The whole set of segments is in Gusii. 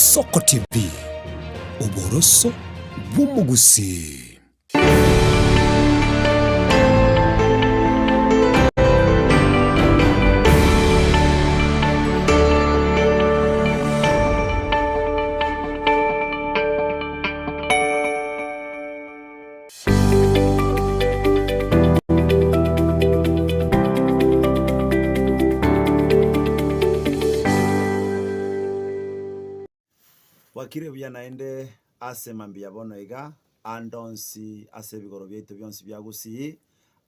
Soko TV, oboroso bw'omogusii. Bwakire buya naende ase mambia bono iga, ande onsi ase ebigoro biaito bionsi bia Gusii,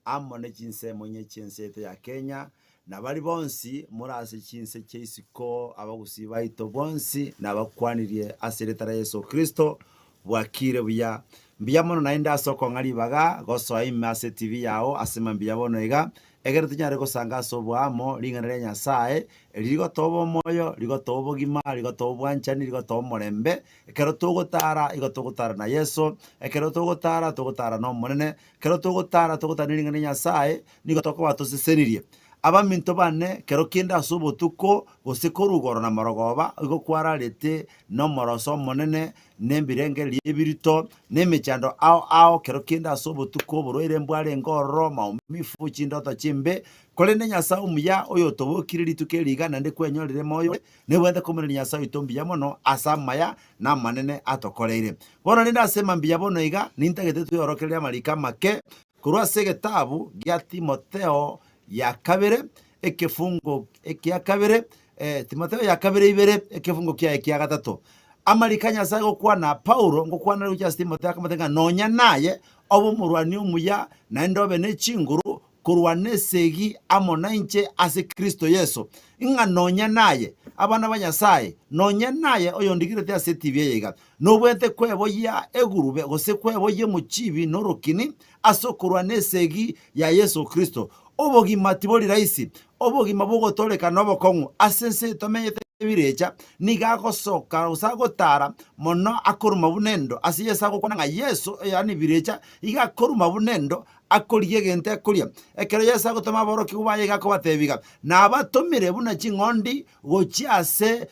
amo ne chinsemo inye chi'ense yaito ya Kenya, na baria bonsi more ase chinse chia isiko, abagusii baito bonsi nabakwanirie ase erieta ria Yeso Kristo, bwakire buya. Mbuya mono naende ase okong'a ribaga gosoa ime ase etibi yao ase mambia bono iga, ekero tonyare gosanga ase oboamo ring'ana ria Nyasae, eri rigotoa obomoyo, rigotoa obogima, rigotoa obwanchani, rigotoa omorembe, ekero togotara igo togotara na Yeso, ekero togotara togotara na Omonene, ekero togotara togotara ne ring'ana ria Nyasae, nigo tokoba tosesenirie. Abaminto bane, kero kende ase obotuko, gose korwa igoro na marogoba, igo kwararete nomoroso omonene, na ebirengererio ebirito, na emechando ao ao, kero kende ase obotuko oborwaire mbwarenge ororo, maumifu, chindoto chimbe, korende Nyasae omuya, oyotobokire rituko eri iga naende kwenyorire moyo ore, nebwenerete komoiraneria Nyasae oito mbuya mono ase amaya na amanene atokoreire. Bono rende ase mambia bono iga, nintagete tweorokererie amariko amake Korwa ase egetabu gia Timotheo ya kabere, ekefungo ekia kabere, eh, Timotheo ya kabere ibere, ekefungo kiaye kia gatato. Amariko a Nyasae gokwana Paulo ngokwana are gochia ase Timotheo akamotebia ng'a nonya naye obe omorwani omuya naende obe ne chinguru korwana esegi amo nainche ase Kristo Yeso. Ng'a nonya naye, abana ba Nyasae, nonya naye oyondigerete ase etibi eye iga, Nobwate kweboyia egurube gose kweboyia omochibi norokini ase okorwana esegi ya Yeso Kristo. Obogima tibori raisi, obogima bw'ogotooreka nobokong'u. Ase ense tomenyete ebirecha, nigo agosoka gose agotara mono akoruma buna endo. Ase Yeso agokwana ng'a Yeso, yaani birecha, iga akoruma buna endo, akorigia egento akoria. Ekero Yeso agotoma aborokigwa baye iga akobatebia iga, Nabatomire buna ching'ondi gochia ase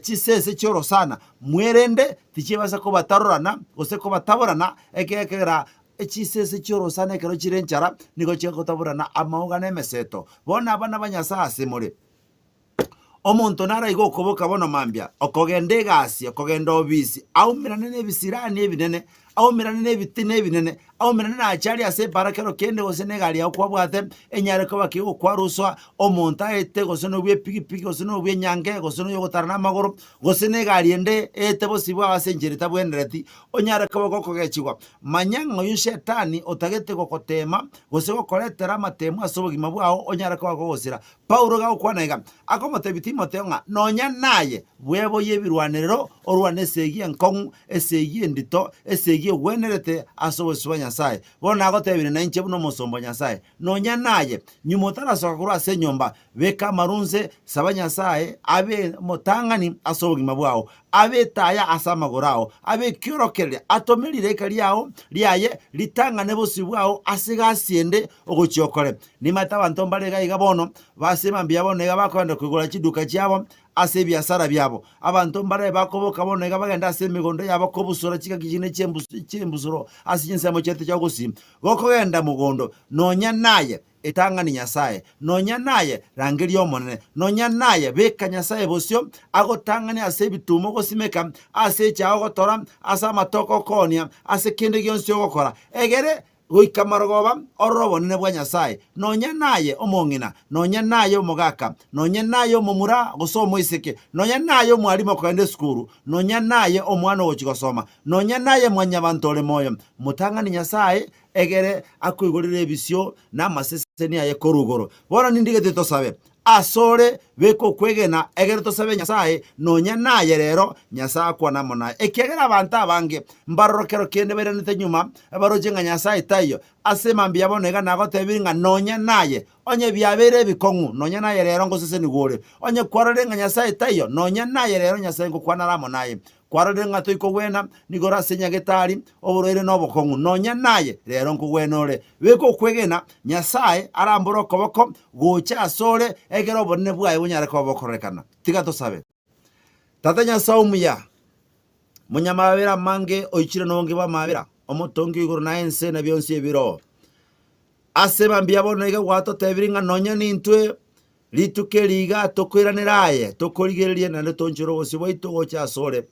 chisese chi'orosana, mwerende tichibasa kobatarorana gose kobataborana, ekiagera chisese chi'orosana ekero chire enchara nigo chigotaborana amauga na emeseto. Bono abana ba Nyasae ase more, omonto naraiga okoboka bono mambia, okogenda egasi, okogenda obisi, aumerane na ebisirani ebinene, aumerane na ebitina ebinene, Aumerane nache aria ase epaara kero kende gose negari yao kwabwate, enyare koba kegokwaruswa, omonto aete gose nobw'epigipigi gose nobw'enyange gose noyogotara namagoro, gose negari ende eete bosio bwao ase enchera etabwenereti, onyare koba gokogechigwa. Manya ng'a oyio Shetani otagete gogoteema gose gokoretera amatemu ase obogima bwao onyare koba kogosira. Paulo gagokwana iga, akomotebia Timotheo ng'a nonya naye bweboyie ebirwanerero, orwane esegi enkong'u, esegi endito, esegi egwenerete ase obosio bwa Nyasae. Bono nagotebirie nainche buna omosomba o Nyasae, nonya naye, nyuma otarasoka korwa ase enyomba, beka amaru nse, saba Nyasae abe omotang'ani ase obogima bwao, abe etaya ase amagoro ao, abe ekiorokererio, atome rireka riao riaye ritang'ane bosio bwao ase egasi ende ogochia okore. Nimanyete abanto mbare iga iga bono, base mambia bono iga bakogenda koigora chiduka chiabo ase ebiasara biabo. Abanto mbare bakoboka bono iga bagende ase emegondo yabo kobusura chingaki chinde chi'embusuro ase chinsemo chiaito chia gosii. Gokogenda mogondo, nonya naye etang'ani Nyasae, nonya naye rangeria Omonene, nonya naye beka Nyasae bosio, agotang'ane ase ebituma ogosimeka, ase echae ogotora, ase amatoke okoonia, ase kende gionsi ogokora, egere Goika marogoba orore obonene bwa Nyasae, nonya naye omong'ina, nonya naye omogaka, nonya naye omomura gose omoiseke, nonya naye omwalimu okogenda esukuru, nonya naye omwana ogochia gosoma, nonya naye mwanyabanto ore moyo. Motang'ani Nyasae, egere akoigorere ebisio na amaseseni aye korwa igoro. Bono nindigete tosabe. Asore beka okwegena, egere tosabe Nyasae, nonya naye rero, Nyasae akwane amo naye. Ekiagera abanto abange mbaroro kero kende bairanete nyuma, baroche ng'a Nyasae taiyo. Ase mambia bono iga nagotebirie ng'a nonya naye, onye biabeire ebikong'u, nonya naye rero ngosesenigwa ore. Onye kwarorire ng'a Nyasae taiyo, nonya naye rero Nyasae ngokwana are amo naye. Kwarorire ng'a toikogwena, nigo ore ase nyagetari, oborwaire na obokong'u. Nonya naye rero nkogwena ore. Beka okwegena, Nyasae arambore okoboko gocha asore, ekero obonene bwaye bonyare koba bokororekana. Tiga tosabe. Tata Nyasae omuya, monyamabera amange oichire nobonge bw'amabera, omotongi o igoro na ense na bionsi ebiroo. Ase mambia bono iga gwatotebirie ng'a nonya nintwe rituko eri iga tokoiranera aye, tokorigererie naende toonchore obosio bwaito gocha asore,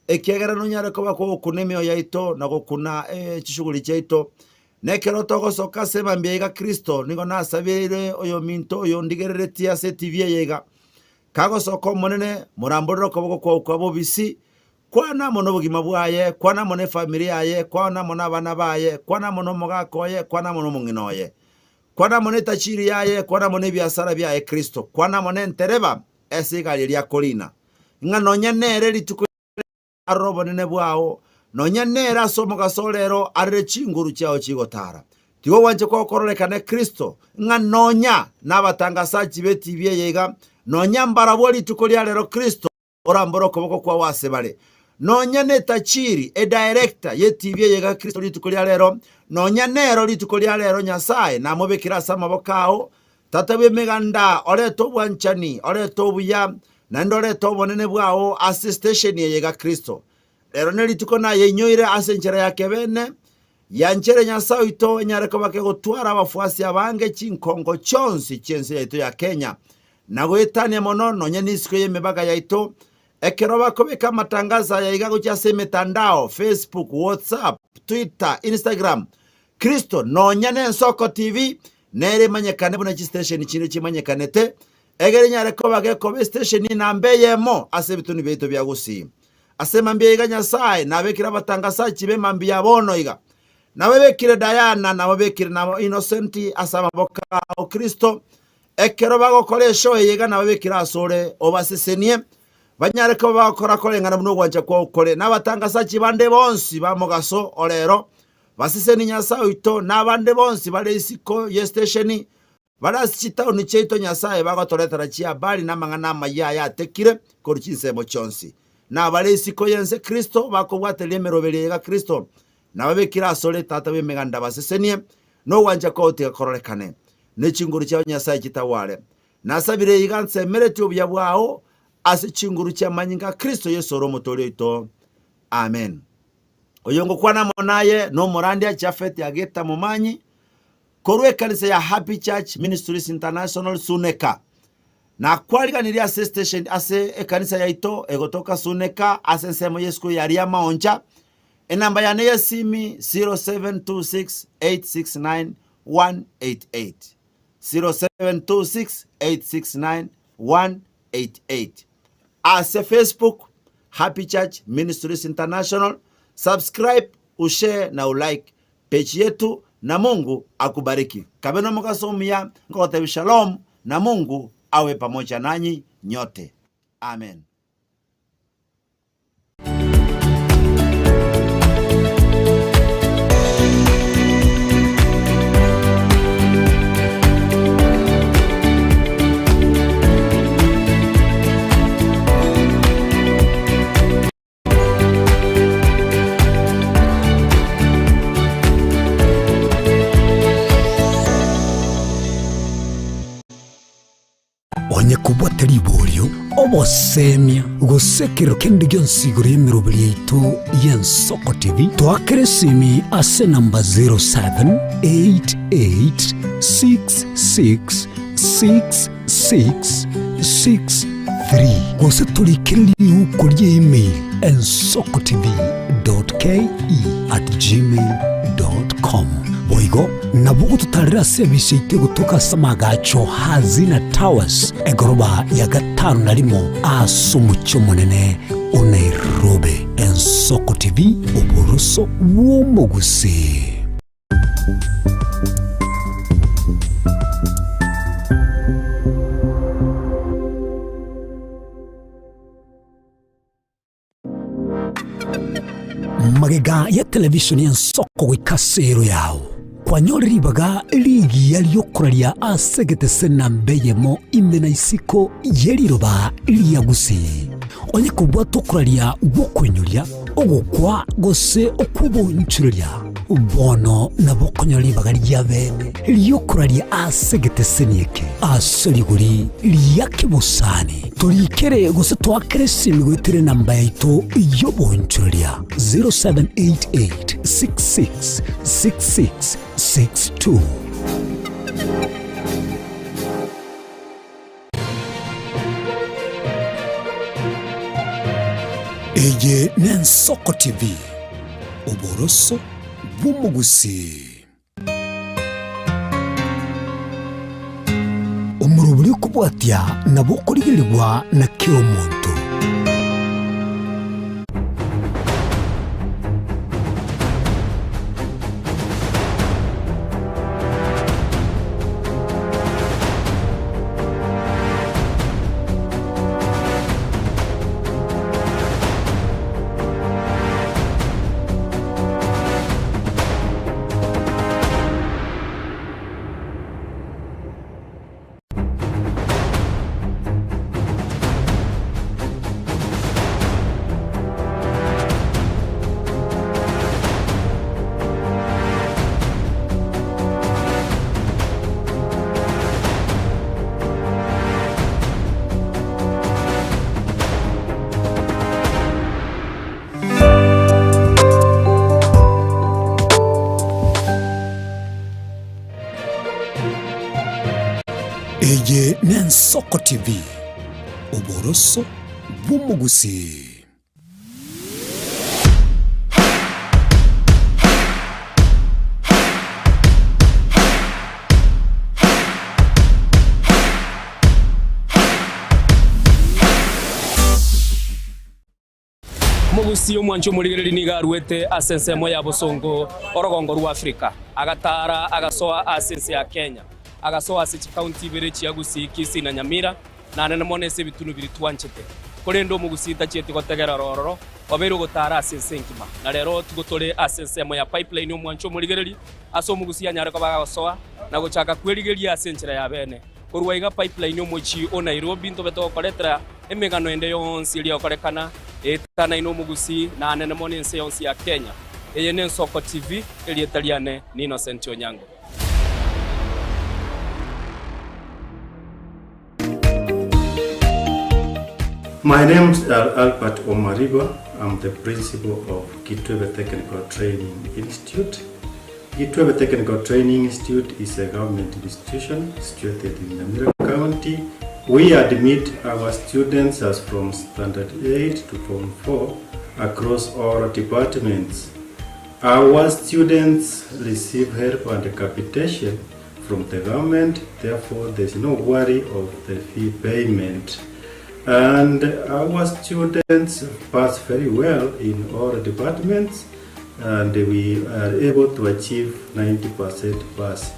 ekiagera nonyare koba kogokuna emioyo yaito na gokuna chishughuli chiaito. Na ekero togosoka ase mambia iga Kristo, nigo nasabeire oyominto oyo ondigereretie ase etibi eye iga, Kagosoka Omonene, moramborere okoboko kwao kwa bobisi, kwana amo nobogima bwaye, kwana amo nefamiri yaye, kwana amo nabana baye, kwana amo nomogaka oye, kwana amo nomong'ina oye, kwana amo netachiri yaye, kwana amo nebiasara biaye Kristo, kwana amo nentereba ase egari eria akorina, ng'a nonya nere rituko arore obonene bwao, nonya nere ase omogaso o rero arere chinguru chiao chigotara. Tiga ogwancha kwao kororekane Kristo, ng'a nonya nabatangasachi b'etibi eye iga, nonya mbarabwo rituko ria rero Kristo orambore okoboko kwao ase bare. Nonya netachiri, edirector, y'etibi eye iga Kristo rituko ria rero, nonya nero rituko ria rero Nyasae namobekire ase amaboko ao, Tata bw'emeganda, orete obwanchani, orete obuya, naende orete obonene bwao ase station eye iga Kristo. Rero nerituko nayeinyoire ase enchera ya kebeene, yanchere Nyasae oito enyare koba kegotwara abafuasi abange chinkongo chionsi chi'ense yaito ya Kenya, na goetania mono nonya nisiko y'emebaga yaito, ekero bakobeka amatangazo aya iga gochia ase emetandao, Facebook, WhatsApp, Twitter, Instagram, Kristo, nonya nensoko TV, nere emanyekane buna chistation chinde chimanyekanete, egere enyare koba gekoba estation enamba eyemo ase ebitunu biaito bia Gusii. Ase emambia iga Nyasae nabekire abatangasachi b'emambia ya bono iga. Nababekire Diana, nababekire na Innocent ase amaboko ao Kristo, ekero bagokora eshow eye iga nababekire asore obasesenie, banyare koba bagokora koreng'ana buna ogwancha kwao kore. Nabatangasachi bande bonsi ba mogaso orero, Baseseni Nyasae oito na abande bonsi bare isiko y'estesheni, bare ase chitaoni chiaito Nyasae bagotoretera chihabari na amang'ana amayia ayatekire korwa chinsemo chionsi. Na abare isiko y'ense Kristo bakobwatereria emeroberio eye iga Kristo nababekire asore Tata bw'emeganda basesenie, na ogwancha kwao tiga kororekane, ne chinguru chiao Nyasae chitaware. Nasabire iga nsemeretie obuya bwao ase chinguru chi'amanyinga a Kristo Yeso ore Omotoori oito. Amen. Oyo ngokwana amo naye nomorandia Japhet Ageta Momanyi, korwa ekanisa ya Happy Church Ministries International Suneka. Nakwariganirie ase station ase ekanisa yaito egotoka Suneka ase ensemo y'esukuru ya Riamaoncha. Enamba yane y'esimi 0726869188 0726869188 Ase Facebook Happy Church Ministries International, subscribe, ushare na ulike page yetu na Mungu akubariki. Kabe nomogaso omuya nkogotebia shalom na Mungu awe pamoja nanyi nyote. Amen. Onye kobwate riborio, obosemia, gose ekero kende gionsi igoro y'emeroberi yaito y'Ensoko TV, toakere esimi ase enamba 0788666663 gose torikere riuko rie email ensokotv.ke@gmail.com. Boigo nabo ogototarera ase ebisi yaito egotoka ase amagacho Hazina Towers, egoroba ya gatano na rimo ase omochie omonene o Nairobi. Ensoko TV, oboroso bw'omogusii. Magega ya televisheni y'ensoko goika ase ero yao, kwanyore ribaga rigiya riokoraria ase egetese namba eyemo ime na isiko ye riroba ria Gusii. Onye kobwate okoraria gw'okoinyoria, ogokwa gose okw'obonchoreria. Bono nabo okonyora ribaga ria bene ri'okoraria ase egeteseni eke ase rigori ria kebosani. Torikere gose toakere esimi goetera enamba yaito y'oboonchoreria 0788 66 66 62. Eye n'Ensoko TV, oboroso bw'omogusii. Omorobori okobwatia nabo okorigerigwa na kera omonto. Eye n'Ensoko TV, oboroso bw'omogusii. Omogusii omwanchi omorigereria nigo aruete ase ensemo ya bosongo orogongo rwa Afrika, agataara agasoa ase ense ya Kenya, agasoa ase chikaunti ibere chia Gusii, Kisii na Nyamira, na anene mono ase ebitunu biria twanchete. Korende omogusii tachieti gotegerera ororo, obeire ogotaara ase ense engima. Na rero tigo tore ase ensemo ya Pipeline omwanchi omorigereria, ase omogusii anyare koba agosoa na gochaka kwerigeria ase enchera ya bene. Korwa iga Pipeline omochie o Nairobi ntobe togokoretera Emegano ende yonsi eria egokorekana etanaine omogusii na anene mono ense yonsi ya Kenya. Eye n'Ensoko TV, erieta riane ni Innocent Onyango. My name's are Albert Omariba, I'm the principal of Kitwebe Technical Training Institute. Kitwebe Technical Training Institute is a government institution situated in Nyamira County. We admit our students as from Standard 8 to Form 4 across all departments. Our students receive help and capitation from the government, therefore there's no worry of the fee payment. And our students pass very well in all departments and we are able to achieve 90% pass.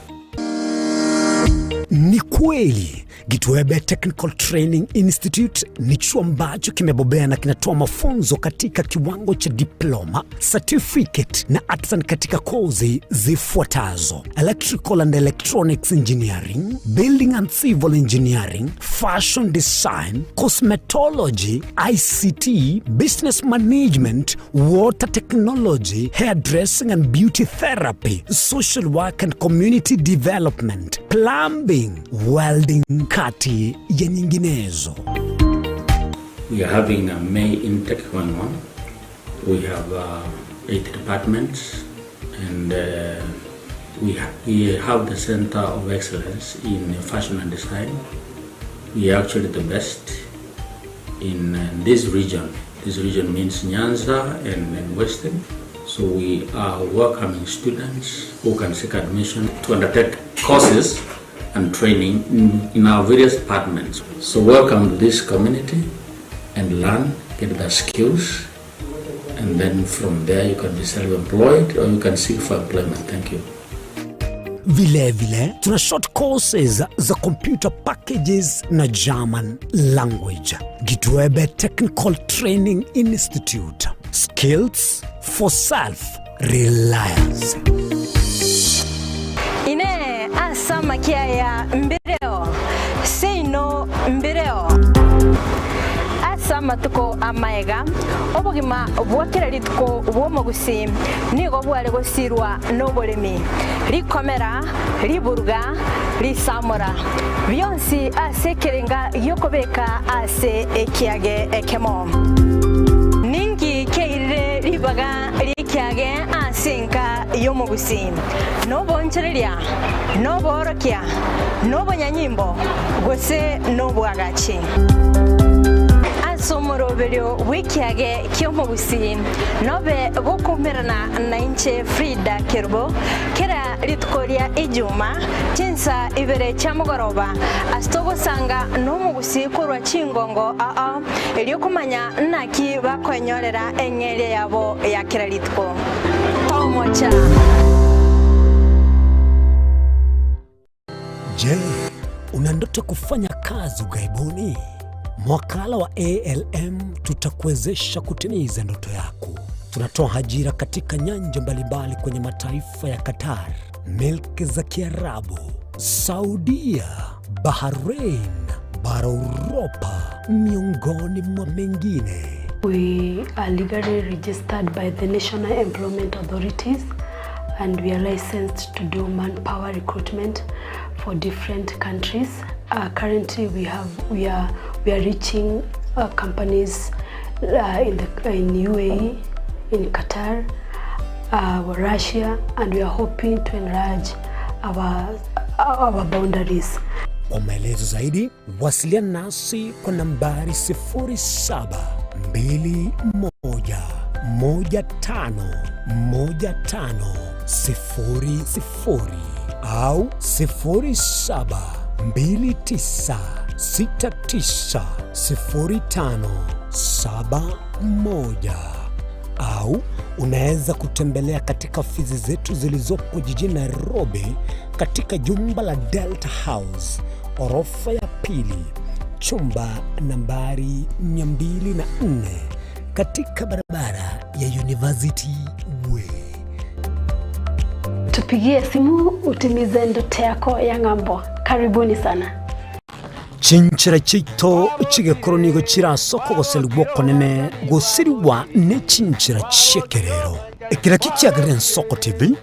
Ni kweli Gitwebe Technical Training Institute ni chuo ambacho kimebobea na kinatoa mafunzo katika kiwango cha diploma, certificate na artisan katika kozi zifuatazo: electrical and electronics engineering, building and civil engineering, fashion design, cosmetology, ICT, business management, water technology, hairdressing and beauty therapy, social work and community development, plumbing, welding, kati ya nyinginezo. We are having a May intake going on. We have 8 departments and we, ha we have the Center of Excellence in Fashion and Design. We are actually the best in this region. This region means Nyanza and Western. So we are welcoming students who can seek admission to undertake courses and training in, in our various departments. So welcome to this community and learn, get the skills, and then from there you can be self-employed or you can seek for employment. Thank you. Vilevile tuna short courses za computer packages na German language. Gitwebe Technical Training Institute. Skills for self reliance. Inee! Ase amakia aya mbireo? Seino mbireo. Ase amatuko amaega, obogima bwa kera rituko bw'omogusii nigo bware gosiirwa noboremi, rikomera, riburuga, risamora, bionsi ase ekerenga gi'okobeka ase ekiage ekemo. Ninki keirire ribaga ri'ekiage ase enka y'omogusii? Noboonchoreria, noboorokia, nobonyanyimbo, gose nobwagachi? Ase omoroberio bw'ekiage ki'omogusii nobe gokoumerana nainche Frida Kerubo kera rituko ria Ijuma chinsa ibere chia mogoroba ase togosanga nomogusii korwa chingongo ao erio komanya naki bakoenyorera eng'eria yabo ya kera rituko. Tomocha! Je, una ndoto kufanya kazi ughaibuni? Mwakala wa ALM tutakuwezesha kutimiza ndoto yako. Tunatoa ajira katika nyanja mbalimbali kwenye mataifa ya Qatar, milki za Kiarabu, Saudia, Bahrain, bara Uropa, miongoni mwa mengine. We are legally registered by the National Employment Authorities and we are licensed to do manpower recruitment for different countries. Uh, currently we have we are we are reaching uh, companies uh, in the in UAE, in Qatar, uh, Russia and we are hoping to enlarge our our boundaries. Kwa maelezo zaidi wasiliana nasi kwa nambari 0721151500 au 0729690571 au unaweza kutembelea katika ofisi zetu zilizopo jijini Nairobi katika jumba la Delta House orofa ya pili chumba nambari 204 katika barabara ya University Way. Tupigie simu utimize ndoto yako ya ng'ambo. Karibuni sana. Chinchera chiaito chigekoro nigo chire ase okogoserigwa okonene gosirigwa ne chinchera chi'ekerero. Ekero ekio kiagerire Ensoko TV,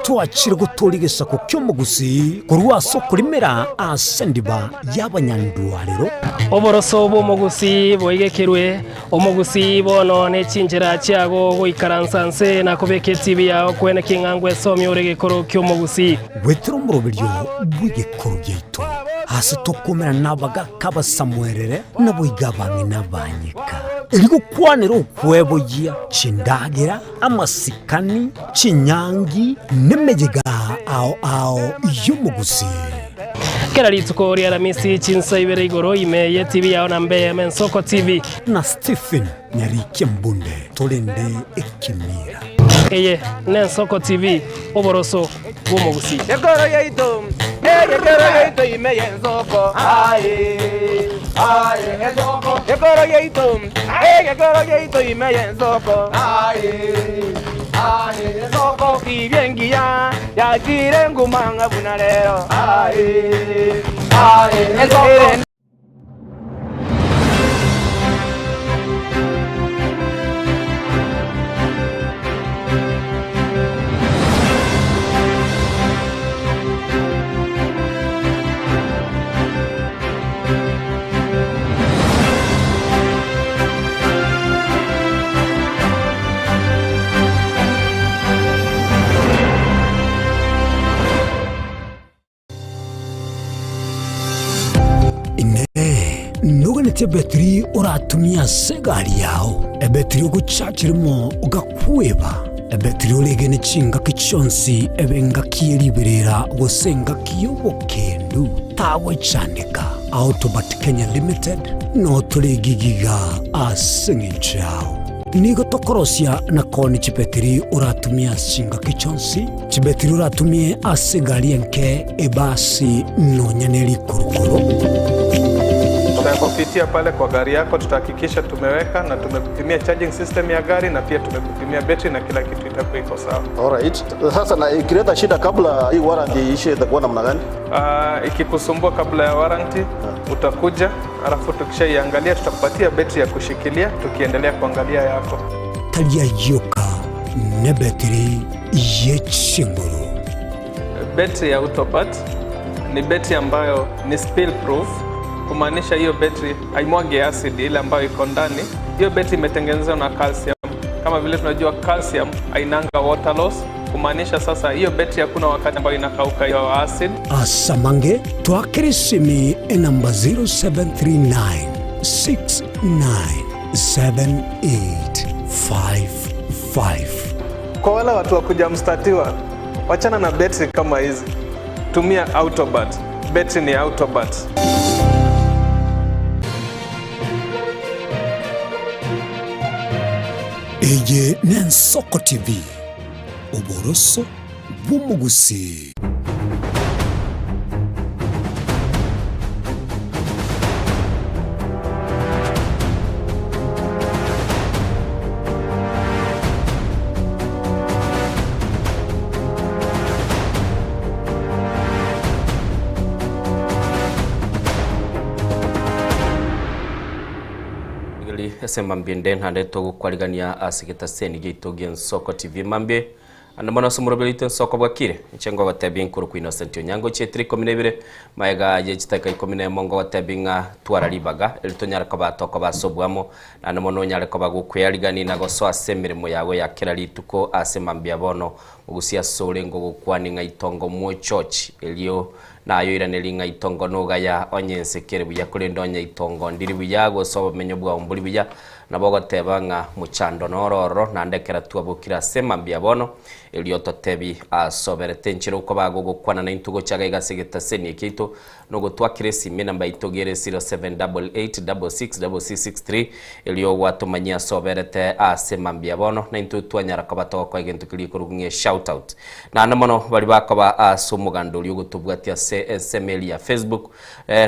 twachire gotooria egesaku ki'omogusii korwa ase okorimera ase endiba y'abanyandwarero. Oboroso bw'omogusii boigekerwe, omogusii bono ne chinchera chiago goikaransa nse na kobeka etibi yao kwene king'a ngwesomia ore egekoro ki'omogusii. Goetera omoroberio bw'egekoro giaito, aase tokomerana nabagaaka abasamuerere, naboigo abang'ina abanyeka, erio gokwanera okweboyia chindagera, amasikani, chinyangi, nemeyega ao ao y'omogusii. Kera rituko ri'Aramisi chinsa ibere igoro ime y'etibi yao na mbe Ensoko TV. Na Stephen Nyarikia Mbunde torende ekemira. Eye n'Ensoko TV, oboroso bw'omogusii. Ekero yaito, egekero yaito ime y'ensoko, aye, aye, ensoko. Ekero yaito, egekero yaito ime y'ensoko, aye, aye, ensoko. Tibia engiya yachire nguma ng'a buna rero, aye, aye, ensoko. Inee! Noganetie ebetiri oratumie ase egari yao, ebetiri ogochacha rimo ogakweba, ebetiri oregene chingaki chionsi ebe engaki ye riberera gose engaki y'obokendu? Tagwechandeka. Autobat Kenya Limited noo tore gigiga ase eng'encho yao. Nigo tokorosia na koonia chibetiri oratumie ase chingaki chionsi, chibetiri oratumie ase egari enke, ebasi, nonya ne rikurukuru. Tutakupitia pale kwa gari yako, tutahakikisha tumeweka na tumekupimia charging system ya gari na pia tumekupimia betri na kila kitu itakuwa iko sawa. Alright. Sasa na ikileta shida kabla hii warranty iishe itakuwa namna gani? Ikikusumbua kabla ya warranty utakuja, alafu tukishaiangalia tutakupatia betri ya kushikilia tukiendelea kuangalia yako. Tari ayioka nebetiri ye chinguru. Betri ya Autobat ni betri ambayo ni spill proof, kumaanisha hiyo betri haimwagi acid ile ambayo iko ndani. Hiyo betri imetengenezwa na calcium. Kama vile tunajua calcium hainanga water loss, kumaanisha sasa hiyo betri hakuna wakati ambayo inakauka hiyo acid. Asamange twakere esimi enamba 0739 697855. Kwa wale watu wa kujamstatiwa, wachana na betri kama hizi, tumia Autobat. Betri ni Autobat. Eye n'Ensoko TV, oboroso bw'omogusii. Rigeri ase mambia ende naende togokwarigania ase getaseni giaito gi'Ensoko TV mambia Ande mono ase omoroberi oito ensoko bwakire, inche ngogotebia inkorokwa Innocent Onyango chietire ikomi na ibere, magega ye chidakika ikomi na emo ngogotebia ng'a twara ribaga eri tonyare koba tokoba ase oboamo, naende mono onyare koba gokwearigania na gosoa ase emeremo yago ya kera rituko ase mambia bono ogosia asore ngogokwania ng'a itongo mwochochi erio naye oiranerie ng'a itongo nogaya onye ense kere buya korende onye itongo ndiri buya gose obomenyo bwao mbori buya Nabo ogoteba ng'a mochando noro ororo, naende ekero twabokire ase mambia bono, erio totebi asoberete enchera okoba gogokwana naintwe gocha iga iga ase egetaseni eke giaito, nogotwakera esimi enamba yaito iga ere 0788666663, erio gwatomanyia ase oberete ase mambia bono, naintwe twanyara koba togokoa egento keria gekorokwa ng'a eshout out. Naende mono baria bakoba ase omoganda oria ogotobwatia ase ensemo eria ya Facebook,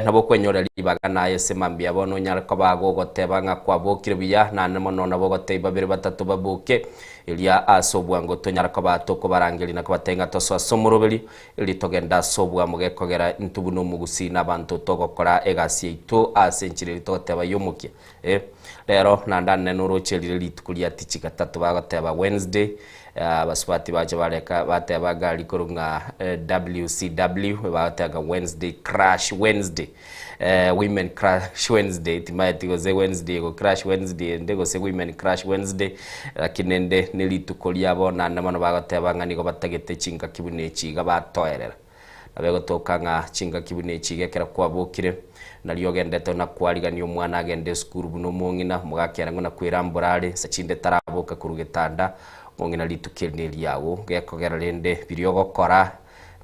Nabo okwenyora ribaga naye ase mambia bono onyare koba gogoteba ng'a kwabokire buya, naende mono nabo ogotebia babere batato baboke, erio ase obwango tonyare koba tokobarangeria na kobatebia ng'a tosoe ase omoroberio, erio togende ase obwamo gekogera intwe buna omogusii na abanto togokora egasi yaito ase enchera eria togoteba y'omokia. Rero naende ane noroche rire rituko ria tichi gatato bagoteba Wednesday, Abasubati bacha bareka bateba gari korwa ng'a WCW bagoteba ng'a Wednesday crash Wednesday women crash Wednesday timaeti gose Wednesday ego crash Wednesday ende gose women crash Wednesday lakini ende ne rituko riabo naende bono bagoteba ng'a nigo batagete chingaki buna echi iga batoerera. Nabo egotoka ng'a chingaki buna echi iga ekero kwabokire, nario ogendete na kwarigania omwana agende esukuru buna omong'ina, omogaka ng'o na kwerambora are, nsa chinde taraboka korwa getanda, omong'ina rituko eri neriago, gekogera rende biria ogokora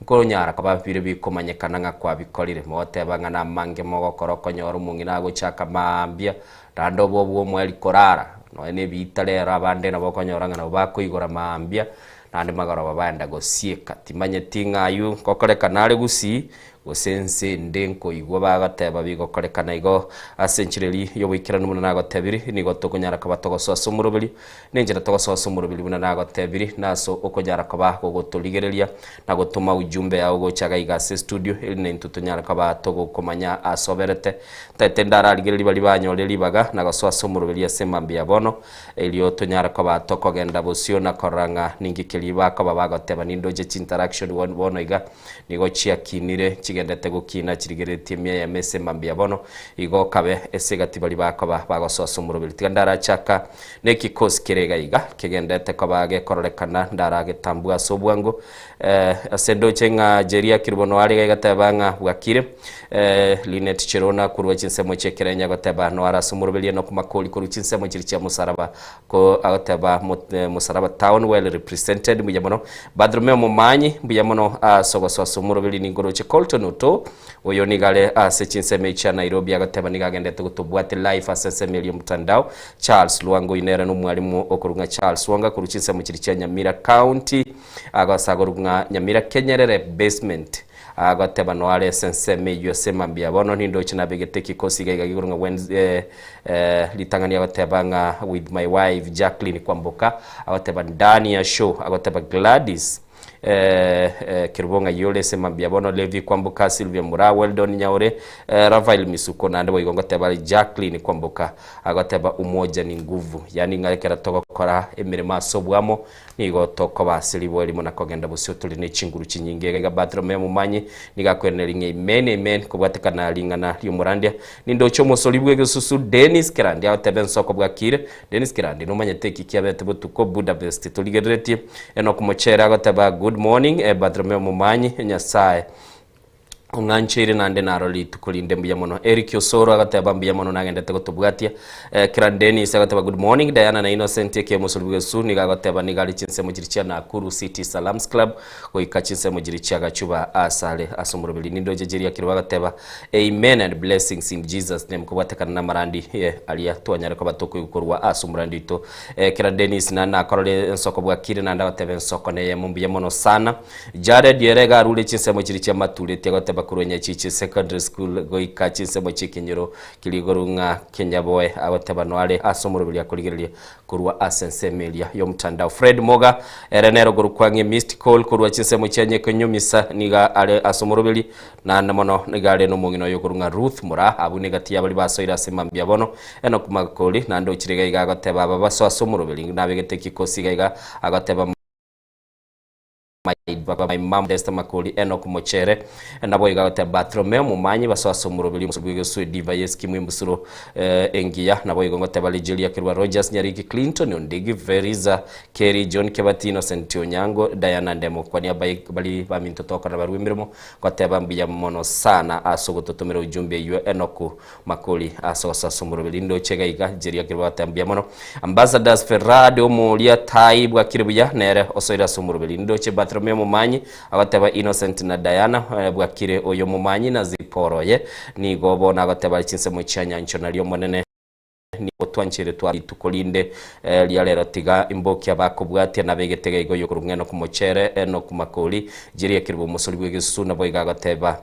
nkonyara koba bire bikomanyekana ng'a kwabikorire. Mogoteba ng'a namange mogokora okonyora omong'ina agochaka maambia, naende obe obwomoerio korara, nonya na ebiita rero abande nabo okonyora ng'a nabo bakoigora maambia, Naende magoroba baenda gosieka. Timanyeti ng'a ayio ngokorekana are gusii, gose ense ende nkoigwa bagoteba bigokorekana igo. Ase enchera eria y'oboikeranu buna nagotebirie, nigo tokonyara koba togosoa ase omoroberio, na enchera togosoa ase omoroberio buna nagotebirie, nase okonyara koba gogotorigereria na gotoma ujumbe yao gocha iga iga ase estudio, erinde naintwe tonyare koba togokomanya ase oberete. Ntaete ndararigererie baria banyorire ribaga na gosoa ase omoroberio ase mambia ya bono, Erio tonyare koba tokogenda bosio na korora ng'a ninki keria bakoba bagoteba nindoche chinteraction bono iga nigo chiakinire chigendete gokina chirigereretie emiya yamo ase mambia bono igo kabe ase egati baria bakoba bagosoa ase omoroberi tiga ndarachaka nekikosi kere iga iga kegendete koba gekororekana ndaragetambua ase obwango Ase ndoche ng'a Jeria Kirubo are iga igateba ng'a bwakire. Linet Cherona korwa chinsemo chi'ekerenyo agoteba noare ase omoroberio Enock Makori korwa chinsemo chiria chia Musaraba ko agoteba Musaraba town well represented mbuya mono. Bartholomeo Momanyi mbuya mono ase ogosoa ase omoroberio ningoroche Colton Oto oyo nigo are ase chinsemo echi chia Nairobi agoteba nigo agendete gotobwatia live ase ensemo eria y'omotandao. Charles Lwanga oyio nere nomwalimu okorwa ng'a Charles Wanga korwa chinsemo chiria chia Nyamira County. Agasagorwa ng'a Nyamira Kenyerere Basement. Agoteba noare ase ensemo eyio ase mambia bono nindoche nabegete ekikosi iga iga igoro ng'a Wednes eh, eh, ritang'ani agoteba ng'a with my wife Jacqueline Kwamboka, agoteba ndani ya show, agoteba Gladys eh, eh, Kerubo ng'ai ore ase mambia bono, Levi Kwamboka, Sylvia Muraa, Weldon Nyaore, eh, Raphael Misuko, naende boigo ngoteba are Jacqueline Kwamboka, agoteba umoja ni nguvu, yaani ng'a ekero togokora emeremo ase oboamo Nigo tokoba ase riboa erimo na kogenda bosio tore ne chinguru chinyinge. Iga iga Bartolomeo omomanyi nigo akweneria ng'a Amen, amen, kobwatekana ring'ana ri'omorandia. Nindoche omosori bw'egesusu Denis Kerandi agoteba ensoko bwakire. Denis Kerandi nomanyete eki kiabete botuko Budapest torigereretie. Enock Mochere agoteba Good morning, Bartolomeo omomanyi, Nyasae Ong'ancheire naende naro rituko rinde mbuya mono. Eric Osoro agateba mbuya mono nagendete gotobwatia. Eh, Kiran Dennis agateba good morning Diana na Innocent eke omosori bw'egesu nigo agoteba nigo are chinsemo chiri chia Nakuru City Salams Club goika chinsemo chiri chia Gachuba asare ase omoroberi nindoche Jeria Kirwa agateba amen and blessings in Jesus name kobwatekana na amarandi eh, aria twanyare koba tokoigwa korwa ase omorandi oito. Eh, Kiran Dennis naende nakorore ensoko bwakire naende agoteba ensoko neyemo mbuya mono sana. Jared ere iga arure chinsemo chiria chi'amatureti agoteba korwa Nyachichi Secondary School goika chinsemo chi'ekenyoro keria igoro ng'a Kenyaboe agoteba noare ase omoroberi akorigereria korwa ase ensemo eria y'omotandao. Fred Moga ere nere okorokwa ng'e Missed Call korwa chinsemo chia Nyekenyomisa nigo are ase omoroberi naende mono nigo are nomong'ina oye okorwa ng'a Ruth Moraa abwo negati y'abaria basoire ase mambia bono Enock Magakori naende ochire iga iga agoteba aba basoa ase omoroberi nabegete ekikosi iga iga agoteba My mum Desta Makori Enock Mochere naboigo agoteba Bartholomeo Momanyi basoa ase omoroberi omosu bw'egesu ediva y'eskimu embusuro engiya naboigo ngoteba Ligeria Kirwa Rogers Nyariki Clinton Ondigi Veriza Kerry John Kebati Innocent Onyango Diana Ndemo kwania bari baminto tokorera barwe emeremo goteba mbuya mono sana ase ogototomera ujumbe eywo Enock Makori ase ogosasa omoroberi ndoche iga iga Jeria Kirwa goteba mbuya mono. Ambassadors Ferrad omoria tai bwakire buya nere osoire ase omoroberi ndoche Bartholomeo omomanyi agoteba Innocent na Diana bwakire oyo omomanyi na Zipporah oye nigo bono agoteba chinsemo chia nyancho nario omonene nigo twancheire twara rituko rinde ria rero tiga imbokia bakobwatia nabegete iga igo yokorwa ng'eno komochere Enock Makori Jeria Kirwa omosori bw'egesusu naboigo agoteba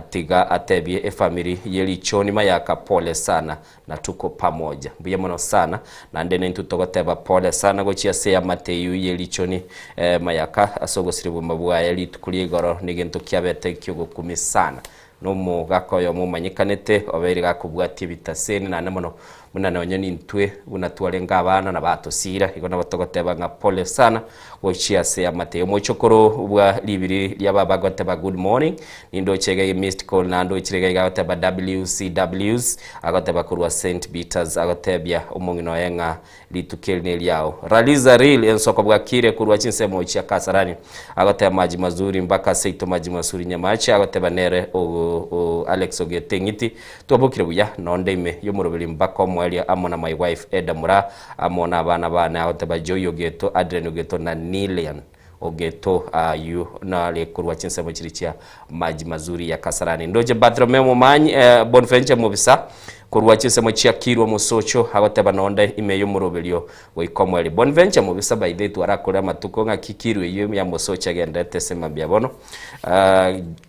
Tiga atebie efamiri ye richoni mayaka pole sana na tuko pamoja. Mbuya mono sana naende naintwe togoteba pole sana gochia ase eamate eyio ye richoni eh, mayaka ase ogosiria obogima bwaye rituko ria igoro negento kiabete kiogokumia sana. Nomogaka oyomo omanyekanete obeire gakobwatia ebitaseni naende mono Buna nonye nintwe buna twarenge abana na batosiira, igo nabo togoteba ng'a pole sana gochia ase amate. Omochokoro bwa ribiri ria baba agoteba good morning, nindoche iga missed call naende oichire iga iga agoteba WCWs, agoteba korwa Saint Peters agotebia omong'ina oye ng'a rituko eri neriao. Raliza real ensoko bwakire korwa chinsemo chia Kasarani agoteba maji mazuri mpaka seito maji mazuri Nyamache agoteba nere o Alex Ogete Ng'iti Twabokire buya nonde ime y'omoroberi mpaka omoerio amo na my wife Edda Muraa amo nabana bane agoteba Joy Ogeto, Adrian Ogeto na Nilian Ogeto ayio nare korwa chinsemo chiria chia Maji Mazuri ya Kasarani. Ndoche Bartholomeo Momanyi eh, Bonventure Mobisa korwa chinsemo chia Kirwa Mosocho agoteba nonde ime y'omoroberio goika omoerio. Bonventure Mobisa by the way twarakore amatuko ng'aki Kirwa eyio ya Mosocho egenderete ase mambia bono.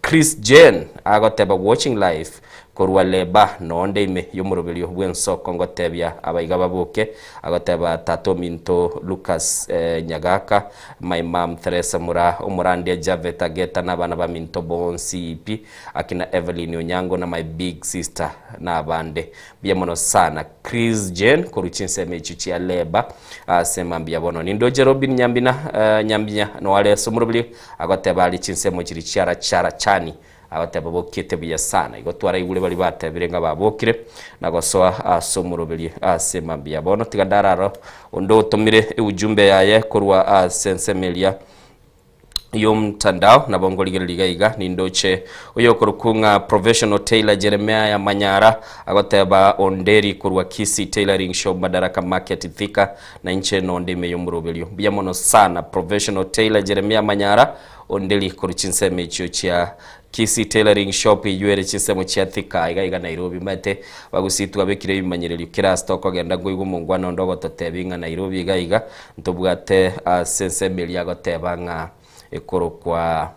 Chris Jane agoteba watching live korwa Leba nonde ime y'omoroberio bw'ensoko ngotebia abaiga baboke agoteba tata ominto Lucas Nyagaka my mum Theresa Muraa omorandia Javet Ageta na abana baminto bonsi pi akina Evelyn Onyango na my big sister na abande mbuya mono sana Chris Jane korwa chinsemo echio chia Leba ase mambia bono nindoche Robin Nyambina Nyambinya noare ase omoroberio Agoteba aria chinsemo chiria chiaracharachani, agoteba bokiete buya sana. Igo twaraigure baria batebire ng'a babokire na gosoa ase omoroberio ase mambia. Bono tiga ndararo onde otomire eujumbe yaye korwa ase ensemo eria y'omtandao, nabo ngorigereria iga iga nindoche oyokorokwa ng'a Professional Tailor Jeremiah Manyara agoteba Onderi korwa Kisii Tailoring Shop Madaraka Market Thika Na inche nonde ime y'omoroberio. Mbuya mono sana Professional Tailor Jeremia Manyara onderi korwa chinsemo echio chia Kisii Tailoring Shop eyio ere chinsemo chia Thika iga iga Nairobi. Omanyete bagusii twabekire ebimanyererio kera ase tokogenda nkoigwa omongwana onde ogototebia ng'a Nairobi iga iga ntobwate ase ensemo eria agoteba ng'a ekorokwa.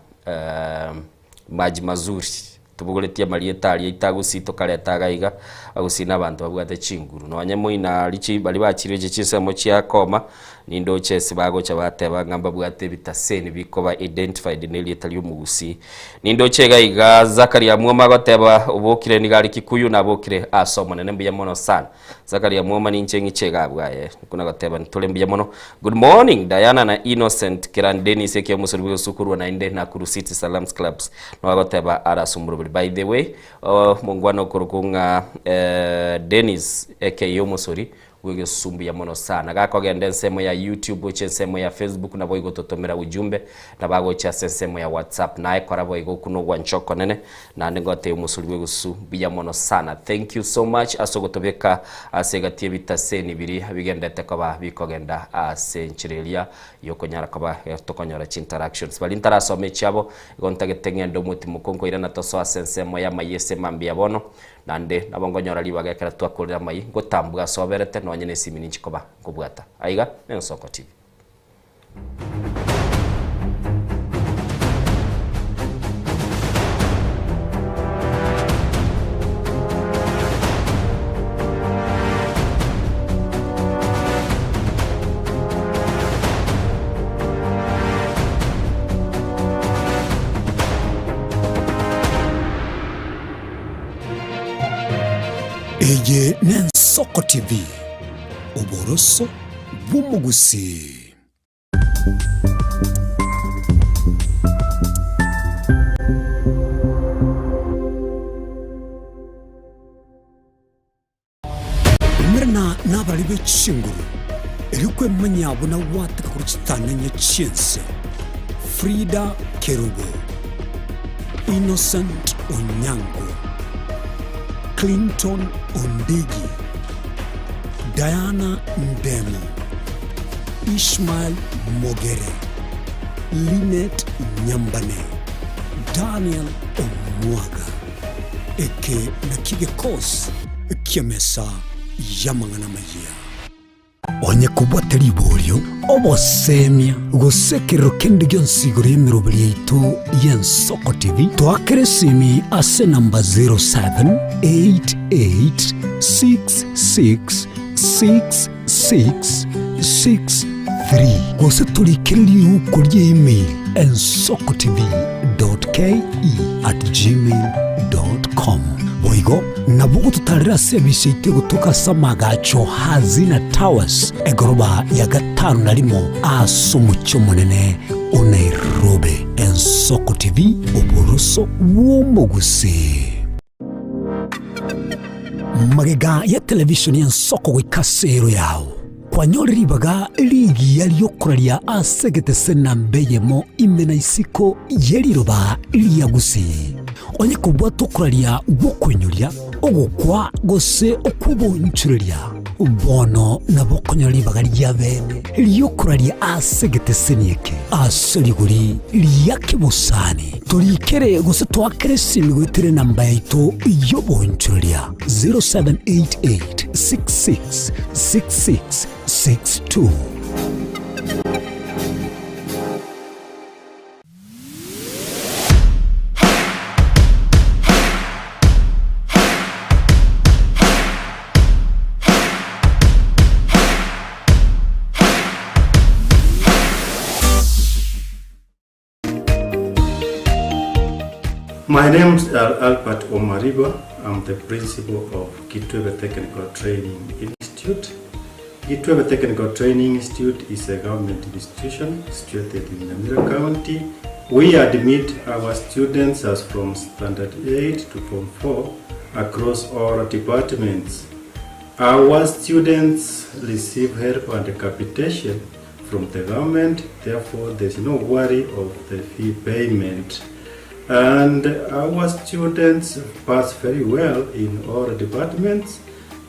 Maji mazuri. Tobogoretie amarieta aria aito agusii tokareta iga iga, agusii na abanto babwate chinguru. Nonye moino aria chi baria bachire chinsemo chia koma, nindoche ase bagocha bateba ng'a mbabwate ebitaseni bikoba identified na erieta ria omogusii. Nindoche iga iga Zakaria Mwoma agoteba obokire nigo are Kikuyu nabokire ase Omonene mbuya mono sana. Zakaria Mwoma ninche ng'iche iga abwo aye buna goteba ntore mbuya mono. Good morning Diana na Innocent Kiran Dennis ekia omosori bwe korwa naende Nakuru City Salams Clubs nigo agoteba are ase omoroberi. By the way omongwana okorokwa ng'a Dennis ekeiyo omosori bw'egesusu mbuya mono sana. Gakogenda ensemo ya YouTube gochia ensemo ya Facebook naboigo totomera ujumbe nabo agochia ase ensemo ya WhatsApp. Naye kora boigo okwo nogwancha okonene naende ngotebie omosori bw'egesusu mbuya mono sana. Thank you so much ase ogotobeka ase egati y'ebitaseni biria bigendete koba bikogenda ase enchera eria yokonyara koba tokonyora chinteractions. Baria ntarasoma echiabo igo ntagete ng'ende omotimoko nkoirana tosoe ase ensemo y'amayia ase mambia bono. Naende nabo nkonyora ribaga ekero twakorire amayia, ngotambua ase oberete, nonye nesimi ninche koba nkobwata. Aiga nensoko TV. Eye n'Ensoko TV, oboroso bw'omogusii. Umerana nabari be chinguru, erio kwemanya buna gwateka korwa chitang'anya chi'ense. Frida Kerubo, Innocent Onyango, Clinton Ondigi, Diana Ndemo, Ishmael Mogere, Linet Nyambane, Daniel Omwaga. Eke nakio gekosi ki'emesa y'amang'ana amayia. Onye kobwate riborio, obosemia, gose ekerero kende gionsi igoro y'emeroberi yaito y'Ensoko TV, toakere esimi ase enamba 0788666663 gose torikere riuko ria email ensokotv.ke@gmail.com. Boigo nabo ogototarera ase ebisa yaito egotoka ase amagacho Hazina Towers, egoroba ya gatano na rimo ase omochie omonene o Nairobi. Ensoko TV, oboroso bw'omogusii. Magega ya televishoni y'ensoko goika ase ero yao, kwanyorire ribaga rigiya ri'okoraria ase egetese namba eyemo ime na isiko ye riroba ria Gusii. Onye kobwate okoraria gw'okoinyoria, ogokwa gose okw'obonchoreria, bono nabo okonyora ribaga ria bene ri'okoraria ase egeteseni eke ase rigori ria kebosani. Torikere gose toakere esimi goetera enamba yaito y'obonchoreria 0788 66 66 62. My name is Albert Omariba. I'm the principal of Kitwebe Technical Training Institute. Gitwebe Technical Training Institute is a government institution situated in Nyamira County. We admit our students as from Standard 8 to Form 4 across all departments. Our students receive help and capitation from the government, therefore there's no worry of the fee payment. And our students pass very well in all departments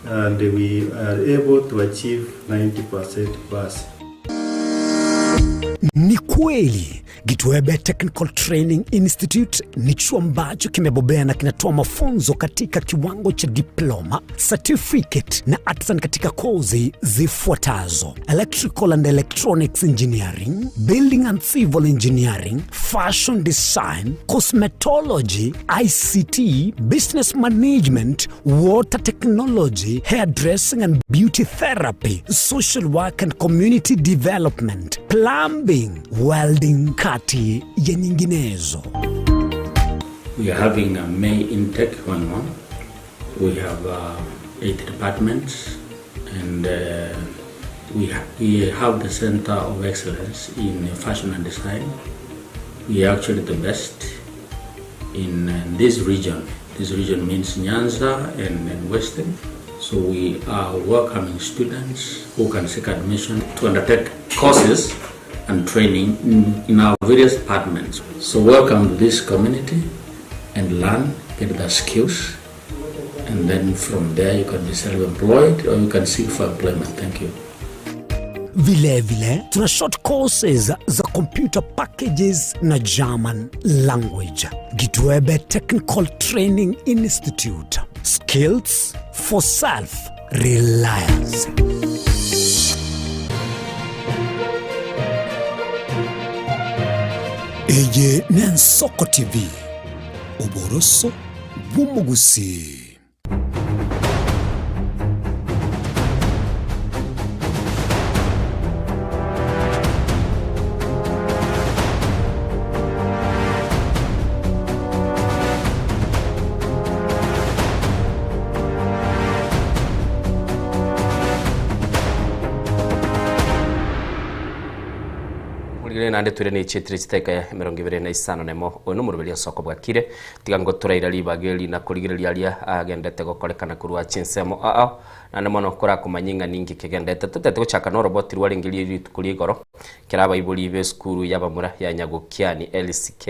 and we are able to achieve 90% pass. Ni kweli. Gitwebe Technical Training Institute ni chuo ambacho kimebobea na kinatoa mafunzo katika kiwango cha diploma, certificate na artisan katika kozi zifuatazo: Electrical and Electronics Engineering, Building and Civil Engineering, Fashion Design, Cosmetology, ICT, Business Management, Water Technology, Hairdressing and Beauty Therapy, Social Work and Community Development, Plumbing, Welding kati ya nyinginezo. We are having a May intake going on. We have 8 departments and we have the Center of Excellence in Fashion and Design. We are actually the best in this region. This region means Nyanza and Western. So we are welcoming students who can seek admission to undertake courses and training in our various departments. So welcome to this community and learn, get the skills, and then from there you can be self-employed or you can seek for employment. Thank you. Vile vile tuna short courses za computer packages na German language. Gitwebe Technical Training Institute. Skills for self-reliance. Eye n'Ensoko TV, oboroso bw'omogusii. Morigererie naende toire ne chietire chiteka 25 nemo oyo nomoroberio ase okobwakire Tiga ngotoraira ribaga eri na korigereria aria agendete gokorekana korwa chinsemo ao, naende mono korakomanya ng'a ninki kegendete. Totete gochaka noroboti rwarenge rie rituko ria igoro, ekero abaibori b'esukuru y'abamura ya Nyagokiani, LCK,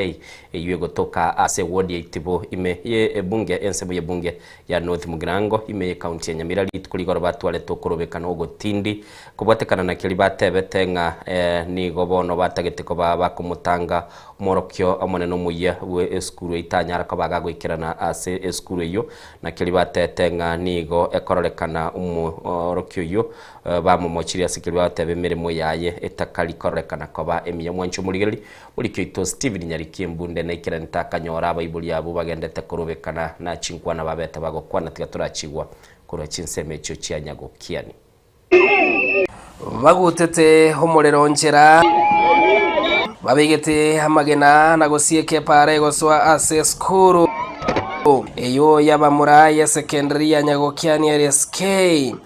eyio egotoka ase ewodi ya Itibo ime ye ebunge ensemo y'ebunge ya North Mugirango ime y'ecounty ya Nyamira rituko ria igoro batwarete okorobekana ogotindi kobwatekana na keria batebete ng'a nigo bono batagete koba bakomotanga Omworokio omonene omoyia bwe esukuru eyio tanyara koba agagoikerana ase esukuru eyio, na keria bateete ng'a nigo ekororekana omworokio oyio bamomochirie ase keria bagoteba emeremo yaye etakari kororekana koba emiya. Omwanchi omorigereria borikio oito Stephen Nyariki Embunde naikerante akanyora abaibori abwo bagendete korobekana na chinkwana babete bagokwana tiga torachigwa korwa chinsemo echio chia Nyagokiani. Bagutete omorero nchera, babegete amagena na gosieka epaara egosoa ase esukuru eyio y'abamura y'esekendari ya Nyagokiani LSK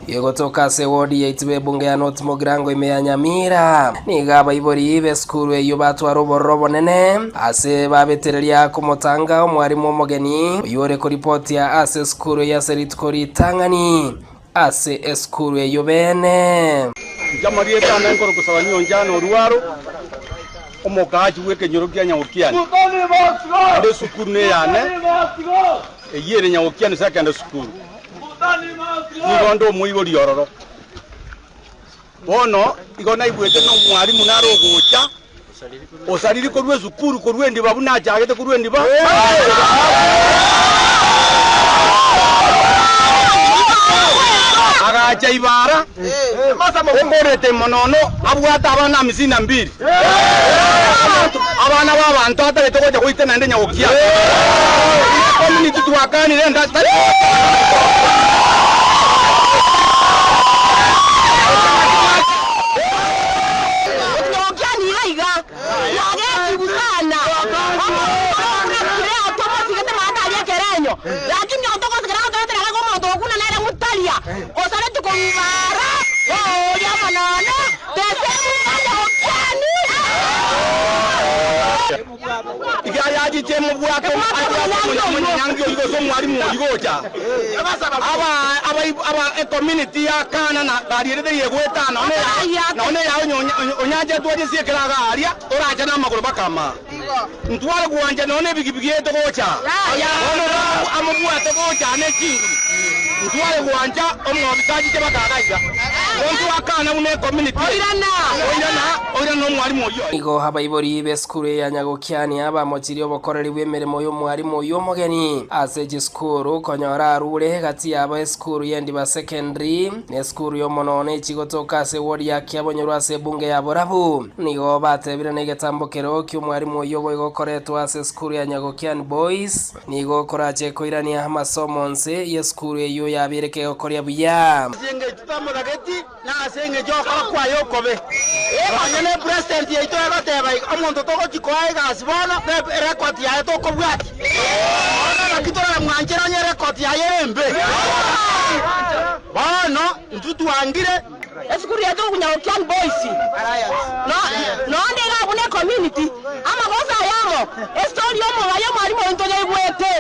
egotoka ase ewodi ya Itibo ebunge ya North Mugirango ime ya Nyamira. Nigo abaibori b'esukuru eyio batwara obororo obonene ase babetereria komotanga omwarimu omogeni oyio ore koripotia ase esukuru eyio ase rituko ritang'ani. Ase esukuru eyio beene. Inche amarieta ane nkorokwa Sabani Onjana Orwaro, omokaachi bw'ekenyoro kia Nyagokiani. Naende esukuru neyane, eyio ere Nyagokiani Secondary School. Nigo nde omoibori ororo. Bono igo naigwete nomwalimu nare ogocha, osariri korwa esukuru korwa endiba buna achagete korwa endiba. Agacha ibara, okorete monono abwate abana hamsini na mbili, abana b'abanto atagete gocha goita naende nyagokia. Community twakanire nda tari Otinyorokiani iga iga, nagetigwe sana, omonto tomosigete maate aria ekerenyo, lakini otogosigera gotoetera iga omonto okuna nere mutaria, osareti korubara, oria omonene, tesemung'anyokiani. Iga yachiche mobwate omonyanyangi oyio gose omwalimu oyio gocha. Aba ecommunity ya Kana na garierete yegoetana nonye yaye onyanchetwe ache ase ekero iga aria orache namagoro bakama. Ntware gwancha nonye ebigibigi yaito gocha. Bono amobwate gocha ne chinguru. Ntware gwancha omwobisa achiche baka iga iga. Igo ntwakana buna ecommunity. Oirana oirana. na omwalimu oyio. Nigo abaibori b'esukuru eye ya Nyagokiania bamochirie obokoreri bw'emeremo y'omwarimu oyio omogeni ase chisukuru konyora arure gati yabo esukuru y'Endiba Secondary na esukuru y'Omonono echigotoka ase ewodi ya Kiabonyoru ase ebunge ya Borabu. Nigo batebire negetambo kero ki'omwarimu oyio boigo okoretwa ase esukuru ya Nyagokiani Boys nigo korache koirania amasomo nse y'esukuru eyio yabeire kegokoria buya. Ase engencho tamotageti, na ase engencho y'ogokora kwaye okobe. Nonya ne president yaito egoteba iga, omonto togochia koa egasi bono, ne erecord yaye tokobwatia. Bono naki toramwanche nonye erecord yaye ere embe. Bono intwe twangire. Esukuru yaito Nyagokiani Boys, nonde iga abwo ne community, amagoso ayamo, estory y'omobayi omwalimu oyo ntoyaigwete,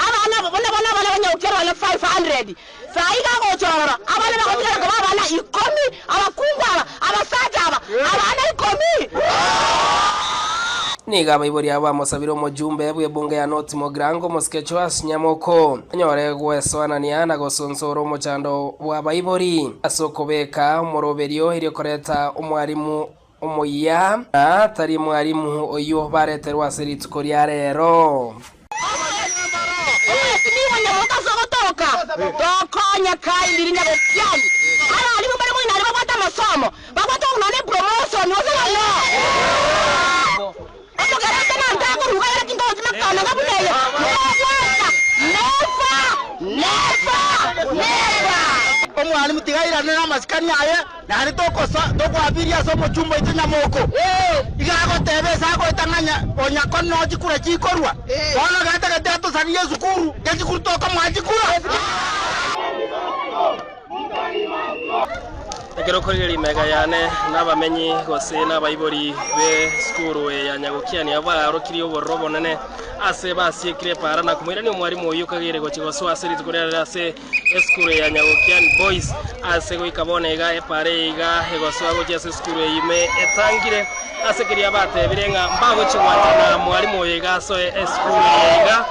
abana buna bono abana ba Nyagokiani bane 500, sai iga agochorora, abana bagotigara koba abana ikomi, abakungu aba, abasacha aba, abana ikomi. Nigo abaibori abo bamosabire omojumbe bw'ebunge ya North Mugirango omosike Joash Nyamoko anyore gwesoanania na gosonsora omochando bw'abaibori ase okobeka omoroberio erio koreta omwarimu omoyia na tari mwarimu oyio bareterwe ase rituko ria rero. Omwesimigwa Nyamoka ase ogotoka tokonya kaindiri Nyagokiani abarimu bare moino aria babwate amasomo babwate okunona epromotion ose bono omogerete nantakoruga ere kintochi makana ngabuna eyo nobwata never never never Omwalimu tigairane na amasikani aye, naende tokwabiria ase omochumba oito Nyamoko. Iga agoteba ase agoetang'anya onyako no chikura chikorwa. Bono getagete atosarie esukuru, gechikuru tokomoa chikura. Ekero okorigereria emega yane nabamenyi gose nabaibori be sukuru ya Nyagokiani abo barokirie obororo obonene ase basiekire epara na komoirania omwarimu oyio okagere gochia gosoa ase rituko riarero ase esukuru ya Nyagokiani Boys ase goika bono iga epara eye iga egosoa gochia ase esukuru eye ime etangire ase keria batebire ng'a mbagochia gwanchana mwarimu oyo iga asoe esukuru eye iga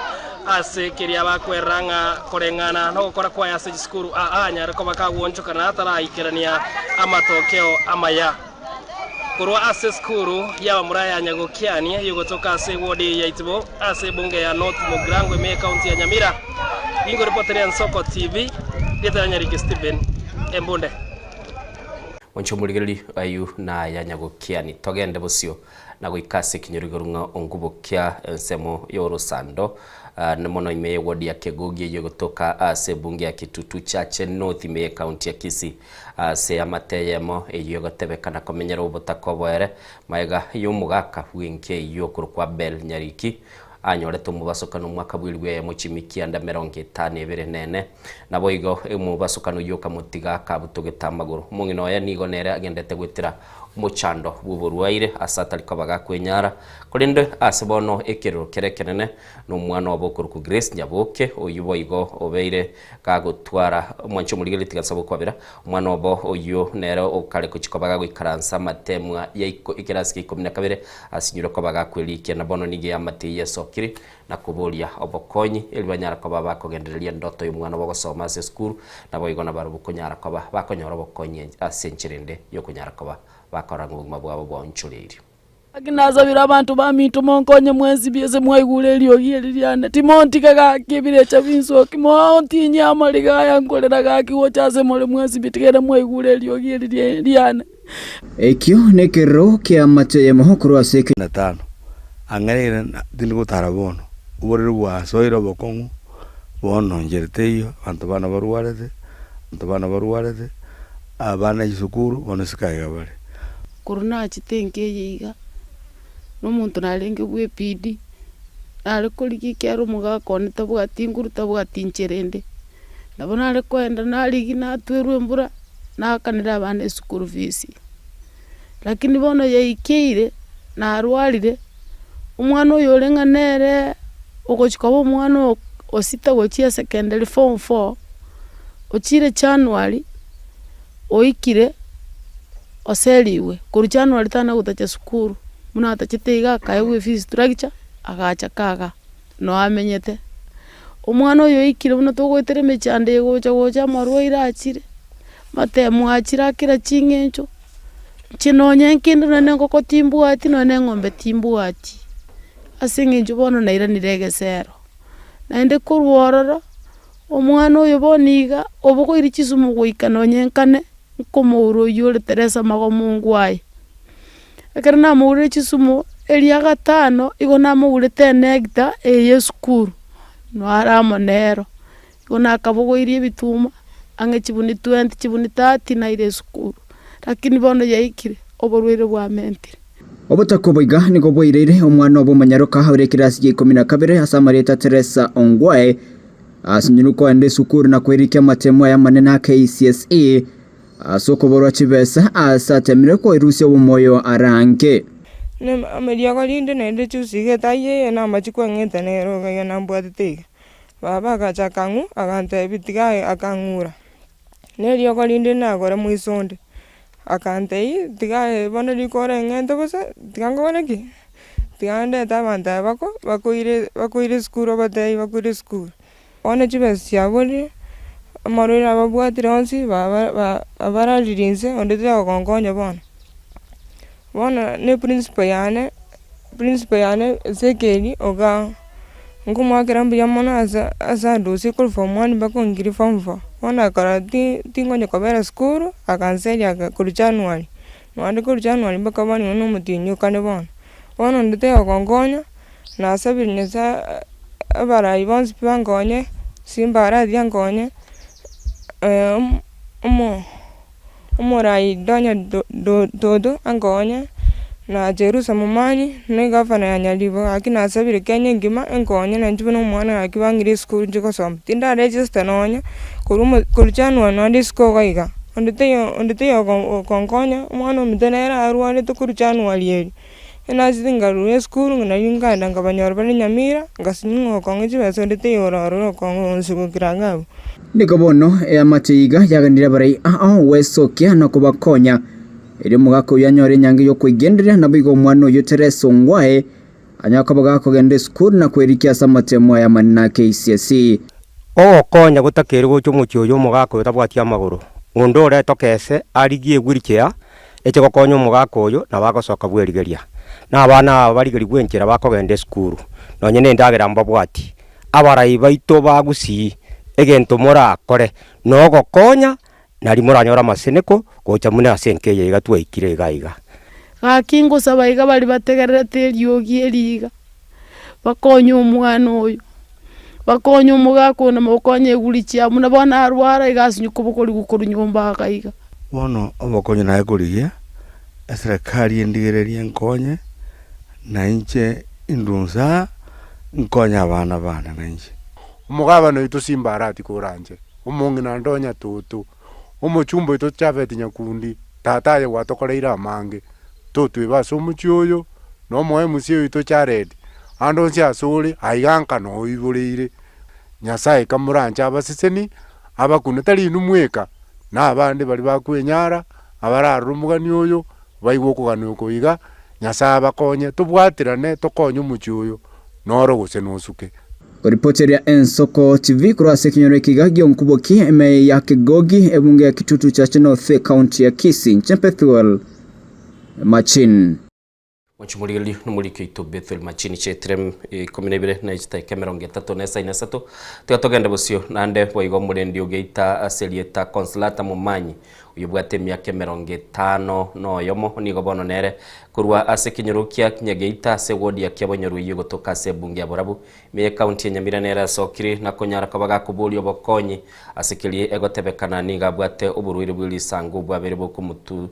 ase keria bakwerera ng'a koreng'ana nogokora kwaye ase chisukuru aa anyare koba kagwonchokana ataraikerania amatokeo amaya. Korwa ase esukuru y'abamura ya Nyagokiani eyogotoka ase ewodi ya Itibo ase ebunge ya North Mugirango ime ekaunti ya Nyamira, ningoripoteria Nsoko TV, rieta ria Nyariki Stephen Embunde. Monche omorigereria ayu na ya Nyagokiani togende bosio na goika ase ekenyoro igoro ng'a ongubo kia ensemo y'orosando mono ime y'ewodi ya Kegogi eyio egotoka ase ebunge ya Kitutu Chache North ime y'ekaunti ya Kisii ase amate eyemo eyio egotebekana komenyera obotaka oboere maega y'omogaka bw'enki eyio okorokwa Abel Nyariki anyorete omobasokano omwaka bw'eribu eyemo chimikianda 52 nene naboigo omobasokano oyio okamotiga akabutogete amagoro. Omong'ina oye nigo nere agendete goetera omochando bw'oborwaire ase atari koba gakwenyara korende ase bono ekerero kere ekenene na omwana obo okorokwa Grace Nyaboke oyio boigo obeire gagotwara omwancho omorigereria tiga bokwabera omwana obo oyio nere okare gochia koba gagoikaransa amatemwa ya ekerasi kia 12 asinyure koba gakwerikia na bono nigo amate yesokire na koboria obokonyi eri banyara koba bakogendereria ndoto y'omwana bogosoma ase esukuru naboigo nabarobwo konyara koba bakonyora obokonyi ase enchera ende yokonyara koba bakora obogima bwabo bwaonchoreirie. Akinasabire abanto baminto monkonye mwensi biase mwaigure eriogi eri riane, timontige gaki ebirecha binsoki, montinye amariga aya nkorera gaki gocha ase more mwensi bitigere mwaigure eriogi eri riane. Ekio nekerero ki'amatemo korwa ase Na tano ang'ereire tindi gotara bono oborere bwasoire obokong'u bono nchera teiyo abanto bana barwarete abanto bana barwarete abana chisukuru bono isiko iga bare. Korwa nachete enka eye iga, na omonto narenge bwa ebidi, nare korigia ekiagera omogaka one tabwati nguru tabwati nchera ende. Nabo nare koenda narigia natwerwa embura, naakanera abana eschool fees. Lakini bono yaikeire, narwarire, omwana oyo ore ng'a nere ogochia koba omwana osita gochia secondary form four, ochire January, oikire oseriwe, korwa January tana gotacha sukuru, buna atachete iga akaewa efees structure, agacha kaga, no amenyete. Omwana oyo oikire buna togoetera emechando eye gocha gocha amarwaire achire, matemo achire akera ching'encho. Inche nonye nkende nonye na engoko timbwati, nonye na eng'ombe timbwati, ase eng'encho bono nairanire egesero. Naende korwa ororo, omwana oyo bono iga, obogoirie chisumu goika nonye nkane, nkomoura oywo ore Teresa magomungu aye. Ekero namourire chisumu, eria gatano, igo namourete enecta eye ya esukuru, naro amo nero. Igo nakabogoirie ebituma, ang'e chibuni twenty, chibuni thirty naire esukuru, lakini bono yaikire, oborwaire bwamentire. Obotaka boiga nigo bwaireire omwana obo omonyaroka ore ekerasi gia ikomi na kabere ase amarieta Teresa Ongwae, asinyirwe koenda esukuru na koirikia amatemo aye amanene a KCSE ase okoborwa chibesa ase atemire koirusia obomoyo arange. Amariogo rinde naende chusi iga etaiyo eye namachiko ang'ete nero iga iga nambwatete iga. Baba agacha akang'u agantebia tiga aye akang'ura, na eriogo rinde nagora moiso onde, akantebia tiga aye bono riko oreng'ente bosa, tiga nkore ki? Tiga ndete abanto aba bako bakoire bakoire esukuru obatebie bakoire esukuru. Bono chibesa chiaborire, amarwaire ababwatire onsi baba ba babararirie inse onde tari gokonkonya bono. Bono na eprinciple yane, principle yane Ezekiel ogaa. Nkomoakera mbuya mono ase ase andusie korwa form one mpaka ongirie form four, bono akarora ti tinkonya kobera sukuru, aganseria aka korwa January, naende korwa January mpaka bono igo na omotienyi okane bono. Bono onde taiyo ogonkonya, nasabire Nyasaye abarai bonsi pi bankonye, Simba Arati ankonye, omo. Omorai Donya Dodo ankonye, na Jerusa Momanyi, na egavana ya Nyaribo, gaki nasabire Kenya engima enkonye nainche buna omwana gaki bang'ire esukuru nchie gosoma. Tindaregister nonya korwa omo korwa January nonye isiko iga iga, onde taiyo onde taiyo ogonkonya, omwana ominto nere arwarete korwa January eria. Nachete nkarwa esukuru nario nkaenda nkabanyora bare Nyamira, ngasinywa ng'a okong'a chibesa onde taiyo ore ororo okong'a onsi gokira iga abwo. Nigo bono eamate iga yaganire abarai ao gwesokia na kobakonya, erio omogaka oyio anyore enyangi y'okweigenderia, naboigo omwana oyio Teresa Ongwae anyare koba gakogenda esukuru na kwerikia ase amatemo aya amanene a KCSE. Ogokonya gotakeire gocha omochie oyo omogaka oyo tabwati amagoro, onde oretoke ese arigie ewheelchair Eche gokonya omogaka oyo nabo agosoka bwerigeria, na abana aba barigerigwe enchera bakogenda esukuru, nonye nendagera mbabwati. Abarai baito ba Gusii, egento morakore nogokonya nario moranyore amaseneko gocha buna ase enka eye iga twaikire iga iga. Gaki ngosaba iga baria bategererete eriogi eri iga, bakonye omwana oyo, bakonye omogaka oyo na mokonye eguri chiabo, buna bono arwara iga asinye kobokorigwa korwa nyomba iga iga. Bono obokonyi naye korigia, eserekari endigererie enkonye, na inche indwe nsa nkonye abana bane nainche. Omogabana oito Simba Arati koranche, omong'ina Ndonya Toto, omochumba oito Japhet Nyakundi, tata aye gwatokoreire amange, totwebe ase omochie oyo, na omo MC oito Jared, ande onsi ase ore, aiga nka noiboreire. Nyasae kamoranche abaseseni, abakune tari inwe mweka, na abande baria bakwenyara, abararore omogani oyo, baigwe okogania oko iga, Nyasae abakonye, tobwaterane tokonye omochie oyo, noro gose nosuke. Koripoteria Ensoko TV korwa ase ekenyoro ekiga gi'Onkuboki, ime ya Kegogi, ebunge ya Kitutu Chache North, ekaunti ya Kisii. Inche Bethuel Machin. Mwanche omorigereria nomoriki oito Bethuel Machini chiaetire ikomi na ibere na chidakika emerongo etato na esaini esato. Tiga togende bosio naende boigo omorendi ogeita ase erieta Consolata Momanyi oyobwate emiaka emerongo etano na oyomo nigo bono nere korwa ase ekenyoro kia Nyageita ase ewodi ya Kiabonyoru eyio egotoka ase ebunge ya Borabu ime y'ekaunti ya Nyamira nere asokire na konyara koba gakoboria obokonyi ase keria egotebekana nigo abwate oborwaire bwe risango obwabere bokomotu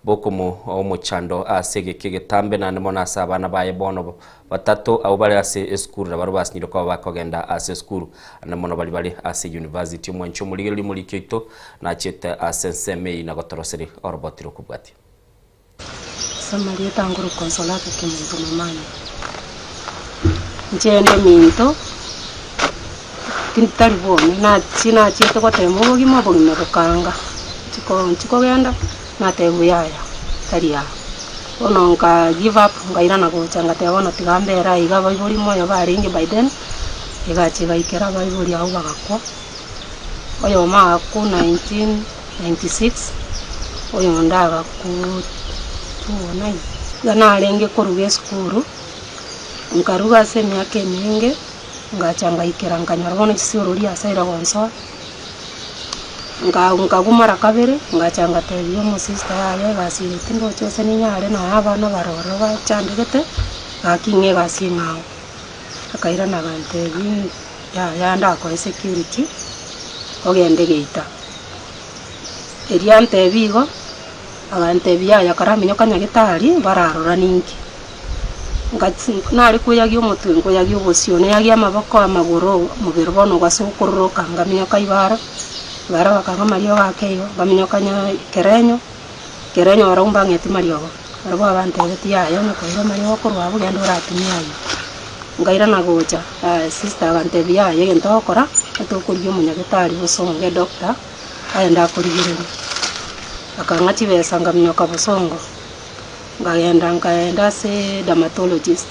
bokomoa omochando ase egeka egetambe naende mono ase abana baye bono batato abwo bare ase esukuru nabarabwo basinyire koba bakogenda ase esukuru ande mono baria bare ase university. Omwanchi omorigereria omoriki oito nachete ase ensemo eyio na gotoroseria oroboti rokobwatia. Ase amarieta ngoro Consolata Kemunto Momanyi, inche inde minto, tari bwome, nachi nachiete gotema obogima, obogima bokanga, chiko nchikogenda, natebiwa yaya, tari aa. Bono nka give up, nkairana gocha ngateba bono tiga mbere aiga abaibori moyo barenge by then, egacha egaikera abaibori abwo bagakwa, oyomo agakwa 1996, oyonde agakwa. 209. Iga narenge koruga esukuru, nkaruga ase emiaka emenge, ngacha ngaikera nkanyora bono chisiorori ase aira gonsoa, nka nkagwa mara kabere, ngacha ngatebia omosista yaya egasi eye tindochi gose ninyare nonya abana bare ororo bachandegete, gaki ng'a egasi eng'ao. Akairana agantebia yaya ndakoe security, ogende geita. Erio antebia igo, agantebia yaya karaminyoka nyagetari bararora ninki. Ngatsi nare koyagia omotwe nkoyagia obosio, nayagia amaboko, amagoro, omobere bono ogase okororoka nkaminyoka ibara, ibara bakang'a amariogo ake igo, nkaminyoka nya kerenyo, kerenyo barabwo mbang'eti mariogo, barabwo abantebetie yaya onye koira amariogo korwa abwo genda oratumie aywo. Nkairana gocha, sister agantebia yaya egento ogokora, tokorigia omonyagetari bosongo edoctor, aende akorigererie. Akang'a chibesa nkaminyoka bosongo, nkagenda nkaenda ase dermatologist,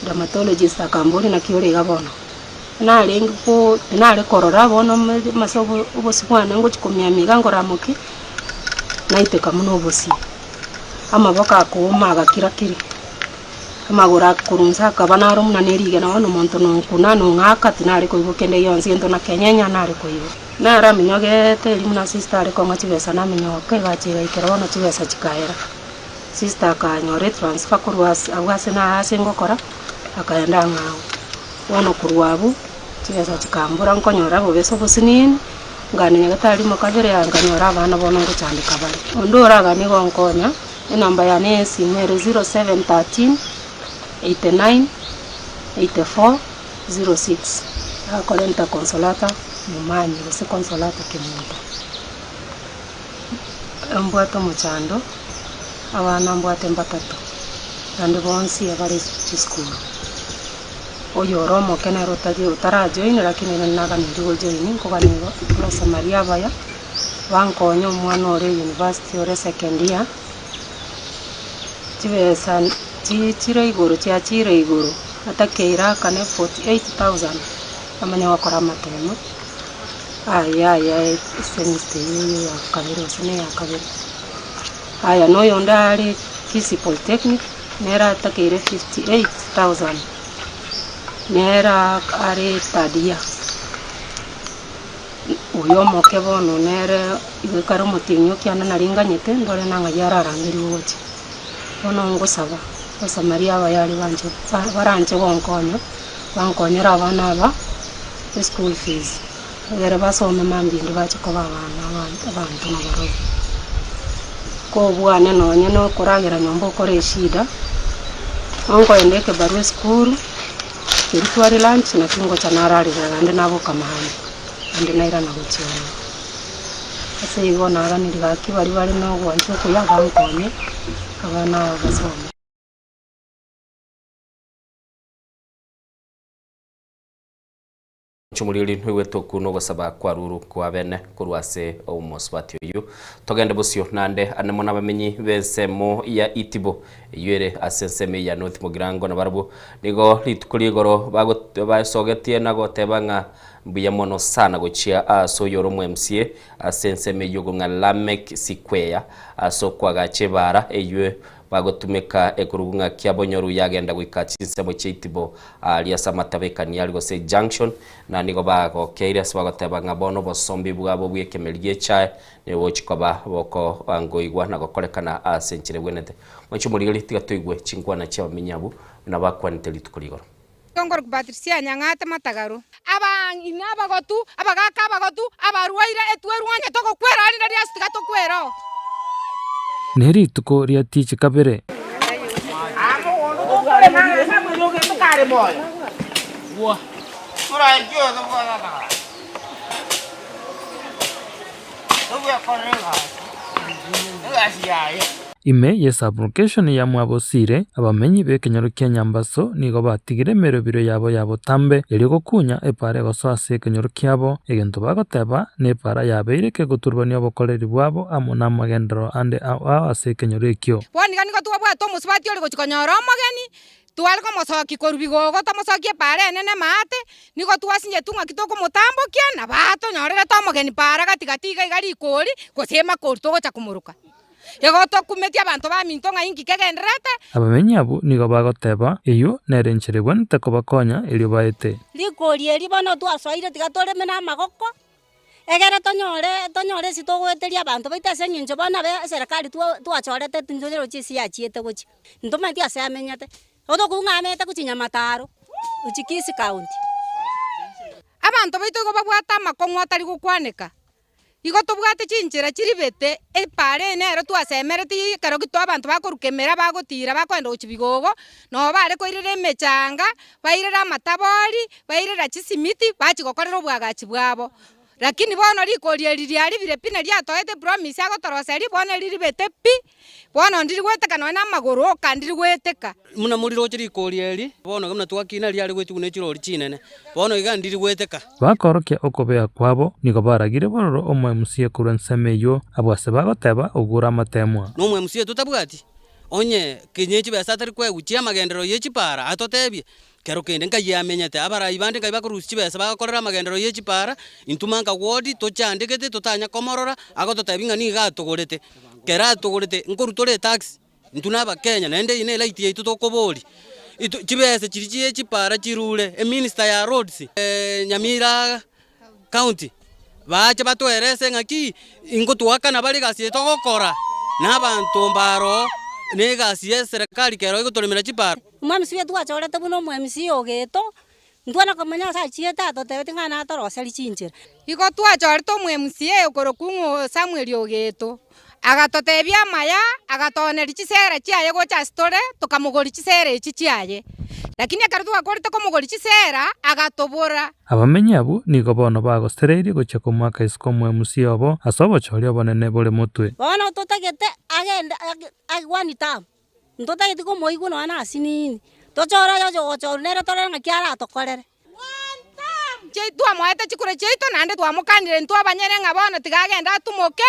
dermatologist akamboria naki ore iga bono, narenge ko nare korora bono ase obosio bwane ngochia komiamia iga nkoramokia, naiteka buna obosie, amaboko akooma agakira kiri. Amagoro akorwa inse akaba naro buna ne rigena bono omonto nonkuna nong'aka tinare koigwa kende gionsi gento na kenyenya nare koigwa. Naro aminyogete erio buna sister are kong'a chibesa naminyoka egacha egaikera bono chibesa chikaera. Sister akanyora etransfer korwa ase abwo ase na ase ngokora, akaenda ang'ao. Bono korwa abwo, chibesa chikambora nkonyora bobe ase obosinini, nkagenda nyagetari rimo kabere aya nkanyora abana bono ngochandeka bare. Onde oraganie gonkonya. Enamba yane y'esimu ere 0713 89 84 06. Akorenta Consolata Momanyi gose Consolata Kemunto. Mbwate omochando, abana mbwate mbatato, naende bonsi abare chisukuru. Oyo ore omoke nere otari otarajoin lakini ere naganeiri gojoin, nkogania abasamaria abaya. Bankonya omwana ore university ore second year, chibesa chire igoro chiachire igoro, atakeire akane 48,000 amanye gokora amatemo aye aya esemester eye ya kabere gose na eya kabere. Aya na oyonde are Kisii Polytechnic, nere atakeire 58,000, nere are third year. Oyo omoke bono nere igo ekare omotienyi o kianda naria nganyete, ndore nang'ai ararangerigwe gochia. Bono ngosaba, Abasamaria abaya aria banche baranche gonkonya, bankonyere abana aba eschool fees, egere basome mambia ende bache koba abana abanto nabarobwo. Kobwane nonye na okoragera nyomba okore eshida, nkoenda ekebarua esukuru. Erio tware lunch naki ngocha nararera naende naboka mambia, naende nairana gochia ororo. Ase igo naganire gaki baria bare na ogwancha okuya bankonye, abana aba basome. Chomoriori noigwete oku nogosaba kwa ruru kwa bene korwa ase omosubati oyio. Togende bosio naende ane mono abamenyi b'ensemo ya Itibo eyio ere ase ensemo eye ya North Mugirango nabarabwo nigo rituko rigoro baesogetie na goteba ng'a mbuya mono sana gochia ase oyore omo MCA ase ensemo eyio ng'a Lameck Sikweya ase okoagacha ebaara eyio Bagotumeka ekorugu ng'a kiabonyoru yagenda goika chinsemo chia Itibo aaria ase amatabekani aria gose junction, na nigo bagokeire ase bagoteba ng'a bono obosombi bwabo bw'ekemeri gi'echae nigo bogochia koba bokoangoigwa na gokorekana ase enchera ebwenerete. Mwanche omorigereria, tiga toigwe chinkwana chi'abamenyi abwo buna bakwanete rituko rigoro. Nkorokwa Patricia Nyang'ate Matagaru. Abang'ina abagotu, abagaaka abagotu, abarwaire, etwerwe onye togokwera rinde riasu tiga tokwere oo. Ne rituko ria tichi kabere. Ime y'esablocation ya Mwabosire, abamenyi b'ekenyoro kia Nyambaso nigo batigire emerobiro yabo ya botambe erio gokunya epaara egosoa ase ekenyoro kiabo, egento bagoteba nepaara yabeire kegoturubania obokoreri bwabo amo namagenderero ande ao ao ase ekenyoro ekio. Bono iga nigo twabwate omosubati ore gochia konyora omogeni, Tware komosokia korwa bigogo tomosokie epaara enene maate, nigo twasinyetu ng'aki tokomotambokia, na batonyorerete omogeni paara gati gati iga iga rikori, gose emakori togocha komoroka. Igo tokumetie abanto baminto ng'a inki kegendererete. Abamenyi abwo nigo bagoteba, Eyio nere enchera ebwenerete kobakonya erio baete. Rikori eri bono twasoire tiga toreme na amagoko, egere tonyore tonyore ase togoeteria abanto baito ase eng'encho bono abe eserekari twa twachorete tintoyerochi ase yachiete gochia. Ntomanyeti ase amenyete, otokobua ng'a amenyete gochia Nyamataro, gochia Kisii County. Abanto baito igo babwate amakong'u atari gokwaneka. Igo tobwate chinchera chiribete, epaara eye nero twasemeretie ekero gito abanto bakoruka emera bagotira bakoenda gochia bigogo, nabo bare koirera emechanga, bairere amatabori, bairera chisimiti, bachia gokorera obwagachi bwabo. Lakini bono rikori eri riaribire pi na riatoete epromise agotoroseria, bono eriribete pi, Bono ndiri gweteka nonya namagoro oka, ndiri gweteka. Buna moriroche rikori eri, bono iga buna twakina riare goetigwa ne chirori chinene, bono iga ndiri gweteka. Bakorokia okobea kwabo, nigo baragire bororo omoemusie korwa ensemo eyio, abwo ase bagoteba, Ogure amateemwa. Nomoemusie totabwati, onye kenye chibesa atari koegwa chi'amagenderero ye chipara, atotebie, Kero kende nkai amenyete, abarai bande nkai bakorusia chibesa bagakorera amagenderero ye chipara, intwe manka ward tochandegete totanya komorora, agototebia ng'a nigo atogorete. Kero atogorete, nkorwa tore etax, intwe na abakenya naende eye ne eright yaito tokoboria. Intwe chibesa chiria chie chipara chirure, eminister ya roads, Nyamira county, bache batoerese ng'aki ingotoakana bare egasi eye togokora, na abanto mbaro na egasi ya eserekari kero egotoremera chipara. Omwemisi oyo twachorete buna omwemisi ogeto, ntwana komanya ase achiete atotebeti ng'a natoroserie chinchera. Igo twachorete omwemisi okorokwa ng'o Samuel ogeto, agatotebia amaya, agatooneria chisera chiaye gocha ase tore, tokamogoria chisera echi chiaye. Lakini ekero twakorete komogoria chisera, agatobora. Abamenyi abwo nigo bono bagosereirie gochia komoaka isiko omwemisi obo ase obochori obonene bore motwe. Bono totagete agende age one term. Ntotageti komoigwa nonya na asinini, tochore oyoche ogochorwa nere torore ng'aki aratokorere. Twamoete chikura chiaito, naende twamokanire intwe abanyene ng'a bono tiga agende atumoke,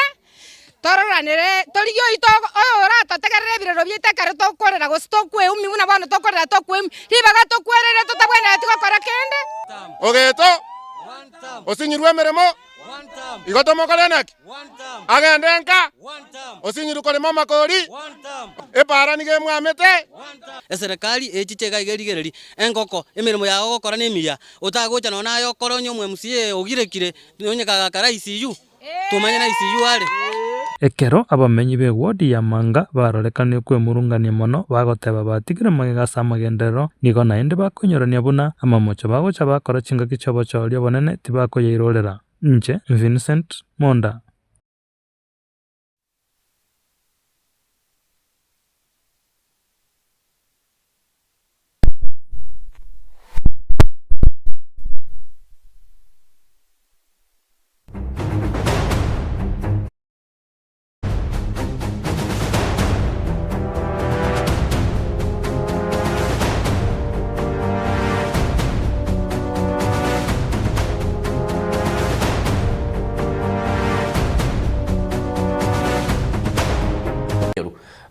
tororanere torigie oito oyoratotegerere ebirero biaito ekero tokorera gose tokweumia buna bono tokorera tokweumia, ribaga tokwerere totabwenereti gokora kende. Ogeto osinyirwe emeremo, igo tomokore naki? Agende nka, osinyirwe korema amakori, epaara nigo emwamete. Eserekari echiche iga iga erigererie engoko, emeremo yago ogokora nemiya, otagocha nonya naye okore onye omo-MCA ogirekire, onye kagakara ICU, tomanye na ICU are. Ekero abamenyi b'ewodi ya Manga barorekanire kwemurungania mono bagoteba batigire magega ase amagenderero, nigo naende bakoinyorania buna amamocho bagocha bakora chingaki chi'obochori obonene tibakoyairorera. Inche Vincent Monda.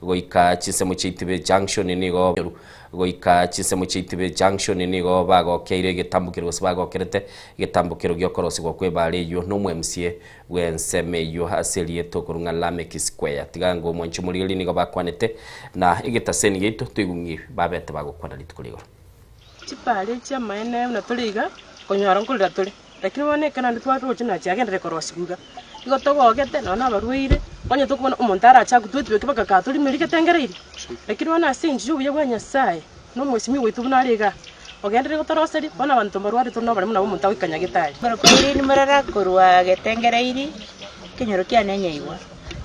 Goika chinsemo chia Itibe Junction nigo Goika chinsemo chia Itibe Junction nigo bagokeire egetambokero gose bagokerete egetambokero gi'okorosigwa kw'ebaara eyio n'omwemsie bw'ensemo eyio ase erieta okorwa ng'a Lameck Square. Tiga ng'a omwanchi omorigereria nigo bakwanete na egetaseni giaito toigwe ng'i babete bagokwana rituko rigoro. Chipara echi amaene buna tore iga, konyora nkorera tore, lakini bono ekero naende twaroche nachi agenderere korosigwa iga, igo togogete nonye na abarwaire, onye tokobona omonto arache agotwetweke mpaka kaa torimeri getengereiri. Lakini bono ase enchera ya obuya bwa Nyasaye, na omwesimigwa oito buna are igaa, ogenderere gotoroseria, bono abanto mbarwarete tore noboremu nabo omonto agoika nyagetari. Irene Murara korwa Getengereiri, ekenyoro kiane Nyaigwa.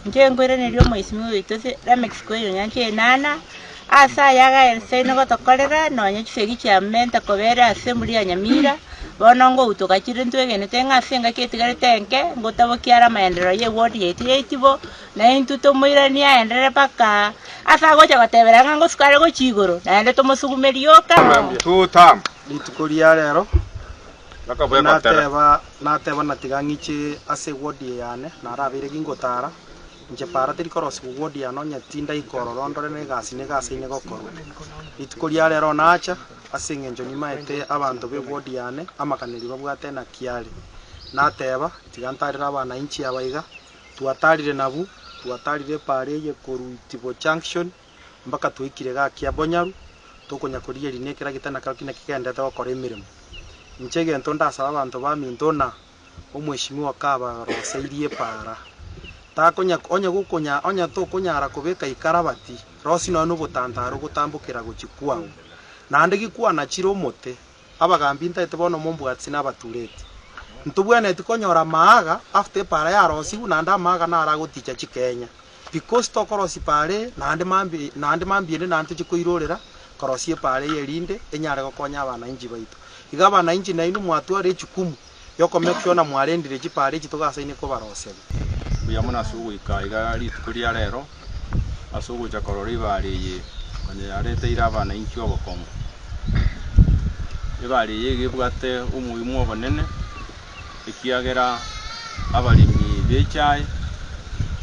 Inche nkoiraneria omoisimigwa oito ase Lameck Square Onyancha Enana, ase aya agaense gotokorera nonye chisegi chiamenta kobera ase emburi ya Nyamira, bono ngoutoka chire ntwegenete ng'a ase engaki etigarete enke, ngotabokia are amaenderero ya eward yaito ya Itibo, Na intwe tomoiranie aenderere mpaka ase agocha gotebera ng'a ngosuka are gochia igoro, naende tomosugume rioka. Rituko ria rero nateba nateba na tiga ng'iche ase eward eye yane narabeire gingotara, inche para teri korosigwa ward yane onye tindaika ororo ndore na egasi nigo aseine gokorwa. Rituko ria rero nacha ase eng'encho nimaete abanto ba eward yane amaganeri babwate naki are. Nateba tiga ntarere abanainchi aba iga. Twatarire nabwo, Twatarire epaara eye korwa Itibo Junction mpaka twaikire igaa Kiabonyaru, tokonya korigereria na ekeragita na kerokio naki kegendererete gokora emeremo. Inche egento ndasaba abanto baminto na omweshimiwa kabaroseirie epaara, takonya onye gokonya onye tokonyara kobeka ikarabati, rosia nonya na obotantare ogotambokera gochia kwao. Naende gikwanachire omote, Abagambi ntaete bono mombwatisi na abatureti. Ntobwenereti konyora amaaga after epaara yarosigwe naende amaaga naro agoticha chikenya. Because tokorosia paara eye naende mambia naende mambia ende naende tochie koirorera korosia epaara eye erinde enyare gokonya abanainchi baito. Iga abanainchi nainwe mwatwara echukumu yoko make sure na mwarendire chipaara echi togasaine kobaroseria. Mbuya mono ase ogoika iga rituko ria rero, ase ogocha korora ebaare eye konya yareteire abanainchi obokong'u. Ebaare eye iga ebwate omoimo obonene, ekiagera abaremi b'echae,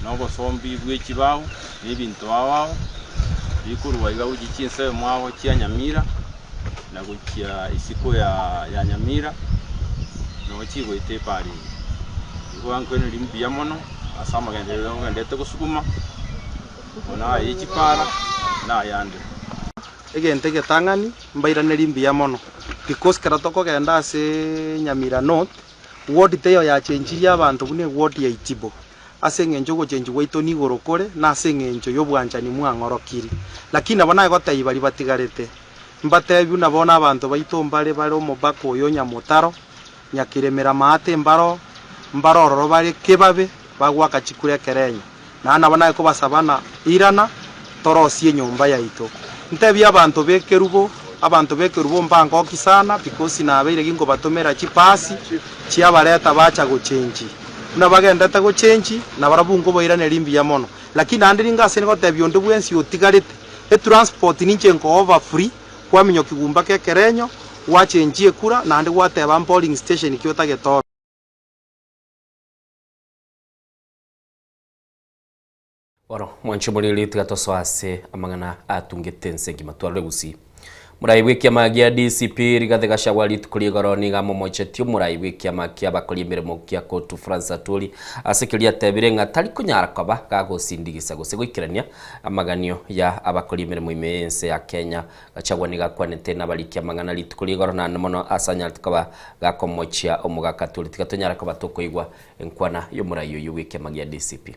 na obosombi bwe chibao, na ebinto ao ao, bikorwa iga gochia chinsemo ao chia Nyamira, na gochia isiko ya Nyamira, noo chigoeta epaara eye. Igo nkweneria mbuya mono ase amagenderero ogendererete gosuguma, mono aye chipaara na ayande. Egento egetang'ani, mbairanerie mbuya mono because ekero tokogenda ase Nyamira North, ward teiyo yachenchirie abanto buna eward ya Itibo. Ase engencho ogochenchwa gwaito nigoro kore, na ase engencho y'obwanchani mwang'orokiri. Lakini nabo naye gotebia baria batigarete, mbatebi buna bono abanto baito mbare bare omobaka oyo Nyamotaro, Nyakiremera maate mbaro, mbare ororo bare kebabe, bagoaka chikura ekerenyo. Naende nabo naye kobasaba na irana, torosie enyomba yaito. Ntebie abanto b'ekerubo, abanto b'ekerubo mbangoki sana because nabeire ginkobatomera chipasi chiabareta bacha gochenchi. Buna bagendete gochenchi, nabarabwo nkobairaneria mbuya mono. Lakini naende ninga ase ngotebia onde bwensi otigarete, etransport ninche nkoba free, kwaminyokiwa mpaka ekerenyo, gwachenchia ekura, naende gwateba polling station ki otagete obe. Bono mwanche omoriri tiga tosoe ase amang'ana atungete ense engima twarore gusii. Morai bw'ekiama gia DCP Rigathi Gachagua rituko ria igoro nigo amomochetie omorai bw'ekiama kia abakori emeremo kia Cotu Francis Atwoli ase keria atebire ng'a tari konyara koba gagosindigisa gose goikerania amaganio ya abakori emeremo ime y'ense ya Kenya. Gachagua nigo akwanete nabariki amang'ana rituko ria igoro naende mono ase anyarete koba gakomochia omogaka Atwoli. Tiga tonyare koba tokoigwa enkwana y'omorai oyio bw'ekiama gia DCP.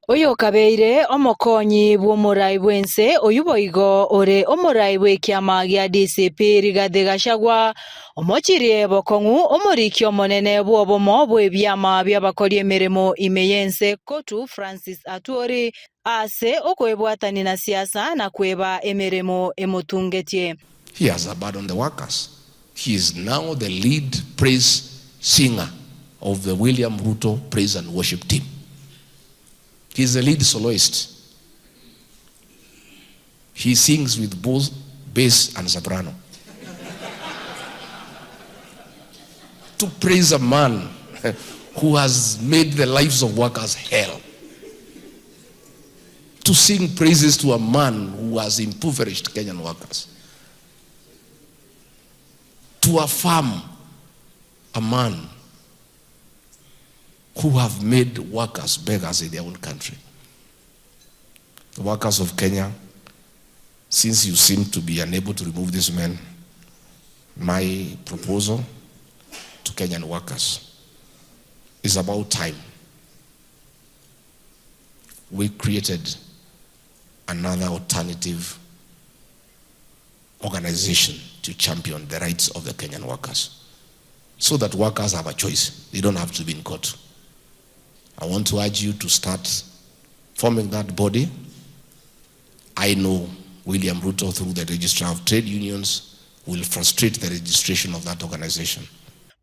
Oyokabeire omokonyi bw'omorai bw'ense oyio boigo ore omorai bw'ekiama gia DCP Rigathi Gachagua omochirie bokong'u omoriki omonene bw'obomo bw'ebiama bi'abakori emeremo ime y'ense Cotu Francis Atwoli ase okoebwatania na siasa na kweba emeremo emotungetie. He has abandoned the workers. He is now the lead praise singer of the William Ruto praise and worship team. He is the lead soloist. He sings with both bass and soprano. to praise a man who has made the lives of workers hell. To sing praises to a man who has impoverished Kenyan workers. To affirm a man who have made workers beggars in their own country. The workers of Kenya, since you seem to be unable to remove this man, my proposal to Kenyan workers is about time we created another alternative organization to champion the rights of the Kenyan workers so that workers have a choice. They don't have to be in court. I want to urge you to start forming that body. I know William Ruto, through the Registrar of Trade Unions, will frustrate the registration of that organization.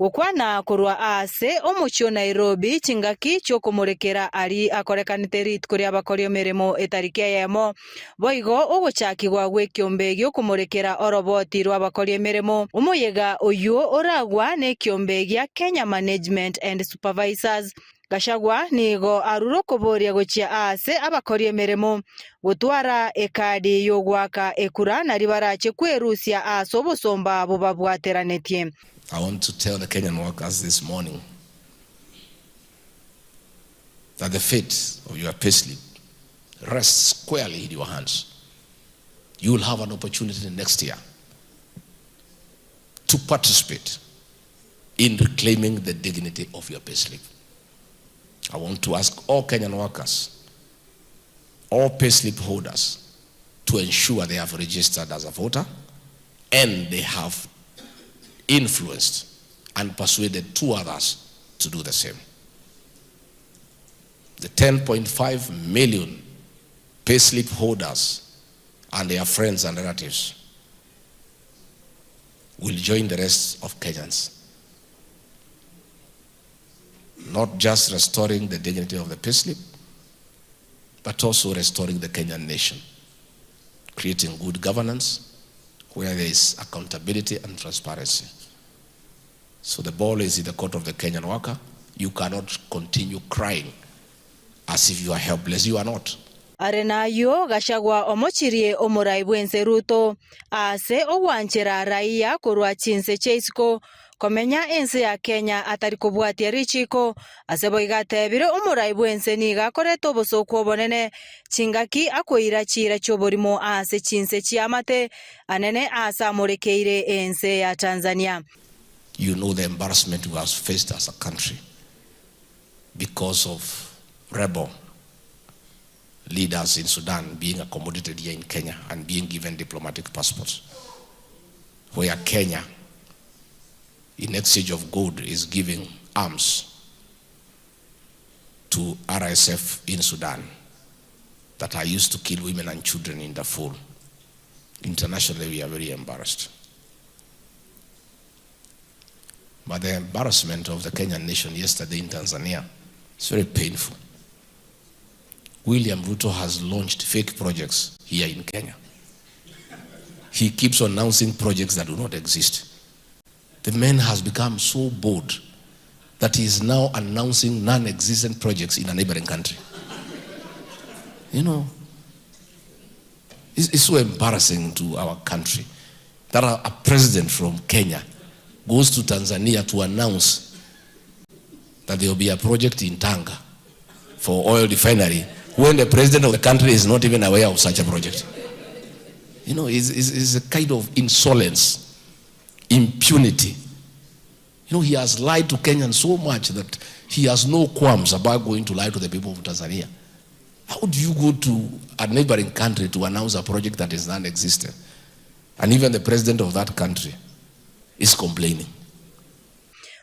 Gokwana korwa aase omochie o Nairobi chingaki chi'okomorekera aria akorekanete rituko ri'abakori emeremo etariki eyemo. Boigo ogochakigwa gw'ekiombe gi'okomorekera oroboti rw'abakori emeremo, omoyega oyio oragwa nekiombe gia Kenya Management and Supervisors. Gachagua nigo arure okoboria gochia aase abakori emeremo, gotwara ekadi y'ogoaka ekura nario barache kwerusia aase obosomba bobabwateranetie. I want to tell the Kenyan workers this morning that the fate of your payslip rests squarely in your hands. You will have an opportunity next year to participate in reclaiming the dignity of your payslip. I want to ask all Kenyan workers, all payslip holders, to ensure they have registered as a voter and they have influenced and persuaded two others to do the same. The 10.5 million payslip holders and their friends and relatives will join the rest of Kenyans. Not just restoring the dignity of the payslip, but also restoring the Kenyan nation, creating good governance where there is accountability and transparency. So the ball is in the court of the Kenyan worker. You cannot continue crying as if you are helpless. You are not. Are nayio Gachagua omochirie omorai bw'ense Ruto ase ogwanchera raia korwa chinse chia isiko komenya ense ya Kenya atari kobwatia richiko. Ase boigo atebire omorai bw'ense nigo akorete obosooku obonene chingaki akoira chiira chi'oborimo ase chinse chi'amate anene aase amorekeire ense ya Tanzania. You know the embarrassment we have faced as a country because of rebel leaders in Sudan being accommodated here in Kenya and being given diplomatic passports, where Kenya, in exchange of gold, is giving arms to RSF in Sudan that are used to kill women and children in Darfur. Internationally, we are very embarrassed. But the embarrassment of the Kenyan nation yesterday in Tanzania is very painful. William Ruto has launched fake projects here in Kenya. He keeps announcing projects that do not exist. The man has become so bold that he is now announcing non-existent projects in a neighboring country. You know, it's, it's so embarrassing to our country that a, a president from Kenya goes to Tanzania to announce that there will be a project in Tanga for oil refinery when the president of the country is not even aware of such a project. You know, it's, it's, it's a kind of insolence, impunity. You know, he has lied to Kenyans so much that he has no qualms about going to lie to the people of Tanzania. How do you go to a neighboring country to announce a project that is non-existent? And even the president of that country is complaining.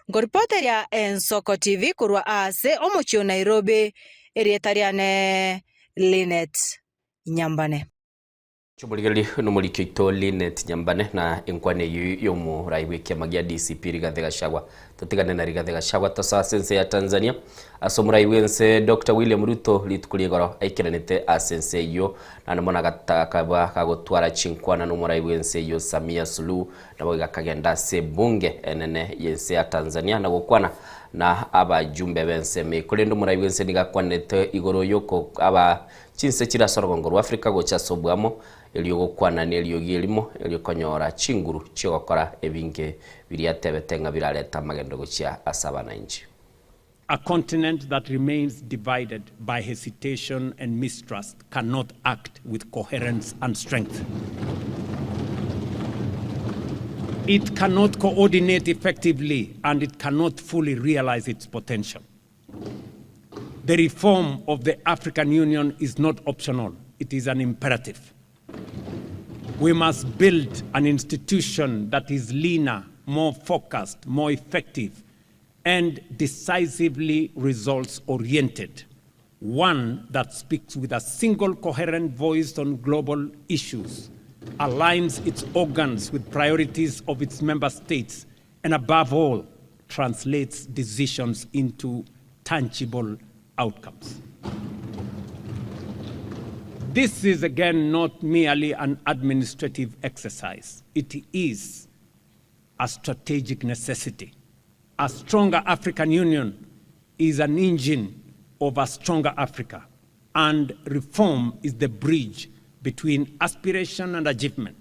Nkoripoteria Ensoko TV korwa ase omochie o Nairobi, erieta riane Linet Nyambane. Choborigereria nomoriki oito Linet Nyambane na enkwana eyio yomorai bw'ekiama gia DCP Rigathi Gachagua. Totigane na Rigathi Gachagua tosoe ase ense ya Tanzania ase omorai bw'ense Doctor William Ruto rituko ria igoro aikeranete ase ense eyio naende mono agatakaba kagotwara chinkwana nomorai bw'ense eyio Samia Suluhu Naboigo akagenda ase ebunge enene y'ense ya Tanzania na gokwana na abajumbe b'ensemo eye. Korende omorai bw'ense nigo akwanete igoro y'oko aba chinse chire ase orogongo rwa Afrika gocha ase oboamo, erio gokwana neriogi erimo, erio konyora chinguru chi'ogokora ebinge biria atebete ng'a birarete amagendo gochia ase abanainchi. A continent that remains divided by hesitation and mistrust cannot act with coherence and strength. It cannot coordinate effectively and it cannot fully realize its potential. The reform of the African Union is not optional, it is an imperative. We must build an institution that is leaner, more focused, more effective, and decisively results oriented. One that speaks with a single coherent voice on global issues, aligns its organs with priorities of its member states, and above all, translates decisions into tangible outcomes. This is again not merely an administrative exercise. It is a strategic necessity. A stronger African Union is an engine of a stronger Africa, and reform is the bridge between aspiration and achievement.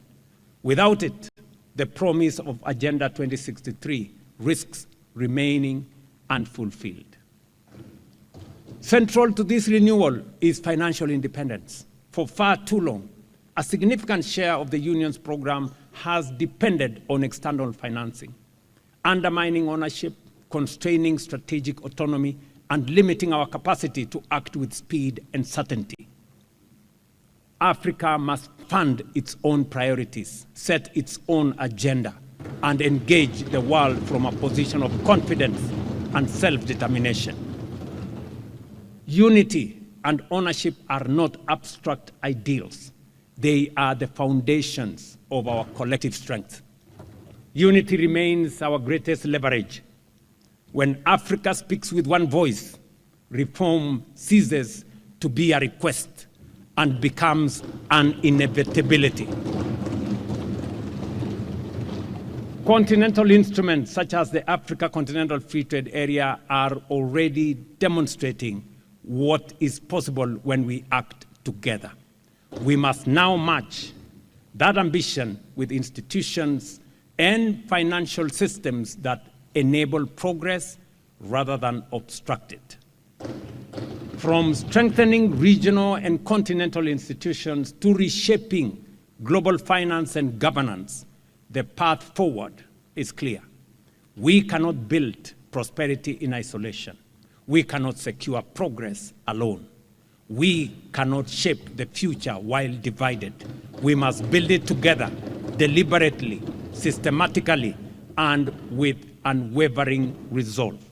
Without it, the promise of Agenda 2063 risks remaining unfulfilled. Central to this renewal is financial independence. For far too long, a significant share of the union's program has depended on external financing, undermining ownership, constraining strategic autonomy, and limiting our capacity to act with speed and certainty. Africa must fund its own priorities, set its own agenda, and engage the world from a position of confidence and self determination. Unity and ownership are not abstract ideals, they are the foundations of our collective strength. Unity remains our greatest leverage. When Africa speaks with one voice, reform ceases to be a request and becomes an inevitability. Continental instruments such as the Africa Continental Free Trade Area are already demonstrating what is possible when we act together. We must now match that ambition with institutions and financial systems that enable progress rather than obstruct it. From strengthening regional and continental institutions to reshaping global finance and governance, the path forward is clear. We cannot build prosperity in isolation. We cannot secure progress alone. We cannot shape the future while divided. We must build it together, deliberately, systematically, and with unwavering resolve.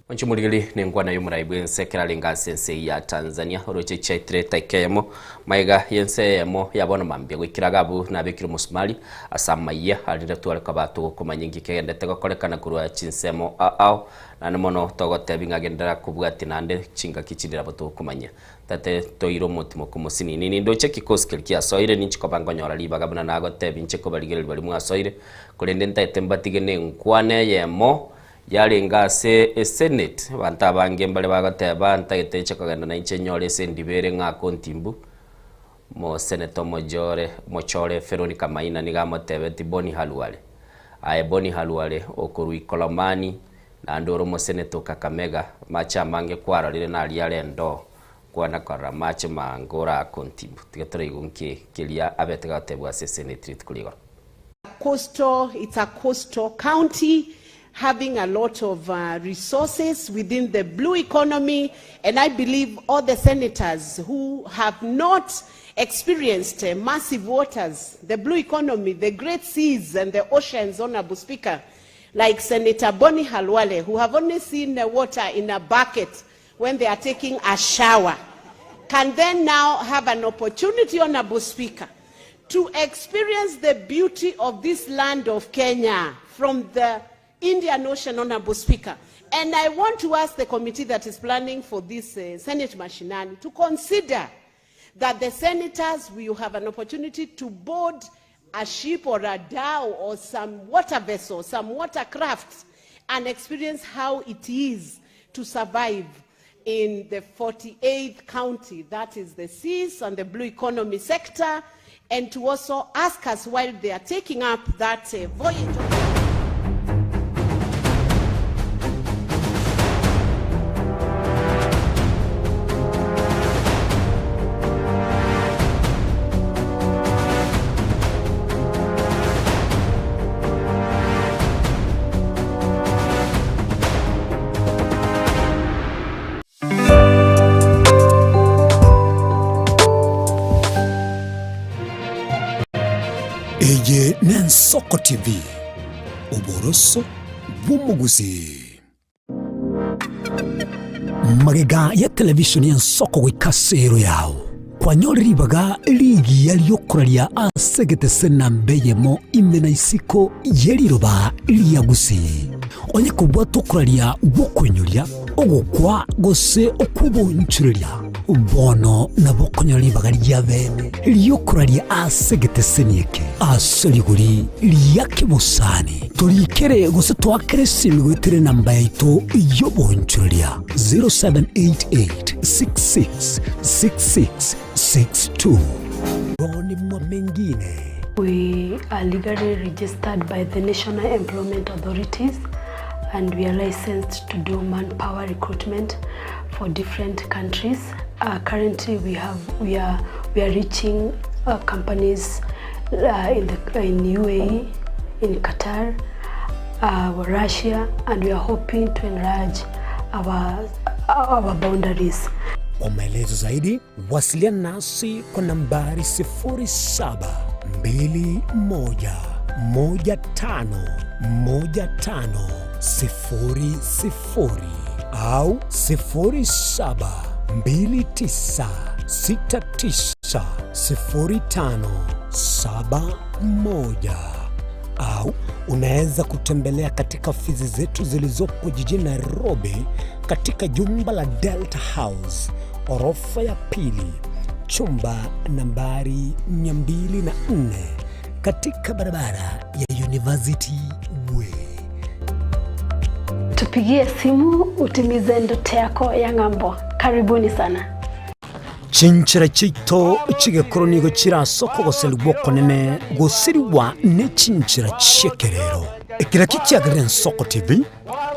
Onchimorigeri nenkwana y'omorai bw'ense ekero arenge ase ense eyio ya Tanzania oroche chiaitire etaika eyemo maiga y'ense eyemo ya bono mambia goikera iga abwo nabekire omosumari ase amayia arire tware koba togokomanya inki kegendete gokorekana korwa chinsemo ao ao naende mono togotebi ng'a genderera kobwatia naende chingaki chinde nabo togokomanyia Tate toire omotimoku mosinini nindoche kikosi keria kiasoire ninche koba nkonyora ribaga buna nagotebi inche kobarigereria baria mwasoire korende ntaete mbatige nenkwana eyemo Yarenge ase esenate, abanto abange mbare bagoteba, Ntagete inche kogenda nainche nyore ase endiba ere ng'ake ontimbu. Omoseneta omojore omochore Veronica Maina nigo amotebetie Boni Khalwale, Aye Boni Khalwale, okorwa Ikolomani, naende ore omoseneta o Kakamega, amache amange kwarorire naria are endoo, kwana korora amache mange oraake ontimbu. Tiga toraigwe nki keria abete gagotebwa ase esenate rituko ria igoro. Coastal, it's a coastal county having a lot of uh, resources within the blue economy and I believe all the senators who have not experienced uh, massive waters, the blue economy, the great seas and the oceans, Honorable Speaker, like Senator Bonnie Halwale, who have only seen the water in a bucket when they are taking a shower, can then now have an opportunity, Honorable Speaker, to experience the beauty of this land of Kenya from the Indian Ocean, Honorable Speaker. And I want to ask the committee that is planning for this uh, Senate Mashinani to consider that the senators will have an opportunity to board a ship or a dhow or some water vessel, some watercraft, and experience how it is to survive in the 48th county, that is the seas and the blue economy sector, and to also ask us while they are taking up that uh, voyage. Eye n'Ensoko TV, oboroso bw'omogusii. Magega ya television y'Ensoko goika ase ero yao, kwanyorire ribaga rigiya riokoraria ase egetese namba eyemo ime na isiko ye riroba ria Gusii. Onye kobwata okoraria gw'okoinyoria, ogokwa, gose okw'obonchoreria, bono nabo okonyora ribaga ria bene ri'okoraria ase egeteseni eke ase rigori ria kebosani. Torikere gose toakere esimi goetera enamba yaito y'obonchoreria 0788 66 66 62. Miongoni mwa mengine. We are legally registered by the National Employment Authorities and we are licensed to do manpower recruitment. for different countries. Uh, currently we have we are we are reaching uh, companies uh, in the in UAE, in Qatar, uh, Russia, and we are hoping to enlarge our our boundaries. Kwa maelezo zaidi wasiliana nasi kwa nambari 0721151500 au 0729690571 au unaweza kutembelea katika ofisi zetu zilizopo jijini Nairobi katika jumba la Delta House orofa ya pili chumba nambari 204 katika barabara ya University Way. Tupigie simu utimize ndoto yako ya ng'ambo. Karibuni sana. Chinchera chiaito chigekoro nigo chirase okogoserigwa okonene gosirigwa ne chinchera chi'ekerero. Ekero kichiagerire Ensoko TV,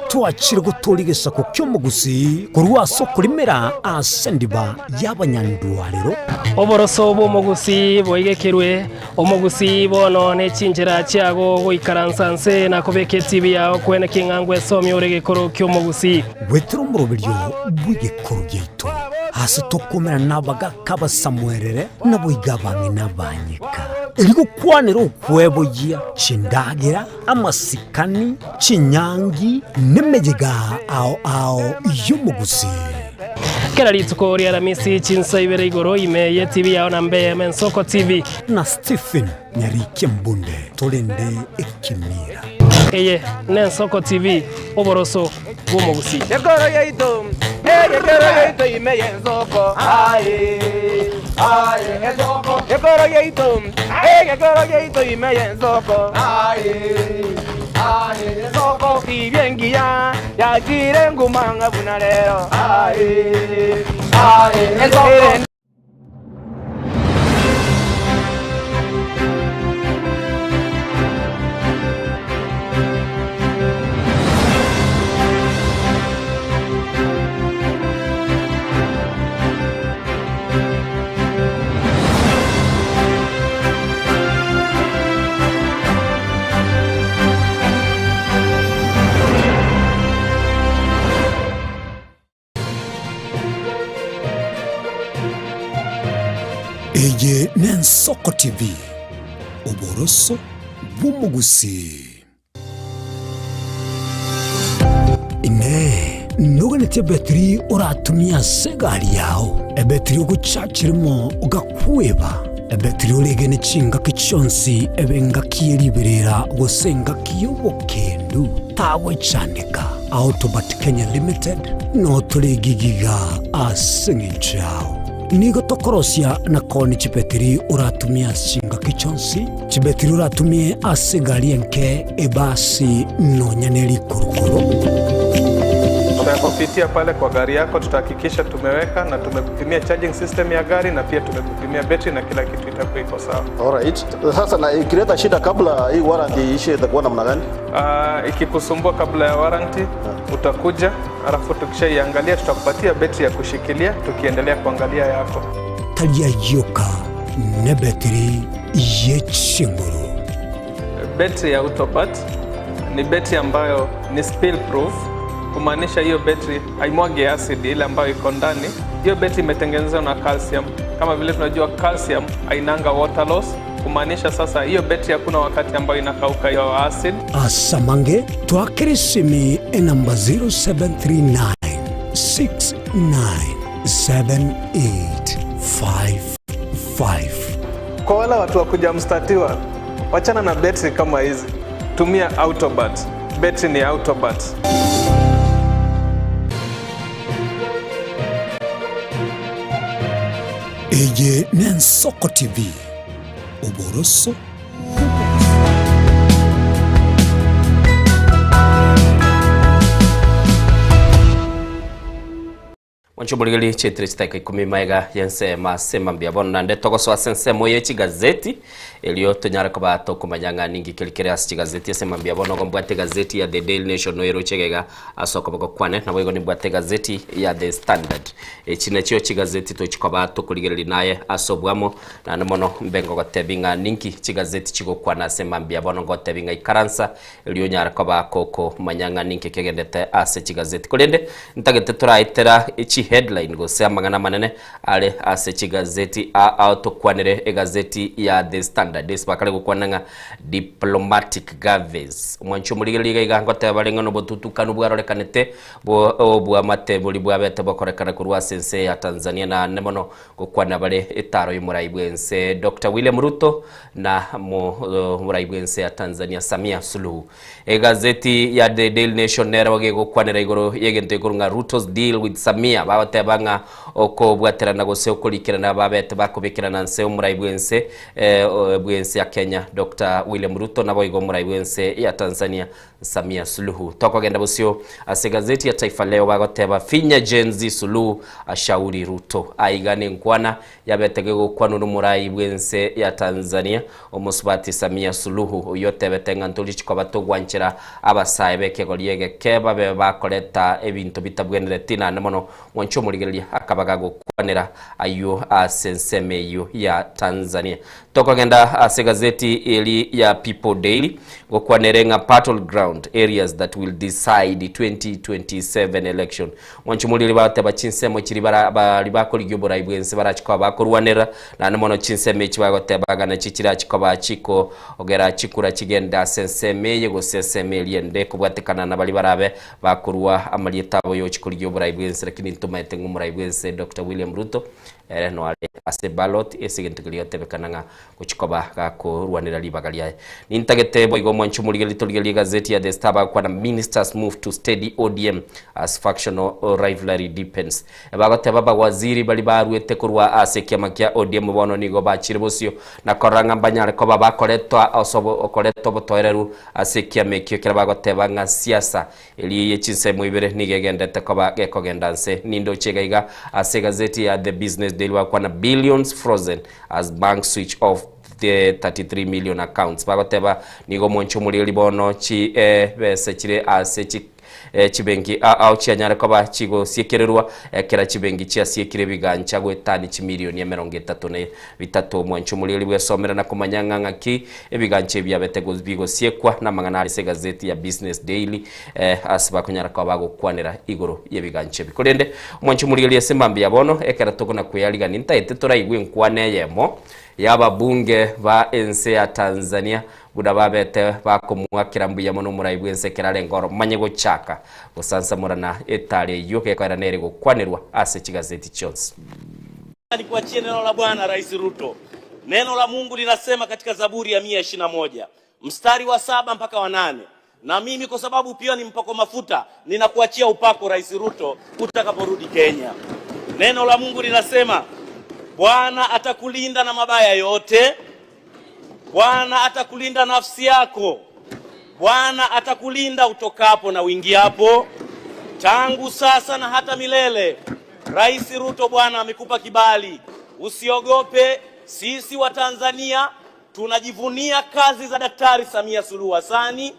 twachire gotoria egesaku ki'omogusii korwa ase okorimera ase endiba y'abanyandwarero. Oboroso bw'omogusii boigekerwe, omogusii bono ne chinchera chiago goikaransa nse na kobeka etibi yao kwene king'a ngwesomia ore egekoro ki'omogusii. Gwetera omoroberio bw'egekoro giaito, aase tokoumera nabagaaka abasamuerere, naboigo abang'ina abanyeka, erio gokwanera okweboyia chindagera, amasikani, chinyangi, nemeyega ao ao y'omogusii. Kera rituko ri'Aramisi chinsa ibere igoro ime y'etibi yao na mbe Ensoko TV. Na Stephen Nyarikia Mbunde torende ekemira. Eye n'Ensoko TV, oboroso bw'omogusii. Ekoro yaito, egekero yaito ime y'ensoko, aye, aye, ensoko. Ekoro yaito, egekero yaito ime y'ensoko, aye, aye, ensoko. Tibia engiya yachire nguma ng'a buna rero, aye, aye, ensoko. Eye n'Ensoko TV, oboroso bw'omogusii. Inee! Noganetie ebetiri oratumie ase egari yao, ebetiri ogochachiremo ogakweba, ebetiri oregene chingaki chionsi ebe engaki ye riberera gose engaki y'obokendu? Tagwechandeka. Autobat Kenya Limited notore gigiga ase eng'encho yao. Nigo tokorosia na koonia chibetiri oratumie ase chingaki chionsi, chibetiri oratumie ase egari enke, ebasi, nonya ne rikurukuru. Tutakupitia pale kwa gari yako, tutahakikisha tumeweka na tumekupimia charging system ya gari na pia tumekupimia betri na kila kitu itakuwa iko sawa. Alright. Sasa na ikileta shida kabla hii warranty iishe itakuwa namna gani? Uh, ikikusumbua kabla ya warranty utakuja, alafu tukishaiangalia tutakupatia betri ya kushikilia tukiendelea kuangalia yako. Tari ayio nebetiri ye chinguru. Betri ya Autobat ni betri ambayo ni spill proof, kumaanisha hiyo betri haimwagi acid ile ambayo iko ndani. Hiyo betri imetengenezwa na calcium. Kama vile tunajua calcium hainanga water loss, kumaanisha sasa hiyo betri hakuna wakati ambayo inakauka hiyo acid. Asamange twakere esimi enamba 0739 697855. Kwa wale watu wa kuja mstatiwa, wachana na betri kama hizi, tumia Autobat. Betri ni Autobat. Eye n'Ensoko TV, oboroso Mwanche omorigeri chietire chidakika ikomi maega y'ensemo ase mambia bono naende togosoa ase ensemo ye chigazeti erio tonyare koba tokomanya ng'a ninki keri kere ase chigazeti ase mambia bono igo mbwate egazeti ya The Daily Nation oyeroche iga iga ase okoboko kwane naboigo nimbwate egazeti ya The Standard. Echi nachio chigazeti tochi koba tokorigereria naye ase obwamo naende mono mbe ngogotebi ng'a ninki chigazeti chigokwana ase mambia bono ngotebi ng'a ikaransa Erio onyare koba kokomanya ng'a ninki kegendete ase chigazeti. Korende ntagete toraetera chiheadline gose amang'ana amanene are ase chigazeti ao tokwanere egazeti ya The Standard ase bakare gokwana ng'a diplomatic gaffes. Omwanchi omorigereria iga iga ngoteba bare ng'a nobotutukanu bwarorekanete bo obwamate boria bwabete bokorekana korwa ase ense ya Tanzania naende mono Gokwana bare etaro y'omorai bw'ense Doctor William Ruto na omorai bw'ense ya Tanzania Samia Suluhu. Egazeti ya The Daily Nation nero gegokwanera igoro y'egento ekorwa ng'a Ruto's deal with Samia bagoteba ng'a okobwaterana gose okorikerana babete bakobekerana nse omorai bw'ense bw'ense ya Kenya Doctor William Ruto naboigo omorai bw'ense ya Tanzania Samia Suluhu. Tokogenda bosio ase egazeti ya Taifa Leo bagoteba Finya Gen Z Suluhu ashauri Ruto. Aiga nenkwana yabete gegokwanwa nomorai bwense ya Tanzania omosubati Samia Suluhu oyio otebete ng'a ntori chikoba togwanchera abasae bekegori egeke babe bakoreta ebinto bitabwenereti naende mono mwanche omorigereria akaba gagokwanera ayio ase ensemo eyio ya Tanzania. Tokogenda ase egazeti eri ya People Daily, gokwanere ng'a battleground areas that will decide 2027 election. Mwanche moriri bagoteba chinsemo chiri bara bari bakorigia oborai bwense barachi koba bakorwanera, naende mono chinsemo echi bagoteba ng'a nachi chirachi koba chikogera chikura chigende ase ensemo eye gose ensemo eria ende kobwatekana na baria barabe bakorwa amarieta abo yochi korigia oborai bwense lakini ntomaete ng'a omorai bwense Doctor William Ruto Ere noare ase ballot ase egento keria getebekana ng'a gochia koba gakorwanera ribaga riaye. Nintagete boigo omwanchi omorigereria torigererie egazeti ya The Star bagokwana Ministers move to steady ODM as factional rivalry deepens. Bagoteba abawaziri baria baruete korwa ase ekiama kia ODM bono nigo bachire bosio na korora ng'a mbanyare koba bakoretwa ase okoreta obotoereru ase ekiama ekio ekero bagoteba ng'a siasa Eria ye chinsemo ibere nigo egendete koba gekogenda nse. Nindoche iga iga ase egazeti ya The Business Daily bagokwana Billions frozen as banks switch off the 33 million accounts. Bagoteba nigo omonche omorieri bono chi besa chire ase chi chibenki ao chianyare koba chigosiekererwa ekera chibenki chiasiekire ebigancha goetani chimilioni emerongo etato na bitato. Omwanche omorieri bwesomera na komanya ng'a ng'aki Ebigancha ebi biabete bigosiekwa namang'ana ase egazeti ya Business Daily ase bakonyara koba bagokwanera igoro y'ebigancha ebi. Korende omwanchi omorigereria ase mambia bono ekero tokona kweyarigania ntaete toraigwe enkwana eyemo y'ababunge ba ense ya Tanzania buna babete bakomoakera mbuya mono omorai bw'ense ekero arenge oro manye gochaka gosansamorana etari eyio gekoera nere gokwanerwa ase chigazeti chionsi. Nikuachie neno la Bwana Rais Ruto. Neno la Mungu linasema katika Zaburi ya 121 mstari wa saba mpaka wa nane na mimi kwa sababu pia ni mpako mafuta, ninakuachia upako Rais Ruto utakaporudi Kenya. Neno la Mungu linasema Bwana atakulinda na mabaya yote, Bwana atakulinda nafsi yako, Bwana atakulinda utokapo na uingiapo, tangu sasa na hata milele. Rais Ruto, Bwana amekupa kibali, usiogope. Sisi wa Tanzania tunajivunia kazi za Daktari Samia Suluhu Hassani.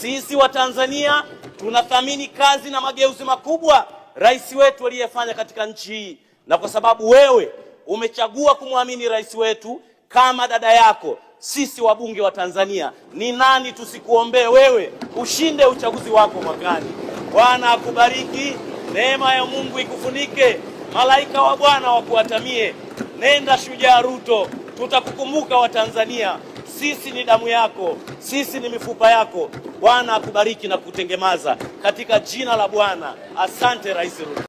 Sisi wa Tanzania tunathamini kazi na mageuzi makubwa rais wetu aliyefanya katika nchi hii, na kwa sababu wewe umechagua kumwamini rais wetu kama dada yako, sisi wabunge wa Tanzania ni nani tusikuombee wewe ushinde uchaguzi wako mwakani? Bwana akubariki, neema ya Mungu ikufunike, malaika wa Bwana wakuatamie. Nenda shujaa Ruto, tutakukumbuka Watanzania. Sisi ni damu yako, sisi ni mifupa yako. Bwana akubariki na kutengemaza katika jina la Bwana. Asante Rais Ruto.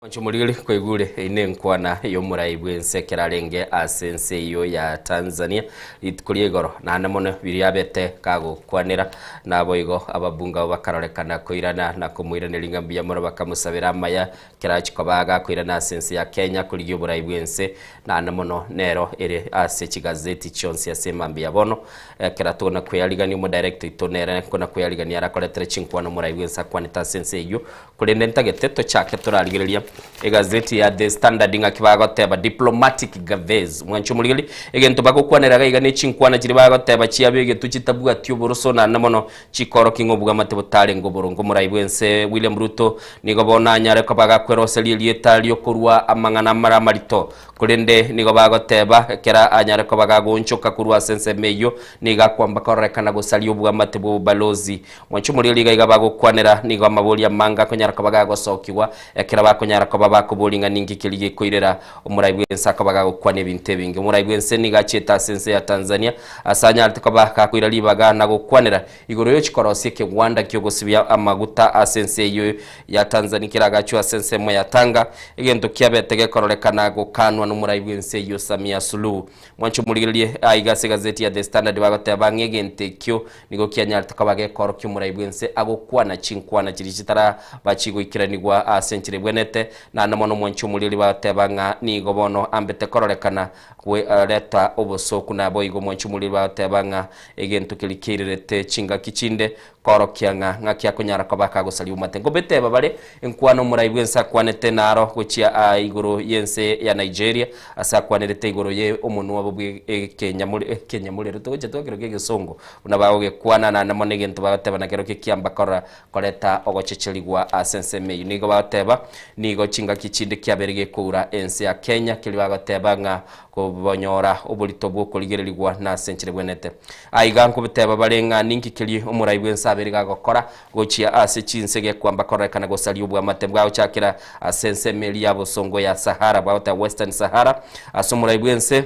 Mwanche omorigeri kwaigure eye nenkwana y'omorai bw'ense ekero arenge ase ense eyio ya Tanzania rituko ria igoro naende mono biria abete kagokwanera naboigo ababunge abwo bakarorekana koirana na komoiraneria ng'a mbuya mono bakamosabera amaya ekero achia koba gakoirana ase ense ya Kenya korigia oborai bw'ense naende mono nero ere ase chigazeti chionsi ase emambia ya bono ekero tokona kweyarigania omodirector oito nere nkona kweyarigania arakoretere chinkwana omorai bw'ense akwanete ase ense eyio Korende ntagete tochake torarigereria egazeti ya The Standard ng'aki bagoteba diplomatic gaffes. Mwanche omorigereria, egento bagokwanera iga iga ne chinkwana chiria bagoteba chiabegetwe chitabwati oboroso naende mono chikorokia ng'a obwamate botarenge oboronge. Omorai bw'ense William Ruto nigo bono anyare koba gakweroseria erieta riokorua amang'ana amare amarito. Korende nigo bagoteba ekero anyare koba gagoonchoka korwa ase ensemo eyio nigo akwamba kororekana gosaria obwamate bw'obobalozi Mwanche omoriri iga iga bagokwanera, nigo amaborio amange akonyara koba gagosokigwa, ekero bakonyara koba bakoboria ng'a ninki keria gekoirera omorai bw'ense akoba gagokwana ebinto ebinge. Omorai bw'ense nigo achiete ase ense ya Tanzania ase anyarete koba gakoira ribaga na gokwanera igoro y'ochikorosia ekegwanda ki'ogosibia amaguta ase ense eyio ya Tanzania keragachwe ase ensemo ya Tanga, egento kiabete gekororekana gokanwa nomorai bw'ense eyio Samia Suluhu. Mwanche omorigererie aiga ase egazeti ya The Standard bagoteba ng'a egento ekio Nigo kianyarete koba gekoorokia omorai bw'ense agokwana chinkwana chiria chitaraba chigoikeranigwa ase enchera ebwenerete, naende mono omwanchi omoriori bagoteba ng'a nigo bono ambete kororekana gwereta obosooku. Naboigo omwanchi omoriori bagoteba ng'a egento keria keirerete chingaki chinde koorokia ng'a ng'aki akonyara koba kagosaria omate. Nkobeteba bare enkwana omorai bw'ense akwanete naro gochia aa igoro y'ense ya Nigeria ase akwanerete igoro ye omonwa obo bwe ekenyamorero togochia twakeroka egesongo Buna bagogekwana, naende mono egento bagoteba nakerokio kiamba korora koreta ogochecherigwa ase ensemo eyio. Nigo bagoteba, nigo chingaki chinde kiabeire gekoura ense ya Kenya, keria bagoteba ng'a kobonyora oborito bw'okorigererigwa nase enchera ebwenerete. Aiga nkobiteba bare ng'a ninki keria omorai bw'ense abeire gagokora gochia ase chinse gekwamba kororekana gosaria obwamate bwagochakera ase ensemo eria ya bosongo ya Sahara, bagoteba Western Sahara, ase omorai bw'ense.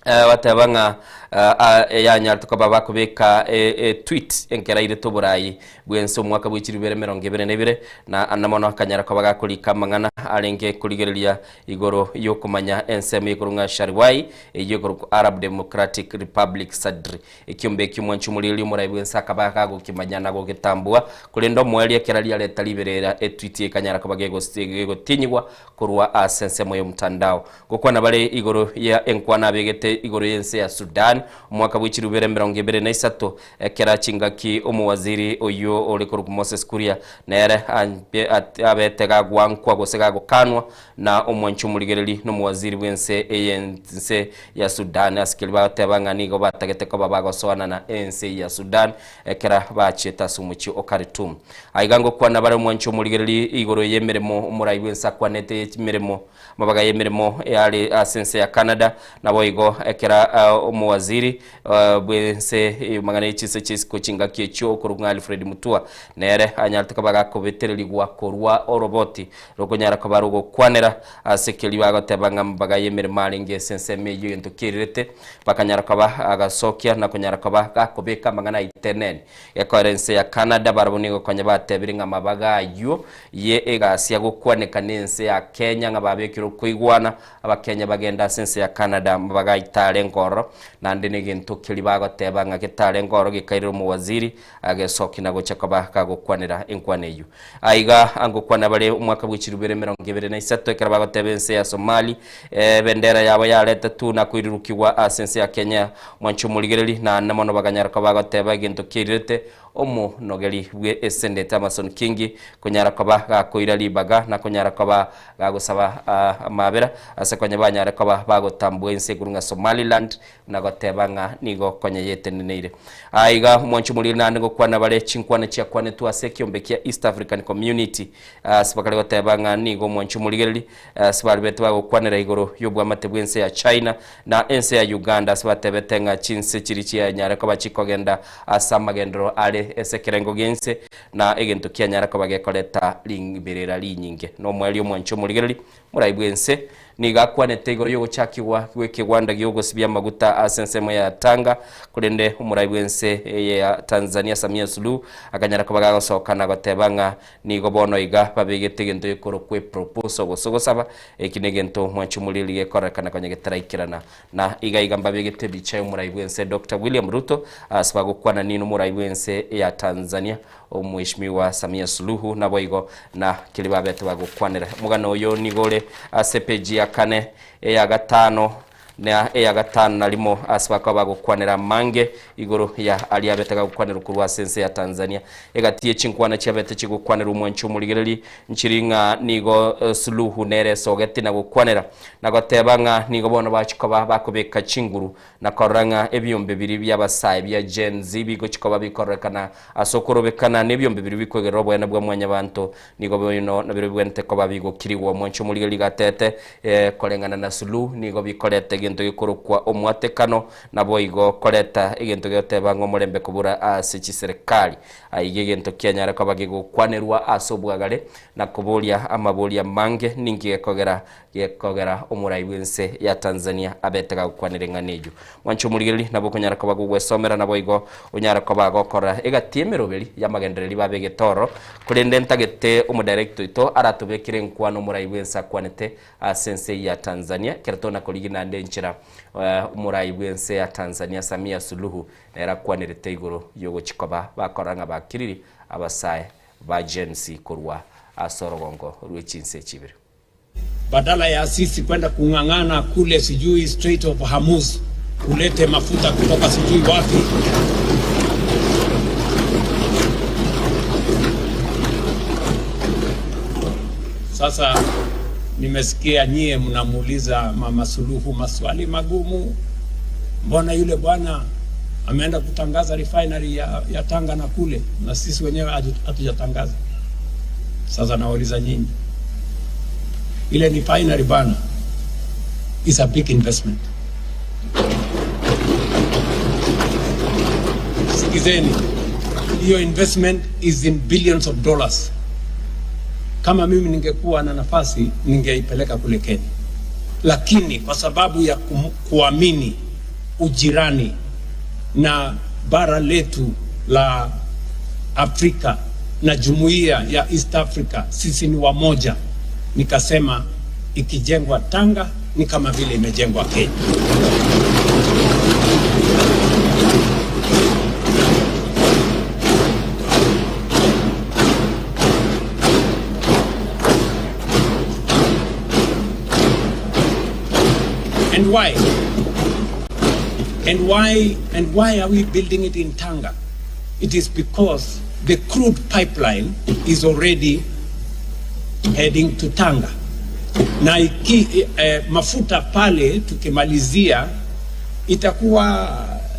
Bateba ng'a eyanyarete koba bakobeka etweet enkera airete oborai bw'ense omwaka bwe chilifu ibere emerongo ebere na ibere, na ande mono akanyara koba gakorika amang'ana arenge korigereria igoro y'okomanya ensemo y'ekorwa ng'a Sharwai eyio ekorokwa Arab Democratic Republic Sadr. Ekiombe ekio omwanchi omorieria omorai bw'ense akaba gagokimanya na gogetambua, korende omoerio ekero riareta riberera etweet ekanyara koba gegotinyigwa korwa ase ensemo y'omotandao. Gokwana bare igoro ya enkwana abegete igoro y'ense ya Sudan omwaka bwe chirubere 23 ekera chingaki omowaziri oyio ore korokwa Moses Kuria nere abete gagwankwa gose gagokanwa na omwanchi omorigereri na omowaziri bw'ense eyense ya Sudan ase keria bagoteba ng'a nigo batagete koba bagosoanana ense ya Sudan ekera bachiete ase omochie o Khartoum. Aiga ngokwana bare omwanchi omorigereri igoro y'emeremo omorai bw'ense akwanete y'emeremo Amabaga y'emeremo yare ase ense ya Canada, naboigo ekera omowaziri bw'ense y'amang'ana ye chinse chi'isiko chingaki echio okorokwa ng'a Alfred Mutua nere anyarete koba gakobetererigwa korwa oroboti rokonyara koba rogokwanera ase keria bagoteba ng'a amabaga y'emeremo arenge ase ensemo eyio egento kierirete bakanyara koba agasokia na konyara koba gakobeka amang'ana aitenene gekoera ense ya Canada barabwo nigo konya batebire ng'a amabaga ayio Ye egasi ya gokwaneka nense ya Kenya ng'a babekire okoigwana, abakenya bagende ase ense ya Canada bagaitarenga ororo, naende negento keria bagoteba ng'a getarenga ororo gekairera omowaziri agesoki na gocha koba kagokwanera enkwana eyio. Aiga ngokwana bare omwaka bwe chirubere 23 ekero bagoteba ense ya Somali ebendera yabo yaretetwe na koirirukigwa ase ense ya Kenya mwanche omorigereri naende mono bakanyara koba bagoteba egento keirirete Omonogeri bwe esenete Amason Kingi konyara koba gakoira ribaga na konyara koba gagosaba amabera ase konya banyare koba bagotambua ense igoro ng'a Somaliland na goteba ng'a nigo konya yeteneneire. Aiga omwancho omoriri naende ngokwana bare chinkwana chiakwanetwe ase ekiombe kia East African Community ase bakare goteba ng'a nigo omwancho omorigereri ase baribete bagokwanera igoro y'obwamate bw'ense ya China na ense ya Uganda ase batebete ng'a chinse chiria chianyare koba chikogenda ase amagenderero are ase ekerengo gi'ense, na egento kianyare koba gekoreta riberera rinyinge. Nomoerio omwanche omorigereri, morai bw'ense. Nigo akwanete igoro y'ogochakigwa gw'ekegwanda gi'ogosibia amaguta ase ensemo ya Tanga, korende omorai bw'ense eye ya Tanzania Samia Suluhu akanyara koba gagosoka na goteba ng'a nigo bono iga babegete egento gekorokwa eproposal gose ogosaba, eki negento mwanche omoriri gekorekana konya getaraikerana. Na iga iga mbabegete ebicha y'omorai bw'ense Doctor William Ruto ase bagokwana nino omorai bw'ense ya Tanzania Omweshimiwa Samia Suluhu naboigo na keria babete bagokwanera. Omogano oyo nigo ore ase epeji ya kane, eya gatano na eya gatano na rimo ase bakoba bagokwanera amange igoro ya aria abete gagokwanerwa korwa ase ense ya Tanzania. Egati ye chinkwana chiabete chigokwanerwa omwanchi omorigereri nchiri ng'a nigo Suluhu nere esogeti na gokwanera na goteba ng'a nigo bono bachikoba bakobeka chinguru na korora ng'a ebiombe biria bi'abasae bia Gen Z bigochi koba bikororekana ase okorobekana nebiombe biria bikwegerera oboene bwa mwanyabanto nigo boino nabirobio bibwenerete koba bigokirigwa. Omwanchi omorigereria gatete koreng'ana na Suluhu nigo bikoreta egento gekorokwa omwatekano naboigo koreta egento gegoteba ng'a omorembe kobura ase chiserekari. Aiga egento kianyare koba gegokwanerwa ase obwagare na koboria amaboria amange ninki gekogera Gekogera omorai bw'ense ya Tanzania abete gagokwanera eng'ana eyio. Mwanche omorigereria nabo okonyara koba gogwesomera naboigo onyare koba gokora egati y'emeroberi y'amagendereri babegete ororo. Korende ntagete omodirector oito aratobekere enkwano omorai bw'ense akwanete ase ense eyio ya Tanzania ekero tona korigia naende enchera omorai bw'ense ya Tanzania Samia Suluhu nere akwanerete igoro yogochi koba bakorora ng'a bakiriri abasae ba Gen Z korwa ase orogongo rwe chinse echi ibere. Badala ya sisi kwenda kung'ang'ana kule sijui Strait of Hormuz kulete mafuta kutoka sijui wapi. Sasa nimesikia nyie mnamuuliza Mama Suluhu maswali magumu. Mbona yule bwana ameenda kutangaza refinery ya, ya Tanga na kule na sisi wenyewe hatujatangaza. Sasa nawauliza nyinyi, ile refinery bana is a big investment. Sikizeni, hiyo investment is in billions of dollars. Kama mimi ningekuwa na nafasi ningeipeleka kule Kenya, lakini kwa sababu ya kuamini ujirani na bara letu la Afrika na jumuiya ya East Africa, sisi ni wamoja. Nikasema ikijengwa Tanga ni kama vile imejengwa Kenya. And why? And why and why are we building it in Tanga? It is because the crude pipeline is already heading to Tanga. Na iki, eh, mafuta pale tukimalizia itakuwa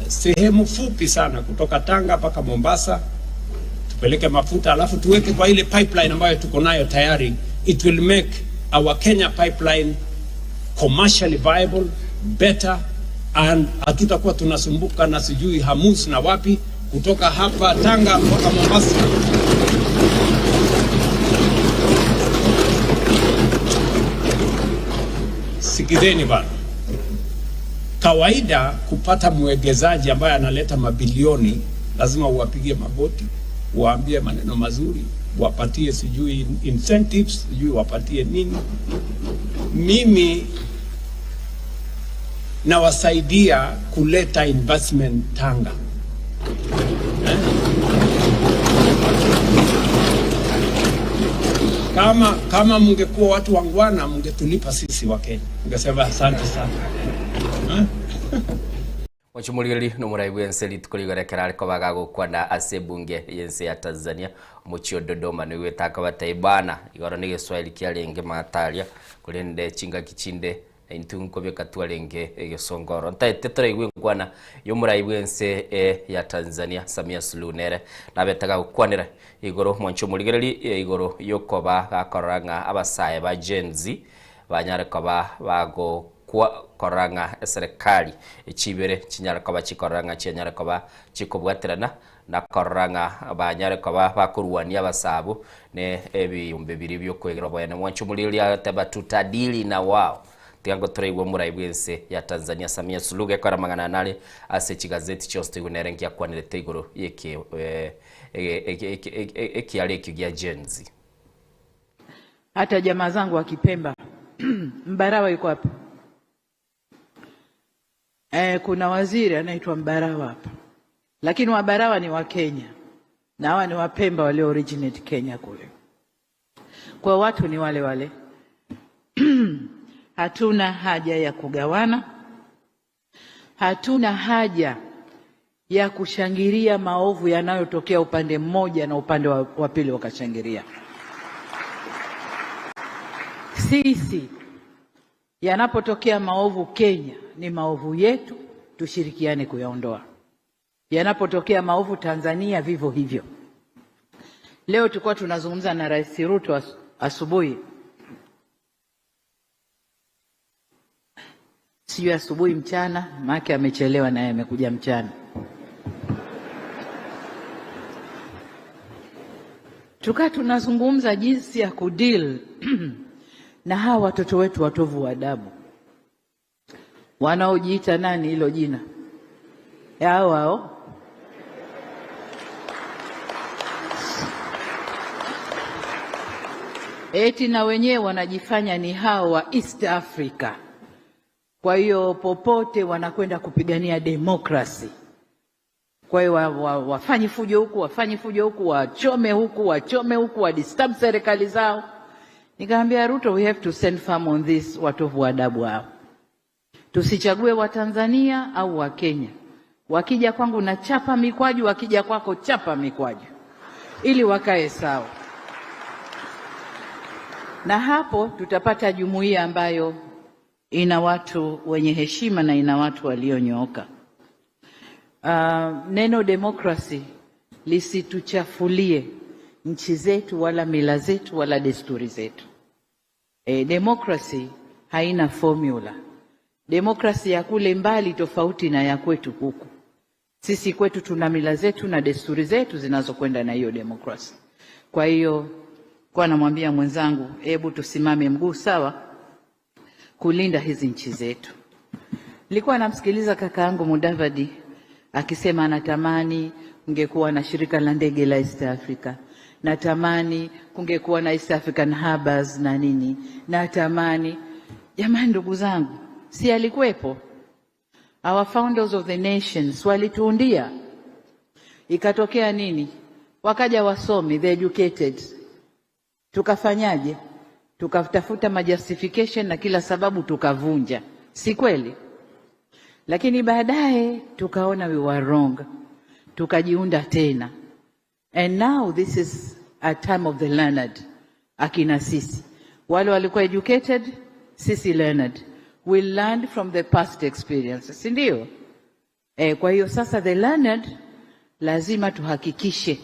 sehemu fupi sana kutoka Tanga mpaka Mombasa, tupeleke mafuta alafu tuweke kwa ile pipeline ambayo tuko nayo tayari. It will make our Kenya pipeline commercially viable better and hatutakuwa tunasumbuka na sijui Hamus na wapi kutoka hapa Tanga mpaka Mombasa. Sikizeni bana, kawaida kupata mwegezaji ambaye analeta mabilioni lazima uwapigie magoti, uwaambie maneno mazuri, wapatie sijui incentives, sijui wapatie nini. Mimi nawasaidia kuleta investment Tanga eh? Kama, kama mngekuwa watu wangwana mngetulipa sisi wa Kenya, mngesema asante sana eh? Mochomorigereria nomorai bw'ense rituko rigoro ekero are koba gagokwana ase ebunge y'ense ya Tanzania omochie o Dodoma nigo etakabatebia bana igoro negeswahili kiarenge maata aria korende chingaki chinde Intwe nkobeka twarenge egesongo oro. Ntaete toraigwe enkwana y'omorai bw'ense e ya Tanzania Samia Suluhu nere nabete gagokwanera igoro mwanche omorigereri igoro yokoba gakorora ng'a abasae ba Gen Z banyare koba bagokwa korora ng'a eserekari chibere chinyare koba chikorora ng'a chianyare koba chikobwaterana na korora ng'a banyare koba bakorwania abasabu ne ebiombe biria biokwegera oboyene. Mwanche omorigereria agateba tutadili na wao. Tiga ngotoraigwe omorai bw'ense ya Tanzania Samia Suluhu gekora amang'ana aya nare ase chigazeti chionsi toigwe nere ngiakwanerete igoro y'eke ekiara ekio gia Gen Z. Hata jamaa zangu wa Kipemba Mbarawa yuko wapi? Eh, kuna waziri anaitwa Mbarawa hapa, lakini Wabarawa ni wa Kenya na hawa ni Wapemba walio originate Kenya kule, kwa watu ni wale wale. Hatuna haja ya kugawana, hatuna haja ya kushangilia maovu yanayotokea upande mmoja na upande wa pili wakashangilia. Sisi yanapotokea maovu Kenya ni maovu yetu, tushirikiane kuyaondoa. Yanapotokea maovu Tanzania vivyo hivyo. Leo tulikuwa tunazungumza na Rais Ruto asubuhi, sijui asubuhi mchana, maana amechelewa naye amekuja mchana. Tukaa tunazungumza jinsi ya kudeal na hawa watoto wetu watovu wa adabu wanaojiita nani, hilo jina hao hao eti na wenyewe wanajifanya ni hao wa East Africa. Kwa hiyo popote wanakwenda kupigania demokrasi. Kwa hiyo wafanye fujo huku, wafanye fujo huku, wachome huku, wachome huku, wadisturb serikali zao. Nikamwambia Ruto, we have to stand firm on this, watovu wa adabu hao. Tusichague Watanzania au Wakenya. Wakija kwangu na chapa mikwaju, wakija kwako chapa mikwaju, ili wakae sawa. Na hapo tutapata jumuiya ambayo ina watu wenye heshima na ina watu walionyooka. Neno demokrasi lisituchafulie nchi zetu wala mila zetu wala desturi zetu. Demokrasi haina formula. Demokrasi ya kule mbali tofauti na ya kwetu huku. Sisi kwetu tuna mila zetu na desturi zetu zinazokwenda na hiyo demokrasi. Kwa hiyo kwa namwambia mwenzangu, hebu tusimame mguu sawa kulinda hizi nchi zetu. Nilikuwa namsikiliza kaka yangu Mudavadi akisema anatamani kungekuwa na shirika la ndege la East Africa, natamani kungekuwa na East African Harbors na nini, natamani. Jamani, ndugu zangu, si alikuwepo? Our founders of the nations walituundia, ikatokea nini? Wakaja wasomi, the educated, tukafanyaje? Tukatafuta majustification na kila sababu tukavunja, si kweli? Lakini baadaye tukaona we were wrong, tukajiunda tena, and now this is a time of the learned. Akina sisi wale walikuwa educated, sisi learned, we learned from the past experience, si ndio? Kwa hiyo sasa the learned lazima tuhakikishe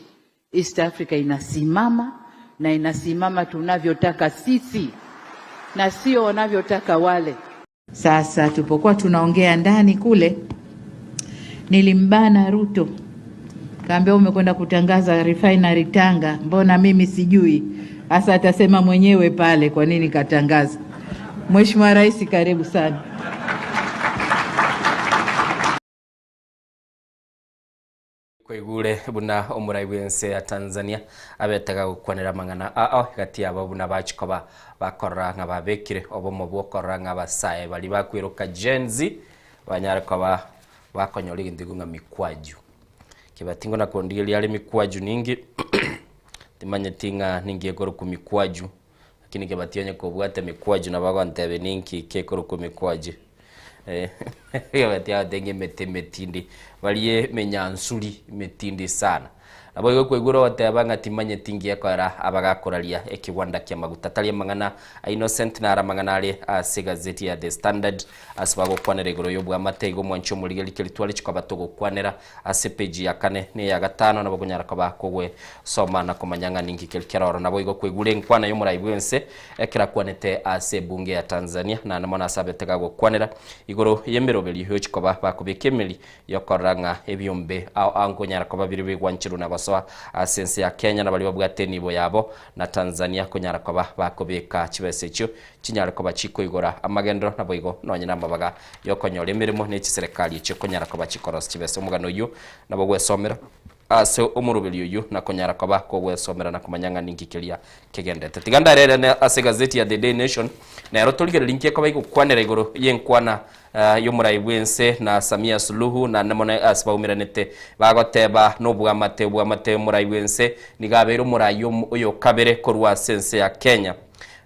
East Africa inasimama na inasimama tunavyotaka sisi na sio wanavyotaka wale. Sasa tulipokuwa tunaongea ndani kule, nilimbana Ruto, kaambia umekwenda kutangaza refinery Tanga, mbona mimi sijui? Sasa atasema mwenyewe pale kwa nini katangaza. Mheshimiwa Rais, karibu sana. Kwaigure buna omorai bw'ense ya Tanzania abetega gokwanera amang'ana ao gati yabo buna bachikoba bakorora ng'a babekire obomo bwokorora ng'a abasae bari bakwiruka Gen Z banyare koba bakonyora egento igo ng'a mikwaju kibatingo na kondigeria are mikwaju ningi timanyeti ng'a ninki ekorokwa mikwaju lakini kebati onye kobwate mikwaju nabo agontebia ninki kekorokwa mikwaju Kebati agotebia ng'a emete emetindi barie emenyansuri emetindi sana. Nabo igo kwaigure ogoteba ng'a timanyeti nki ekoera abagakoraria ekegwanda kia maguta. Tari amang'ana a Innocent nare amang'ana are ase egazeti ya The Standard ase bagokwanera igoro ya obwamate igo omwanchi omorigeri keri tware chikoba togokwanera ase epeji ya kane na eya gatano nabo okonyara koba kogwesoma na komanya ng'a ninki keri kere ororo. Nabo igo kwaigure enkwana y'omorai bw'ense ekero akwanete ase ebunge ya Tanzania naende mono ase abete gagokwanera igoro y'emeroberio yochikoba bakobeka emeri yokorora ng'a ebiombe ao ao nkonyara koba bire bigwancherwa na. na gosoa ase ense ya Kenya na baria babwate enibo yabo na Tanzania konyara koba bakobeka chibesa echio chinyare koba chikoigora amagenderero naboigo nonye namabaga yokonyora emeremo ne chiserekari echio konyara koba chikorosia chibesa. Omogano oyio nabo gwesomera ase omoroberi oyio na konyara koba kogwesomera na komanya ng'a ninki keria kegendete. Tiga ndarerane ase egazeti ya The Daily Nation nero torigererie nki ekoba igokwanera igoro y'enkwana y'omorai bw'ense na Samia Suluhu naende mono ase baumeranete bagoteba nobwamate obwamate omorai bw'ense nigo abeire omorai oyokabere korwa ase ense ya Kenya.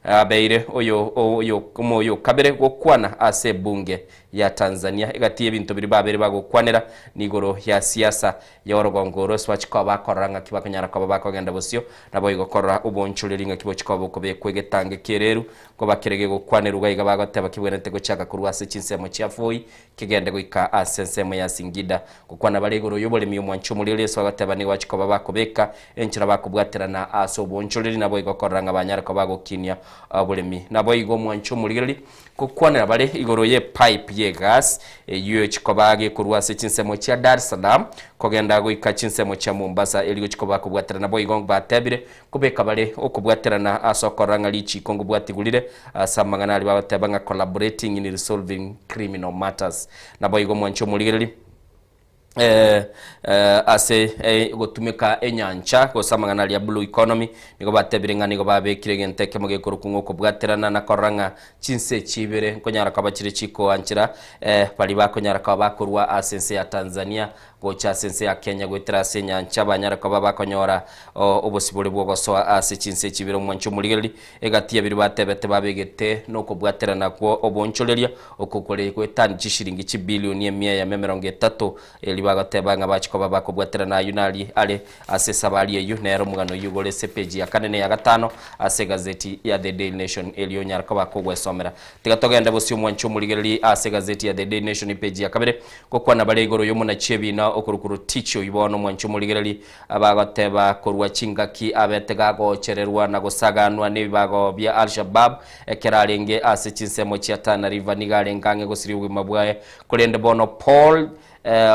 Abeire oyo oyo omoyokabere gokwana ase ebunge ya Tanzania egati y'ebinto biria babere bagokwanera nigoro ya siasa ya orogongo oro ase bachia koba bakorora ng'aki bakonyara koba bakogenda bosio, naboigo korora obonchoreri ng'aki bochia koba bokobekwa egetange ki'ereru, koba kere gegokwanerwa iga bagoteba kebwenerete gochaka korwa ase chinsemo chia Voi kegende goika ase ensemo ya Singida. Gokwana bare igoro y'oboremi omwanchi omoriri Yeso agoteba nigo bachia koba bakobeka enchera bakobwaterana ase obonchoreri naboigo korora ng'a banyare koba bagokinia oboremi. Naboigo omwanchi omorigereri Gokwanera bare igoro y'epipe y'egas eyio chikoba gekorwa ase chinsemo chia Dar es Salaam kogenda goika chinsemo chia Mombasa erio chikoba kobwaterana boigo batebire kobeka bare okobwaterana ase okorora ng'a richiko ngobwatigurire ase amang'ana aria bagoteba ng'a collaborating in resolving criminal matters. Naboigo mwanche omorigereria. Ase gotumeka enyancha gose amang'ana aria blue economy, nigo batebire ng'a nigo babekire egento ekemo gekorokwa ng'a okobwaterana na korora ng'a chinse echi ibere nkonyara koba chire chikoanchera baria bakonyara koba bakorwa ase ense ya Tanzania gocha ase ense ya Kenya goetera ase enyancha banyare koba bakonyora obosibore bw'ogosoa ase chinse echi ibere omwancho omorigereria Egati y'ebiria batebete babegete nokobwaterana kwo obonchoreria, oko kore goetania chishilingi chibilioni emia eyemo emerongo etato, erio bagoteba ng'a bachia koba bakobwaterana ayio naria are ase esabari eyio, nere omogano oyio igoro ase epeji ya kane na eya gatano ase egazeti ya The Daily Nation erio onyare koba kogwesomera. Tiga togende bosio omwanche omorigererie ase egazeti ya The Daily Nation epeji ya kabere, gokwana bare igoro y'omonachi ebiina okorokwa Rotich oyio bono omwanche omorigererie Abagoteba korwa chingaki abete gagochererwa na gosaganwa nebibago bia Al-Shabaab ekero arenge ase chinsemo chia Tana River nigo arenge ang'e gosiria obogima bwaye. Korende bono Paul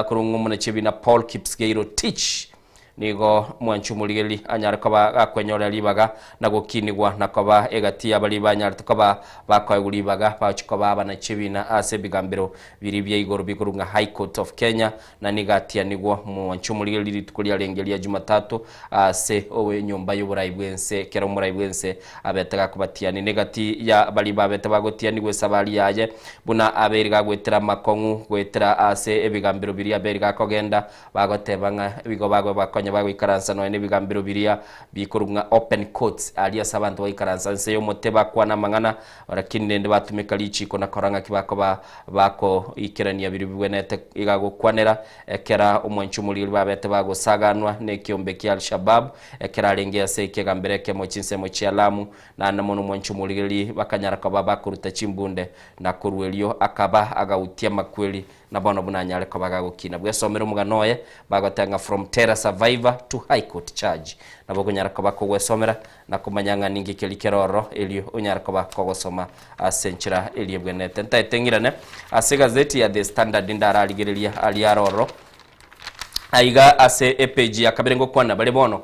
korwa ng'a omonachebina Paul Kipsgei Rotich nigo mwanchi omorigereria anyare koba gakwenyorera ribaga na gokinigwa na koba egati y'abaria banyarete koba bakoegwa ribaga bagochia koba abanachebina ase ebigambero biria bia igoro bikorwa ng'a High Court of Kenya Na nigo atianigwa omwancho omorigereria rituko riarenge ria Jumatatu ase enyomba y'oborai bw'ense, ekero omorai bw'ense abete gakobatiania. Negati ya baria babete bagotianigwa esabari yaye, buna Abeli gagoetera amakong'u goetera ase ebigambero biria Abeli gakogenda, bagoteba ng'a nigo bakonya bagoikaransa nonya nebigambero biria bikorwa ng'a open courts, aria ase abanto baikaransa nse y'omote bakwana amang'ana, Lakini rende batumeka richiiko na korora ng'aki bakoba bakoikerania biria bibwenerete iga gokwanera ekera omwanchi omoriri babete bagosaganwa nekiombe kia Al-Shabaab ekero arenge ase ekegambero ekemo chinsemo chia Lamu naende mono omwanchi omorigereria bakanyara koba bakoruta chimbunde na korwa erio akaba agautia amakweri Na bono buna anyare koba gagokina bwesomere omogano oye, bagoteba ng'a From Terror Survivor to High Court Judge. Nabo okonyara koba kogwesomera na komanya ng'a ninki keria kere ororo, erio onyare koba kogosoma ase enchera eria ebwenerete. Ntaete ng'irane ase egazeti ya The Standard ndararigereria aria are ororo. Aiga ase epage ya kabere ngokwana bare bono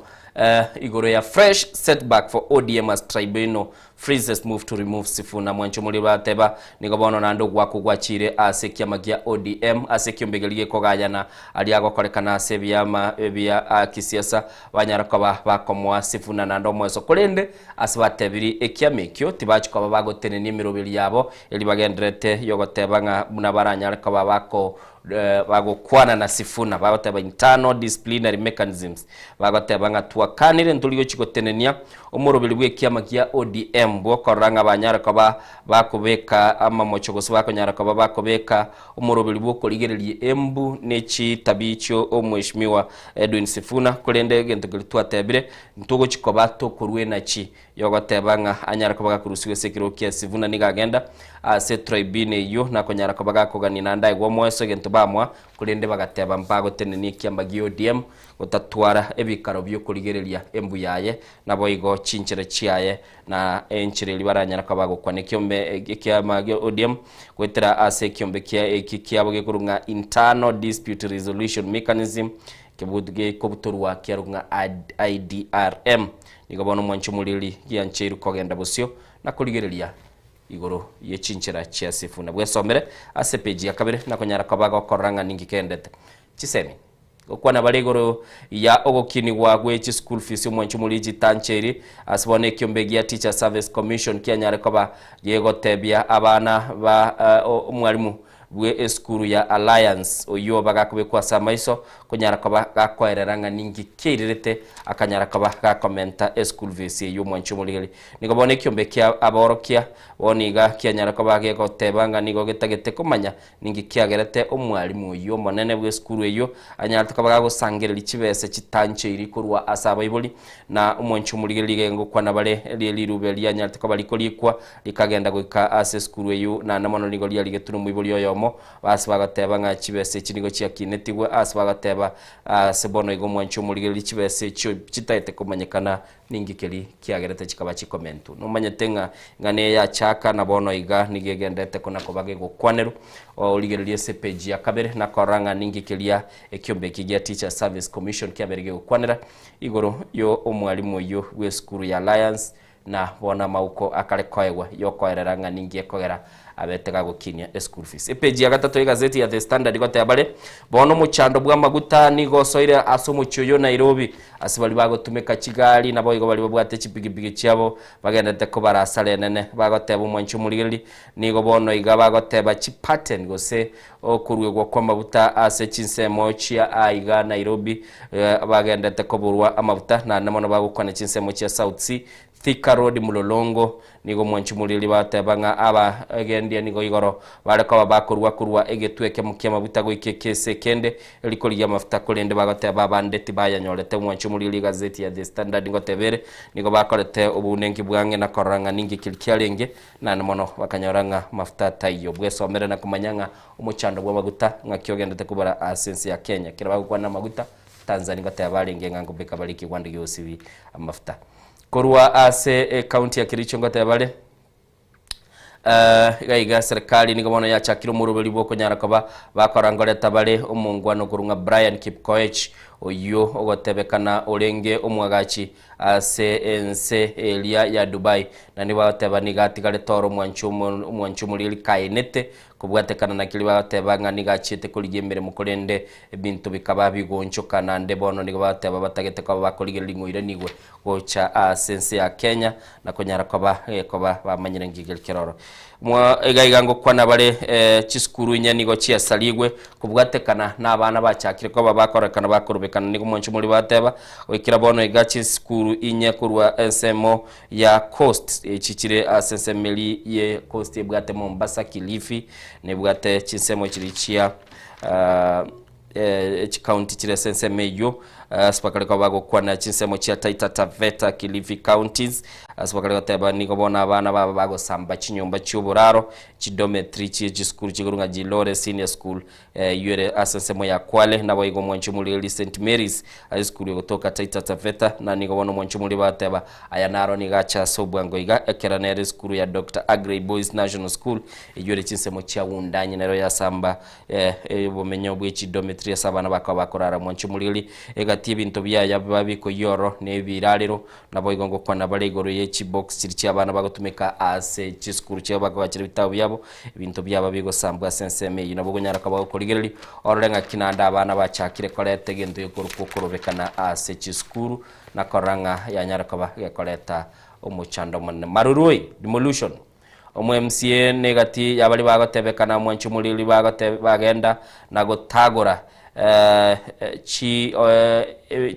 igoro ya fresh setback for ODM as tribunal Freezes move to remove Sifuna mwancho omorero ateba nigo bono naende ogwakwa gwachire ase ekiama gia ODM ase ekiombe keria gekogayana aria agokorekana ase ebiama bia kisiasa banyara koba bakomoa Sifuna naende omoeso korende ase batebiri ekiama ekio tibachi koba bagotenenia emeroberi yabo eri bagendererete yogoteba ng'a buna baranyare koba bako bagokwana na Sifuna bagoteba internal disciplinary mechanisms bagoteba ng'a twakanire ntori gochi gotenenia Omoroberi bw'ekiama gia ODM bw'okorora ng'a banyare koba bakobeka amamocho gose bakonyara koba bakobeka omoroberi bw'okorigereria embu ne chitabi chio Omweshimiwa Edwin Sifuna korende egento keria twatebire ntogochi koba tokorwa enachi yogoteba ng'a anyare koba gakorusigwa ase ekerogo kia Sifuna nigo agenda ase tribune eyio nakonyara koba gakogania naende aegwe omoeso egento. bamoa korende bagateba mbagotenenia ekiama gia ODM gotatwara ebikaro biokorigereria embu yaye naboigo chinchera chiaye na enchera eria baranyare koba bagokwana ekiombe ekiama gia ODM goetera ase ekiombe kia eki kiabo gekorwa ng'a Internal Dispute Resolution Mechanism gekobutorwa kiarwa ng'a IDRM nigo bono omwanchi omoriri giancheirwe kogenda bosio na korigereria igoro ye chinchera chia Sifuna. Bwesomere ase epeji ya kabere na konyara koba gokorora ng'a ninki kendete. Chisemi. Gokwana bare igoro ya ogokinigwa gwe chischool fees omwanchi omoriri chitancheri ase bono ekiombe gia Teacher Service Commission kianyare koba gegotebia abana ba omwalimu bwe esukuru ya Alliance oyio bagakobekwa ase amaiso konyara koba gakoerera ng'a ninki kiairerete akanyara koba gakomenta eschool fees eyio omwanchi omorigeri. Nigo bono ekiombe kia aborokia bono iga kianyara koba gegoteba ng'a nigo getagete komanya ninki kiagerete omwalimu oyio omonene bw'esukuru eyio anyarete koba gagosangereria chibesa chitancheiri korwa ase abaibori na omwanchi omorigereria iga ngokwana bare rie rirube rianyarete koba rikorikwa Rikagenda goika ase esukuru eyio, naende mono nigo riarigetwe nomoibori oyomo. Ase bagateba ng'a chibesa echi nigo chiakinetigwe, ase bagateba ase bono igo omwanchi omorigereria chibesa echio chitaete komanyekana ninki keri kiagerete chikaba chikomentwa. Nomanyete ng'a ing'ana eye yachaka na bono iga nigo egenderete kona koba gegokwanerwa. Origererie ase epeji ya kabere na korora ng'a ninki keria ekiombe eke gia Teachers Service Commission kiabeire gegokwanera igoro yo omwalimu oyio bw'esukuru ya Alliance Na bono amauko akare koegwa y'okoerera ng'a ninki ekogera abete gagokinia eschool fees. Epeji ya gatato y'egazeti ya The Standard goteba bare, Bono omochando bw'amaguta nigo osoire ase omochie oyo o Nairobi, ase baria bagotumeka chigari naboigo baria babwate chipigipigi chiabo bagenderete kobara asara enene. Bagoteba omwanchi omorigereria nigo bono iga bagoteba chipattern gose okoruegwa kw'amaguta ase chinsemo chia aiga Nairobi bagendete koborwa amaguta naende mono bagokwana chinsemo chia South C, Thika Road Mlolongo. Nigo omwanchi omoriri bateba ng'a abagendia nigo igoro bare koba bakorua korwa egetwe ekemo ki'amaguta goika ekese ekende eri korigia amafuta korende bagoteba abande tibayanyorete. Omwanchi omoriri egazeti ya The Standard ngoteba ere nigo bakorete obounenki bwang'e na korora ng'a ninki keri kiarenge Naende mono bakanyora ng'a mafuta taiyo. Bwesomere na komanya ng'a omochando bw'amaguta ng'aki ogendete kobora ase ense ya Kenya. Ekero bagokwana amaguta, Tanzania ngoteba barenge ng'a nkobeka bare ekegwanda gi'ogosibi amafuta. Korwa ase ecounty ya Kericho ngoteba bare iga iga serikali nigo bono yachakire omoroberi bw'okonyara koba bakora ngoreta bare omongwana okorwa ng'a Brian Kipkoech oyio ogotebekana orenge omwagachi Ase ense eria ya Dubai, na nigo bagoteba nigo atigarete ore omwanchi omwanchi omorieri kaenete kobwatekana na keria bagoteba ng'a nigo achiete korigia emeremo korende ebinto bikaba bigoonchoka naende bono nigo bagoteba batagete koba bakorigereria ng'a oiranigwe gocha ase ense ya Kenya na konyara koba gekoba bamanyire nki keri keroro. Mwa iga iga ngokwana bare chisukuru inye nigo chiasarigwe kobwatekana na abana bachakire koba bakorekana bakorobekana nigo mwanchi omori bateba Goikera bono iga chisukuru inye korwa ensemo ya Coast, echi chire ase ensemo eria ye Coast ebwate Mombasa, Kilifi, na ebwate chinsemo chiria chia chikaunti chire ase ensemo eyio, ase bakare koba bagokwana chinsemo chia Taita Taveta, Kilifi counties, ase bakare goteba nigo bono abana baba bagosamba chinyomba chi'oboraro, chidometry chie chisukuru chikorwa ng'a Jilore Senior School, Eyio ere ase ensemo ya Kwale, naboigo omwanchi omoriri St. Mary's ase esukuru egotoka Taita Taveta, na nigo bono omwanchi omoriri bagateba, Aya naro nigo ache ase obwango iga, ekero nere esukuru ya Doctor Aggrey Boys National School, eyio ere chinsemo chia Wundanyi nero yasamba obomenyo bwe chidometry ase abana bakaba bakorara. Omwanchi omoriri egati ebinto biaya biba bikoyia oro na ebirarero, naboigo ngokwana bare igoro ye chibox chiria chiabana bagotumeka ase chisukuru chiabo bakogachera ebitabu biabo, Ebinto biaba bigosambwa ase ensemo eyio nabo okonyara koba gokorigereria, orore ng'aki naende abana bachakire koreta egento gekorokwa okorobekana ase chisukuru, na korora ng'a yanyara koba gekoreta omochando omonene. Marurui, demolution. Omo MCA negati yabaria bagotebekana mwanche omoriri bagote bagenda na gotagora. Chi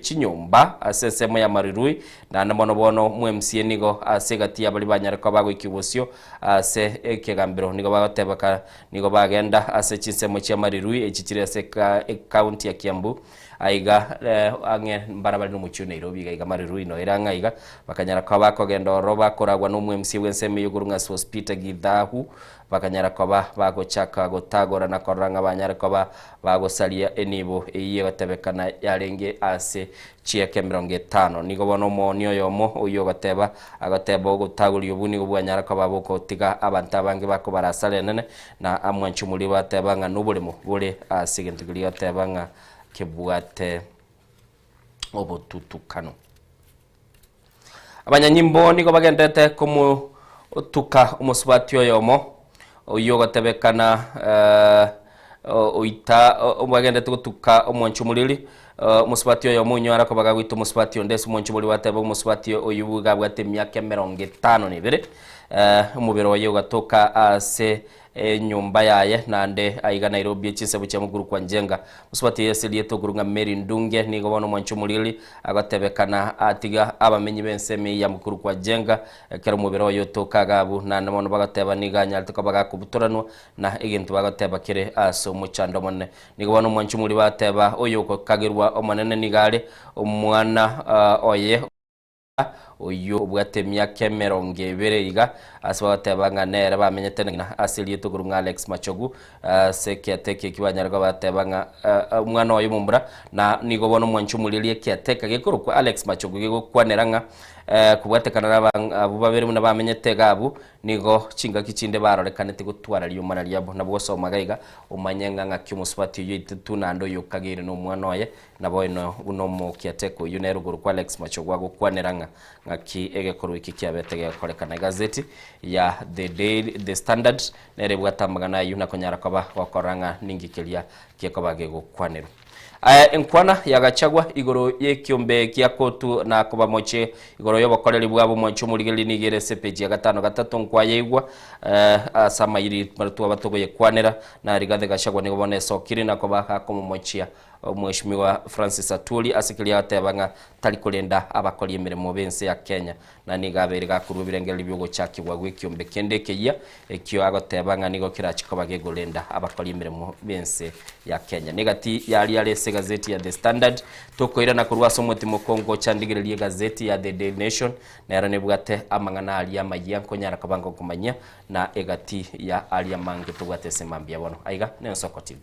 chinyomba ase ensemo ya Marirui, naende mono bono MCA nigo ase egati y'abaria banyare koba bagoikia bosio ase ekegambero nigo bagoteba ka nigo bagenda ase chinsemo chia Marirui echi chire ase ecounty ya Kiambu aiga ang'e mbarabare nomochie o Nairobi iga iga Marirui noyo ere ang'e aiga bakanyara koba bakogenda ororo bakoragwa na omo-MCA bw'ensemo eyio korwa ng'a Sospeter Githahu Bakanyara koba bagochaka gotagora na korora ng'a banyare koba bagosaria enibo eyio egotebekana yarenge ase chieka emerongo etano. Nigo bono omoonia oyomo oyio ogoteba, agoteba ogotagoria obwo nigo bwanyara koba bogotiga abanto abange bakobara asara enene, na amwanche omoria bateba ng'a noboremo bore ase egento keria goteba ng'a kebwate obotutukano. Abanyanyimbo nigo bagenderete komotuka omosubati oyomo oyio ogotebekana oita bagenderete gotuka omwanchi omoriri omosubati oyomo oyio ara koba gagoita omosubati onde ase omwanchi omoriri bateba omosubati oyio iga abwate emiaka emerongo etano na ebere omobere oye ogatoka ase enyomba yaye naende aiga Nairobi chinsemo chia Mukuru kwa Njenga. Mosubati ase erieta okorwa ng'a Mary Ndunge nigo bono omwanchi omoriri agotebekana atiga abamenyi b'ensemo eyio ya Mukuru kwa Njenga ekero omobere oye otoka agabu naende bono bagoteba nigo anyarete koba gakobutoranwa na egento bagoteba kere ase omochando omonene. Nigo bono omwanchi omoriri bateba oyo okokagerwa omonene nigo are omwana oye. Oyio obwate emiaka emerongo ebere iga, ase bagoteba ng'a nere bamenyete na ng'ina ase erieta okorwa ng'a Alex Machogu, ase ekiate eke ekio banyare koba bateba ng'a omwana oye omomura, na nigo bono omwanchi omoreri ekiate eke gekorokwa Alex Machogu gegokwanera ng'a kobwatekana na abwo babere buna bamenyete iga abwo, Nigo chingaki chinde barorekanete gotwara riomana riabo. Nabo gosoma iga iga, omanye ng'a ng'aki omosubati oyio oitetwe naende oyo okageire nomwana oye, naboino buna omokiateka oyio nere okorokwa Alex Machogu agokwanera ng'a ng'aki egekorwa eke kiabete gegokorekana. Egazeti ya The Daily, The Standard nere ebwate amang'ana ayio na konyara koba gokorora ng'a ninki keria gekoba gegokwanerwa. Aya enkwana ya Gachagua igoro y'ekiombe gia kotu na kobamochie igoro y'obokoreri bwabo omwanchi omorigereria nigo ere ase epeji ya gatano gatato nkwayeigwa ase amayiri twaba togoyekwanera na Rigathi Gachagua nigo bono esokire na koba gakomomochia Omweshimiwa Francis Atwoli ase keria agateba ng'a tari korenda abakori emeremo b'ense ya Kenya na nigo abeire gakorwa ebirengererio bi'ogochakigwa gw'ekiombe kende ekeyia, ekio agoteba ng'a nigo kerache koba gegorenda abakori emeremo b'ense ya Kenya. Negati y'aria are ase egazeti ya The Standard, tokoirana korwa ase omotimo kongocha ndigererie egazeti ya The Daily Nation, nero nebwate amang'ana aria amayia nkonyara koba ngokomanyia na egati ya aria amange tobwate ase mambia bono. Aiga n'Ensoko TV.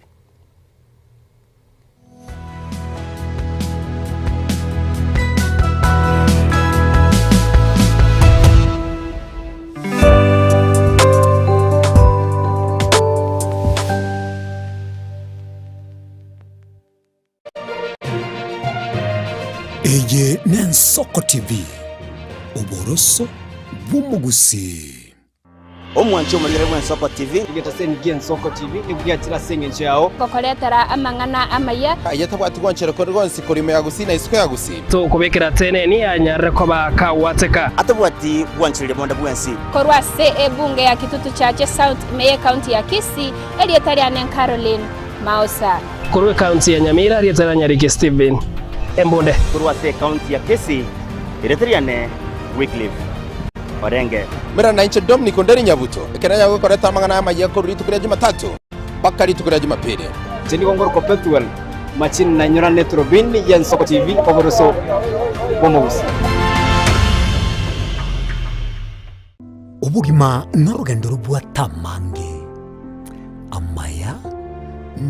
Eye n'Ensoko TV, oboroso bw'omogusii. Omwanchi omorigere bw'Ensoko TV. Egetaseni gi'Ensoko TV nigo giachire ase engencho yao. Gokoretera amang'ana amaya. Aye tabwati gwanchera kore gonsi korwa ime ya Gusii na isiko ya Gusii. Tokobekera teneni anyarire koba kagwateka. Atabwati gwanchereria bonde bwensi. Korwa ase ebunge ya Kitutu Chache South ime y'ecounty ya Kisii, erieta riane Caroline Maosa. Korwa ecounty ya Nyamira, erieta ria Nyariki Stephen Embunde. Korwa ase ecounty ya Kisii, erieta riane Wycliffe Orenge. Mera nainche Dominic Onderi Nyabuto, ekero nanyare gokoreta amang'ana amayia korwa rituko ria Jumatatu mpaka rituko ria Jumapili. Inche nigo ngorokwa Pethuel Machini na inyorane eturubini y'Ensoko TV oboroso bw'omogusii. Obogima norogendo robwate amange, amaya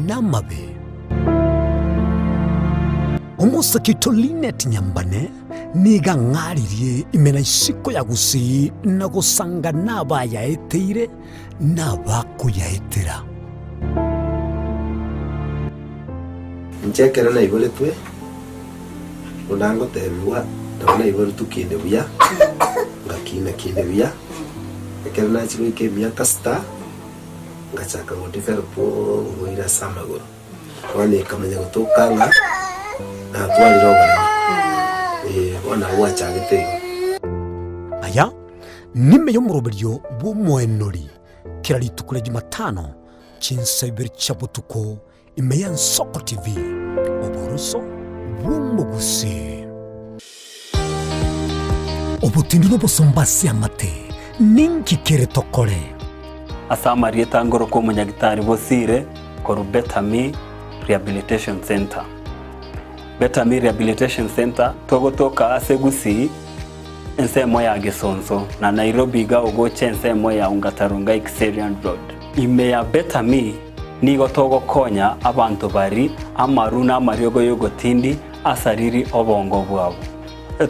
na amabe. Omosake oito Linet Nyambane nigo ang'aririe ime na isiko ya Gusii na gosanga nabayaeteire na abakoyaetera. Inche ekero naiboretwe, buna ngotebigwa, nabo naiboretwe kinde buya, ngakina kinde buya, ekero nachia goika emiaka sita, ngachaka go develop oborwaire ase amagoro. Bono ekamanya gotoka ng'a natwarire oboremo, eh, bono nabo gwachagete igo. Aya nime y'omoroberio bw'omoenori kera rituko ria Jumatano chinsa ibere chia botuko. Ime ya Nsoko TV, oboroso bw'omogusii. Obotindi n'obosomba ase amate, ninki kere tokore? Ase amarieta ngorokwa omonyagitari Bosire korwa Better Me Rehabilitation Centre. Better Me Rehabilitation Centre togotoka ase Gusii ensemo ya Gesonso na Nairobi iga ogocha ensemo ya Ongata Rongai Kiserian Road. Ime ya Better Me nigo togokonya abanto bari amaru na amariogo y'ogotindi asariri obongo bwabo.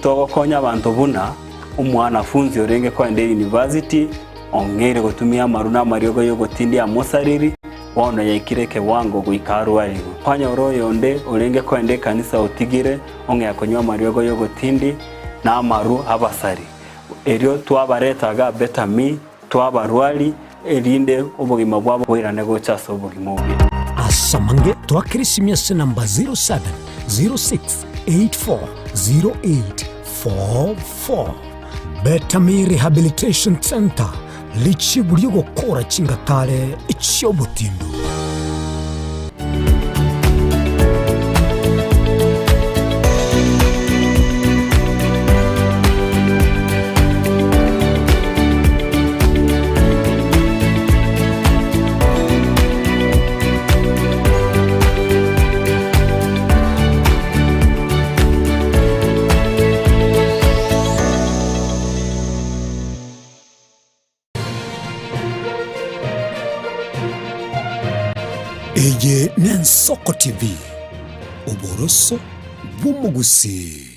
Togokonya abanto buna omwanafunzi orenge koenda eyunivasiti ong'eire gotumia amaru na amariogo y'ogotindi amosariri, bono yaikire ekewango goika arwarigwe. Kwanyora oyonde orenge koenda ekanisa otigire ong'ea konywa amariogo y'ogotindi na amaru abasari. Erio twabareta iga Better Me Twabarwari, erinde obogima bwabo boirane gocha ase obogima obuya. Ase amange twakere esimi ase namba 0706840844. Betami Rehabilitation Centre, richibu ri'ogokora chingatare chi'obotindu. Eye n'Ensoko TV, oboroso bw'omogusii.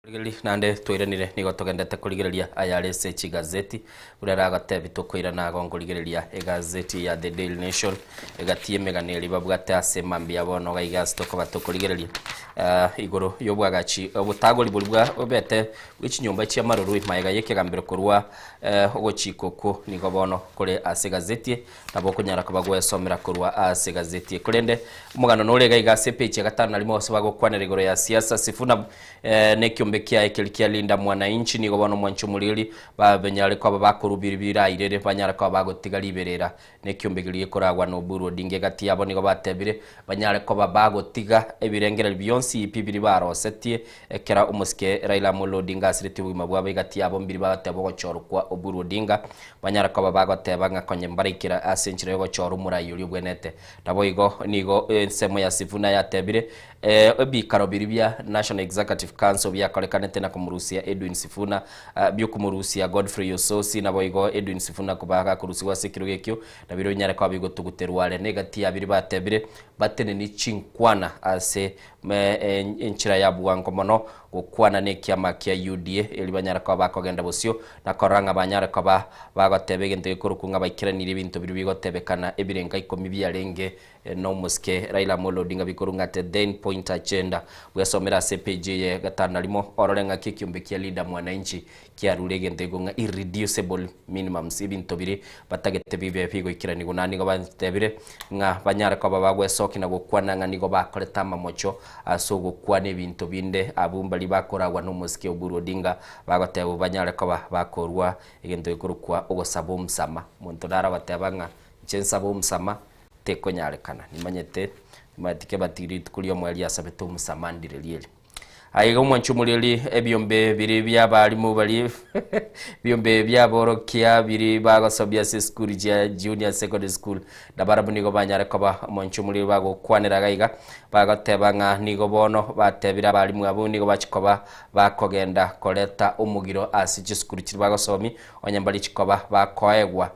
Rigereria naende twairanire nigo togendete korigereria ayare ase chigazeti buna eragotebi tokoirana ago nkorigereria egazeti ya The Daily Nation egati y'emegano eria babwate ase mambia bono iga iga ase tokoba tokorigereria ah, igoro y'obwagachi obotagori boria bwa obete bwe chinyomba chi'amaroroi magega y'ekegambero korwa eh, ogochika okwo nigo bono kore ase egazeti Nabo okonyara koba gwesomera korwa ase egazeti eye. Korende omogano nore iga iga ase epeji ya gatano na rimo ase bagokwanera igoro ya siasa Sifuna eh, na ekiombe kiaye keria kia Linda Mwananchi nigo bono omwanchi omoriri babenyare koba bakorubiri birairere banyare koba bagotiga riberera na ekiombe keria gekoragwa na Oburu Odinga egati yabo nigo batebire banyare koba bagotiga ebirengererio bionsi pi biria barosetie ekero omosike Raila Amolo Odinga asiretie obogima bwabo egati yabo mbiri bagoteba ogochorwa kwa Oburu Odinga Banyare koba bagoteba ng'a konye mbaraikera ase enchera y'ogochora omorai oria obwenerete. Naboigo nigo ensemo ya Sifuna yatebire, Ebikaro biria bia National Executive Council biakorekanete na komorusia Edwin Sifuna, biokomorusia Godfrey Osotsi, naboigo Edwin Sifuna koba gakorusigwa ase ekerogo ekio, na biria binyare koba bigotuguterwa are. Na egati ya biria batebire, batenenie chinkwana ase enchera ya bwango mono gokwana nekiama kia UDA erio banyare koba bakogenda bosio na korora ng'a banyare koba bagoteba egento gekorokwa ng'a baikeranirie ebinto biria bigotebekana ebirenga ikomi biarenge nomosike Raila Amolo Odinga bikorwa ng'a the then point agenda. Bwesomere ase epage eye gatano na rimo orore ng'aki ekiombe kia Linda Mwananchi kiarure egento ekio ng'a irreducible minimums ebinto biria batagete bibe bigoikeranigwa na nigo batebire ng'a banyare koba bagwesokia na gokwana ng'a nigo bakorete amamocho ase ogokwana ebinto binde abwo mbaria bakoragwa nomosike Oburu Odinga bagoteba banyare koba bakorua egento gekorokwa ogosaba omsama. Omonto nare ogoteba ng'a inche nsabe omsama tekonyarekana nimanyete nimanyete kebati rituko riomoerio asabete omsama ndire rieri. Aiga omwanchi omoreri ebiombe biri bi'abalimu baria ebiombe bi'aborokia biri bagosomia ase esukuru chia junior secondary school, na barabwo nigo banyare koba omwanchi omoreri bagokwanera iga iga, bagoteba ng'a nigo bono batebire abalimu abwo nigo bachia koba bakogenda koreta omogiro ase chisukuru chiria bagosomia, onye mbari chikoba bakoegwa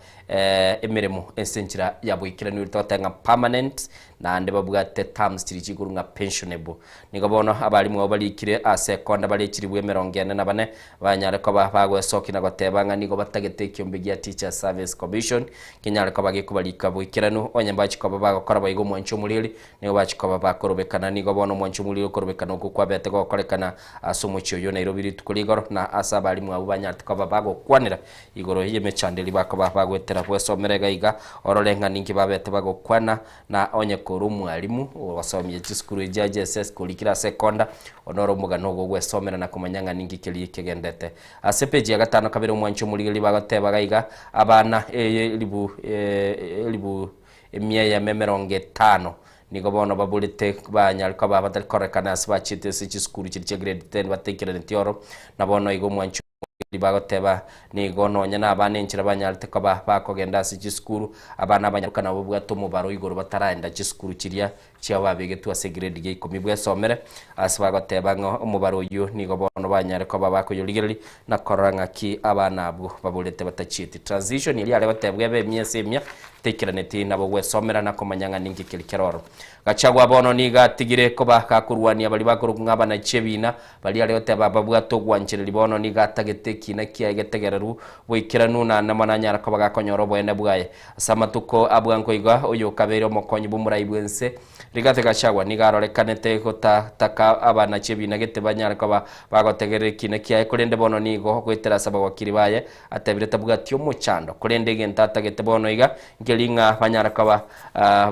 emeremo ase enchera ya boikeranu eri togoteba ng'a permanent, naende babwate terms chiria chikorwa ng'a pensionable. Nigo bono abalimu abwo barikire ase ekonda bare chilifu emerongo ene na bane, banyare koba bagwesokia na goteba ng'a nigo batagete ekiombe gia Teachers Service Commission kenyare koba gekobarika boikeranu. Onye mbachia koba bagokora boigo omwanchi omoriri, nigo bachia koba bakorobekana. Nigo bono omwanchi omoriri okorobekana okwo kwabete gokorekana ase omochie oyio Nairobi rituko rigoro, na ase abalimu abwo banyarete koba bagokwanera igoro y'emechando eria bakoba bagoetera. Bwesomere iga iga orore ng'a ninki babete bagokwana. Na onye kore omwalimu ogosomia chisukuru echi chia JSS korikire ase ekonda, onore Onyore omogano ogo ogwesomera na komanya ng'a ninki keria kegendete. Ase epeji ya gatano kabere omwanchi omorigereria bagoteba iga iga, Abana elibu elibu emia eyemo emerongo etano nigo bono baborete banyare koba batari kororekana ase bachiete ase chisukuru chiria chia grade ten bataikeraneti oro, na bono iga omwanchi omorigereria bagoteba nigo nonya na abana enchera banyarete koba bakogenda ase chisukuru, abana abanyaroka nabo babwate omobaro igoro bataraenda chisukuru chiria chiabo babegetwe ase egrade ya ikomi bwesomere, ase bagoteba ng'a omobaro oyio nigo bono banyare koba bakoyorigereria na korora ng'aki abana abwo baborete batachieti. Transition eria yare gotebwa ebe emia ase emia teikeraneti nabo gwesomera na komanya ng'a ninki keri kere ororo. Gachagua bono nigo atigire koba gakorwania baria bakorokwa ng'a abanachi ebina, baria are goteba babwate ogwanchereria bono nigo atagete ekina kiaye getegererwu boikeranu na namo nanyara koba gakonyora oboene bwaye. Ase amatuko a bwango iga, oyokabeire omokonyi bw'omorai bw'ense, Rigathi Gachagua, nigo arorekanete gotataka abanachi ebina gete banyare koba bagotegerera ekina kiaye, korende bono nigo goetera ase abawakiri baye atebire tabwati omochando. Korende egento atagete bono iga nkeri ng'a banyare koba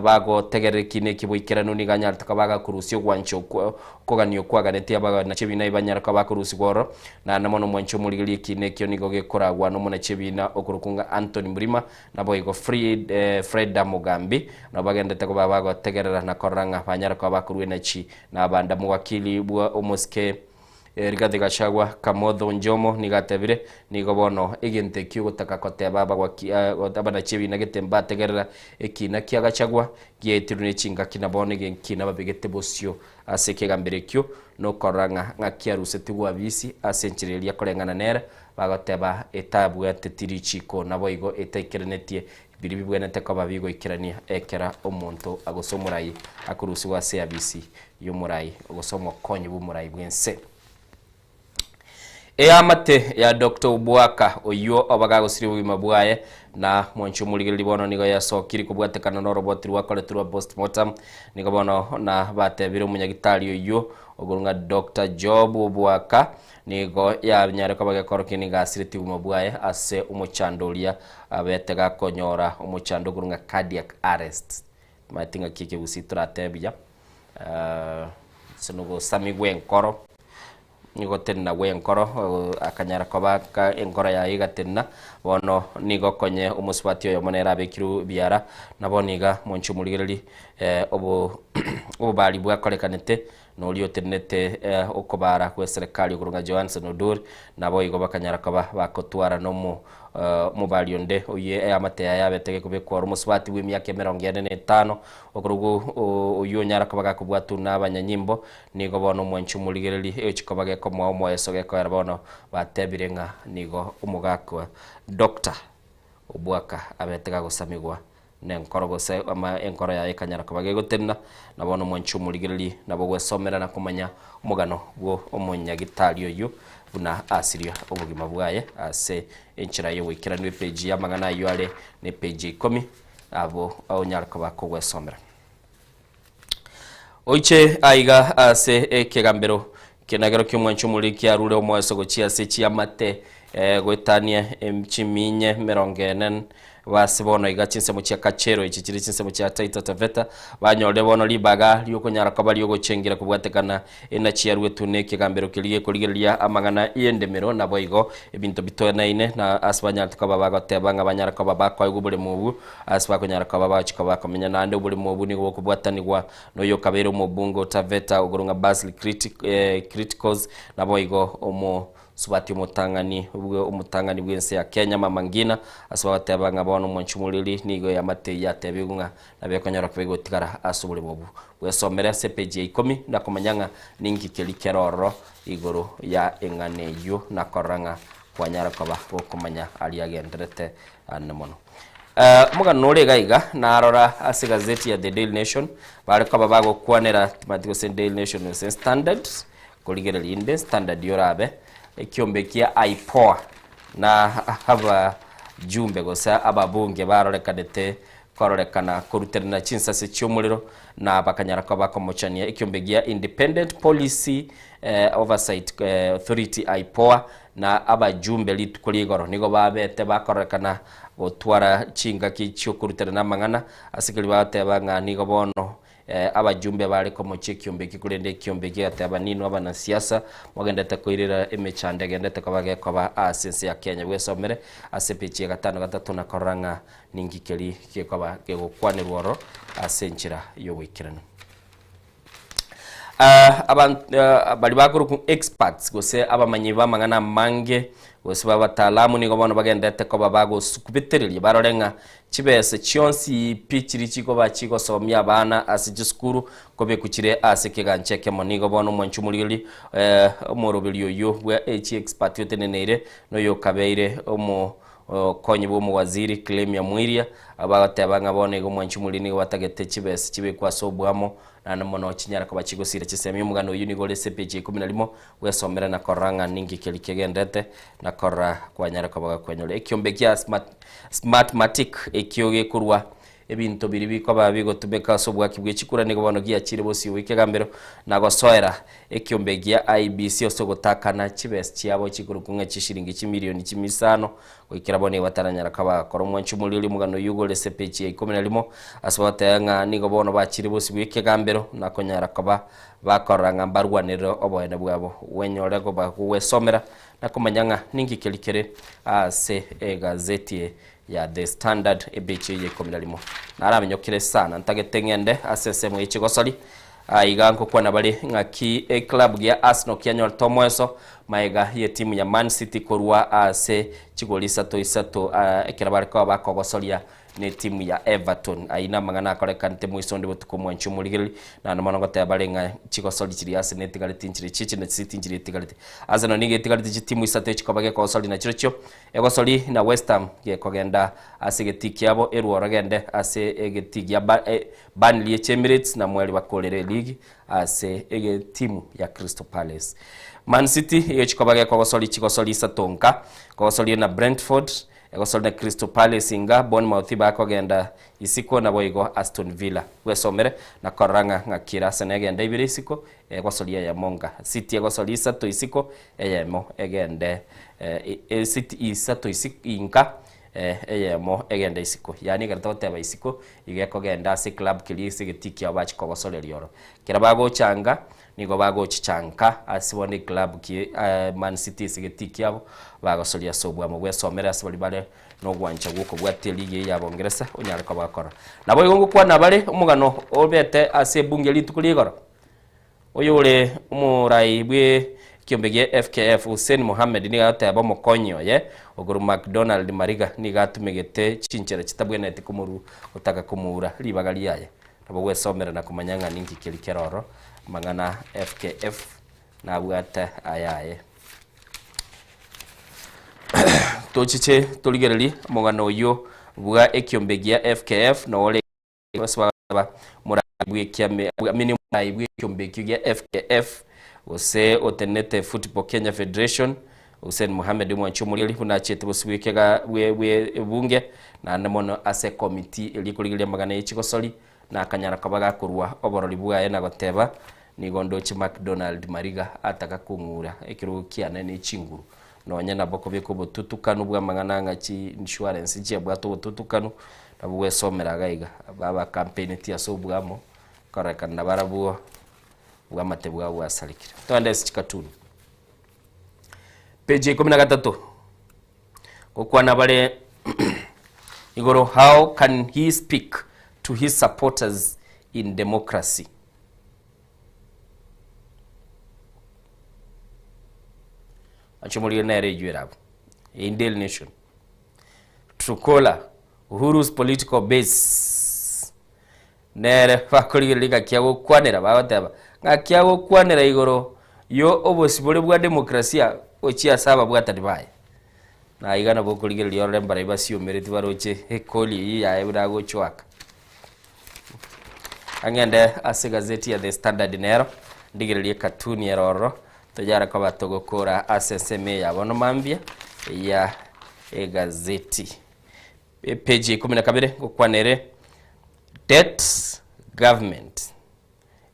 bagotegerera ekina eki boikeranu, nigo anyarete koba agakorusia ogwancha okwo okogania okwo aganetie abanachi ebina ebi banyare koba bakorusigwa ororo. Naende mono omwanchi omorigereria ekiina ekio nigo gekoragwa nomonachi ebiina okorokwa ng'a Anthony Mrima, naboigo Freda Mugambi, nabo bagenderete koba bagotegerera na korora ng'a banyare koba bakorua enachi na abande. Omowakili bwa omosike Rigathi Gachagua, Kamotho Njomo nigo atebire, Nigo bono egento ekio ogotaka koteba abanachi ebiina gete mbategerera ekiina kia Gachagua giaetirwe ne chingaki na bono egekiina babegete bosio Ase ekegambero ekio nokorora ng'a ng'aki arusetigwe abisi ase enchera eria koreng'ana nere, bagoteba etabwateti richiiko naboigo etaikeranetie biria bibwenerete koba bigoikerania ekero omonto gose omorai akorusigwa ase abisi y'omorai gose omokonyi bw'omorai bw'ense. Eamate ya Doctor Obwaka oyio obaga agosiria obogima bwaye na mwanchi omorigereria bono nigo yasokiri kobwatekana noroboti rwakoretwe rwa postmortem nigo bono na batebire omonyagitari oyio okorwa ng'a Doctor Job Obwaka nigo yanyare koba gekorokia nigo asiretie obogima bwaye ase omochando oria abete gakonyora omochando okorwa ng'a cardiac arrest. Timanyeti ng'aki ekegusii toratebe buya ase nobosami bw'enkoro. Nigo gotenena gw'enkoro, akanyara koba ka enkoro yaye egatenena, bono nigo konye omosubati oyomo nere abekirwe biara, na bono iga monche omorigererie obo obobari bwakorekanete, na oria otenenete okobara gw'eserekari okorwa ng'a Johansen Odur, naboigo bakanyara koba bagotwara na omo omobari onde oyio eamate yaye yabete gekobekwa ore omosubati bw'emiaka emerongo ene na etano, okorokwa oyio onyara koba gakobwatwa na abanyanyimbo, Nigo bono omwanchi omorigereria egochia koba gekomoa omoeso gekoera bono batebire ng'a nigo omogaka Doctor Obwaka abete gagosamigwa nenkoro gose ama enkoro yaye ekanyara koba gegotenena na bono omwanchi omorigereria nabo ogwesomera na komanya omogano bwo omonyagitari oyio buna asiria obogima bwaye ase enchera yogoikeranu epeji y'amang'ana ayio are ne epeji ya ikomi abo onyare koba kogwesomera. Oiche aiga ase ekegambero ki'endagero ki'omwancho omoriri kiarure omoeso gochia ase chiamate goetania chiminye emerongo ene base bono iga chinsemo chia Kachero echi chire chinsemo chia Taita Taveta banyorire bono ribaga ri'okonyara koba ri'ogochengera kobwatekana Enachi yaruetwe nekegambero keria gekorigereria amang'ana y'endemero, naboigo ebinto bitoenaine, na ase banyarete koba bagoteba ng'a banyare koba bakoegwa oboremo obwo, ase bakonyara koba bagochia koba bakomenya. Naende oboremo obwo nigo bokobwatanigwa noyokabeire omobunge o Taveta okorwa ng'a Basil Criticos, naboigo omo Subati omotang'ani bwe omotang'ani bw'ense ya Kenya Mama Ngina, ase bagoteba ng'a bono omwanchi omoriri nigo eamate eyio yatebigwe ng'a nabo ekonyora koba egotigara ase oboremo obwo. Bwesomere ase epeji ya ikomi na komanya ng'a ninki keria kere ororo igoro ya eng'ana eyio na korora ng'a kwanyara koba gokomanya aria agenderete ande mono. Omogano nore iga iga narora ase egazeti ya The Daily Nation bare koba bagokwanera timanyeti gose Daily Nation gose Standard Korigereria inde standard orabe ekiombe kia IPOA na abajumbe gose ababunge barorekanete kororekana koruterana chinsase chiomorero na bakanyara koba bakomochania ekiombe gia Independent Policy Oversight Authority IPOA na abajumbe rituko ria igoro nigo babete bakororekana gotwara chingaki chiokoruterana amang'ana ase keria bagoteba ng'a nigo bono. Abajumbe bare komochia ekiombe ekio, korende ekiombe ekio gegateba, Ninwe abanasiasa mogendete koirera emechando egendete koba gekoba ase ense ya Kenya. Bwesomere ase epeji ya gatano gatato na korora ng'a ninki keria gekoba gegokwanerwa ororo ase enchera y'oboikeranu. Baria bakorokwa experts gose abamanyi b'amang'ana amange gose b'abataalamu nigo bono bagenderete koba bagosukubetereria barore ng'a chibesa chionsi pi chiria chikoba chigosomia abana ase chisukuru nkobekwa chire ase ekegancha ekemo. Nigo bono omwanchi omorigereria omoroberi oyio bwa echi expert oteneneire noyokabeire omo Okonyi bw'omowaziri Clemia Mwiria, abwo bagoteba ng'a bono iga omwanchi omoriri nigo batagete chibesa chibekwe ase oboamo naende mono chinyare koba chigosira chisemi. Omogano oyio nigo ore ase epeji ya ikomi na rimo, bwesomere na korora ng'a ninki keria kegenderete na korora kwanyare koba gakwenyora. Ekiombe kia Smartmatic ekio gekorwa Ebinto biria bikoba bigotumeka ase obwaki bwe chikura nigo bono giachire bosio bw'ekegambero na gosoera ekiombe gia IEBC ase ogotakana chibesa chiabo chikorokwa ng'a chishiringi chimilioni chimisano goikera bono nigo bataranyara koba bagakora omwancho omoriri omogano oyio igoro ase epeji ya ikomi na rimo ase bagoteba ng'a nigo bono bachire bosio bw'ekegambero na konyara koba bakorora ng'a mbarwanerere oboene bwabo wenyore koba gogwesomera na komanya ng'a ninki keria kere ase egazeti eye ya The Standard ebechi eye ya ikomi na rimo. Naraminyokire sana ntagete ng'ende ase ensemo ye chigosori. Aiga nkokwana bare ng'aki eclub gia Arsenal kianyorete omoeso maega y'etimu ya Man City korwa ase chigori isato isato ekero bare koba bakogosoria netimu ya Everton. Ayio namang'ana akorekanete moiso onde botuko omwanchi omorigereria naende mono ngoteba bare ng'a chigosori chiria Arsenal etigareti nchire chiche na City nchire etigareti. Arsenal nigo etigareti chitimu isato echikoba gekogosoria nachirochio Egosori na West Ham gekogenda ase egetii kiabo erworo gende ase egetii gia Burnley eche Emirates na mweri bakorere eligi ase egetimu ya Crystal Palace. Man City egochi koba gekogosori chigosori isato nka, kogosorie na Brentford, egosori na Crystal Palace inga, Bournemouth bakogenda isiko naboigo Aston Villa. Bwesomere na korora ng'a ng'aki ere Arsenal egende ibere isiko egosori eyemo nka. City egosori isato isiko eyemo egende esiti isato inka eyemo egende isiko. Yaani ekero togoteba isiko, igo ekogenda ase eclub keria gese egetii kiabo bachia kogosoreria oro. Ekero bagochanga, nigo bagochicha nka ase bono eclub ki Man City ase egetii kiabo, bagosoria ase obwamo bwesomere ase baria bare nogwancha gw'okobwatia eligi eye ya Bongeresa onyare koba gokora. Naboigo ngokwana bare omogano obete ase ebunge rituko ria igoro. Oyore omorai bw'ekiombe gia FKF Hussein Mohammed nigo agoteba omokonyi oye okorwa McDonald Mariga nigo atumegete chinchera chitabwenereti komoru gotaka komoura ribaga riaye. Nabo gwesomera na komanya ng'a ninki keria kere ororo amang'ana FKF nabwate ayaye. Tochiche torigererie omogano oyio bwa ekiombe gia FKF nore Morai bw'ekiombe ekio gia FKF gose otenenete Football Kenya Federation Hussein Mohamed omwanchi omorigereria buna achiete bosio bw'ekega bw'ebunge naende mono ase ekomiti eria ekorigereria amagana ye chigosori na akanyara koba gakorua oborori bwaye na goteba nigo ndoche McDonald Mariga ataka kong'ura ekerogo kiane ne chinguru Nonya nabo kobeka obotutukanu bw'amang'ana ng'a chi insurance chiabwate obotutukanu, nabo gwesomera iga iga, babacampainetie ase obwamo, kororekana nabarabwo obwamate bwabo bwasarekire. Togende ase chikatuni. Page ya ikomi na gatato, gokwana bare igoro how can he speak to his supporters in democracy. Achomorire nere eywo ere abwo. In Daily Nation. Trukola, Uhuru's political base. Nere bakorigereria ng'aki agokwanera bagoteba ng'aki agokwanera igoro yo obosibore bwa demokrasia gochia ase ababwatani baye. Na iga nabo okorigereria orore mbaria basiomereti baroche ekoli eyio yaye buna agochwaka. Ang'ende ase egazeti ya The Standard nero, ndigererie ekatuni ere ororo, tonyare koba togokora ase ensemo eye ya bono mambia ya egazeti. Epeji ya ikomi na kabere ngokwana ere Debt Government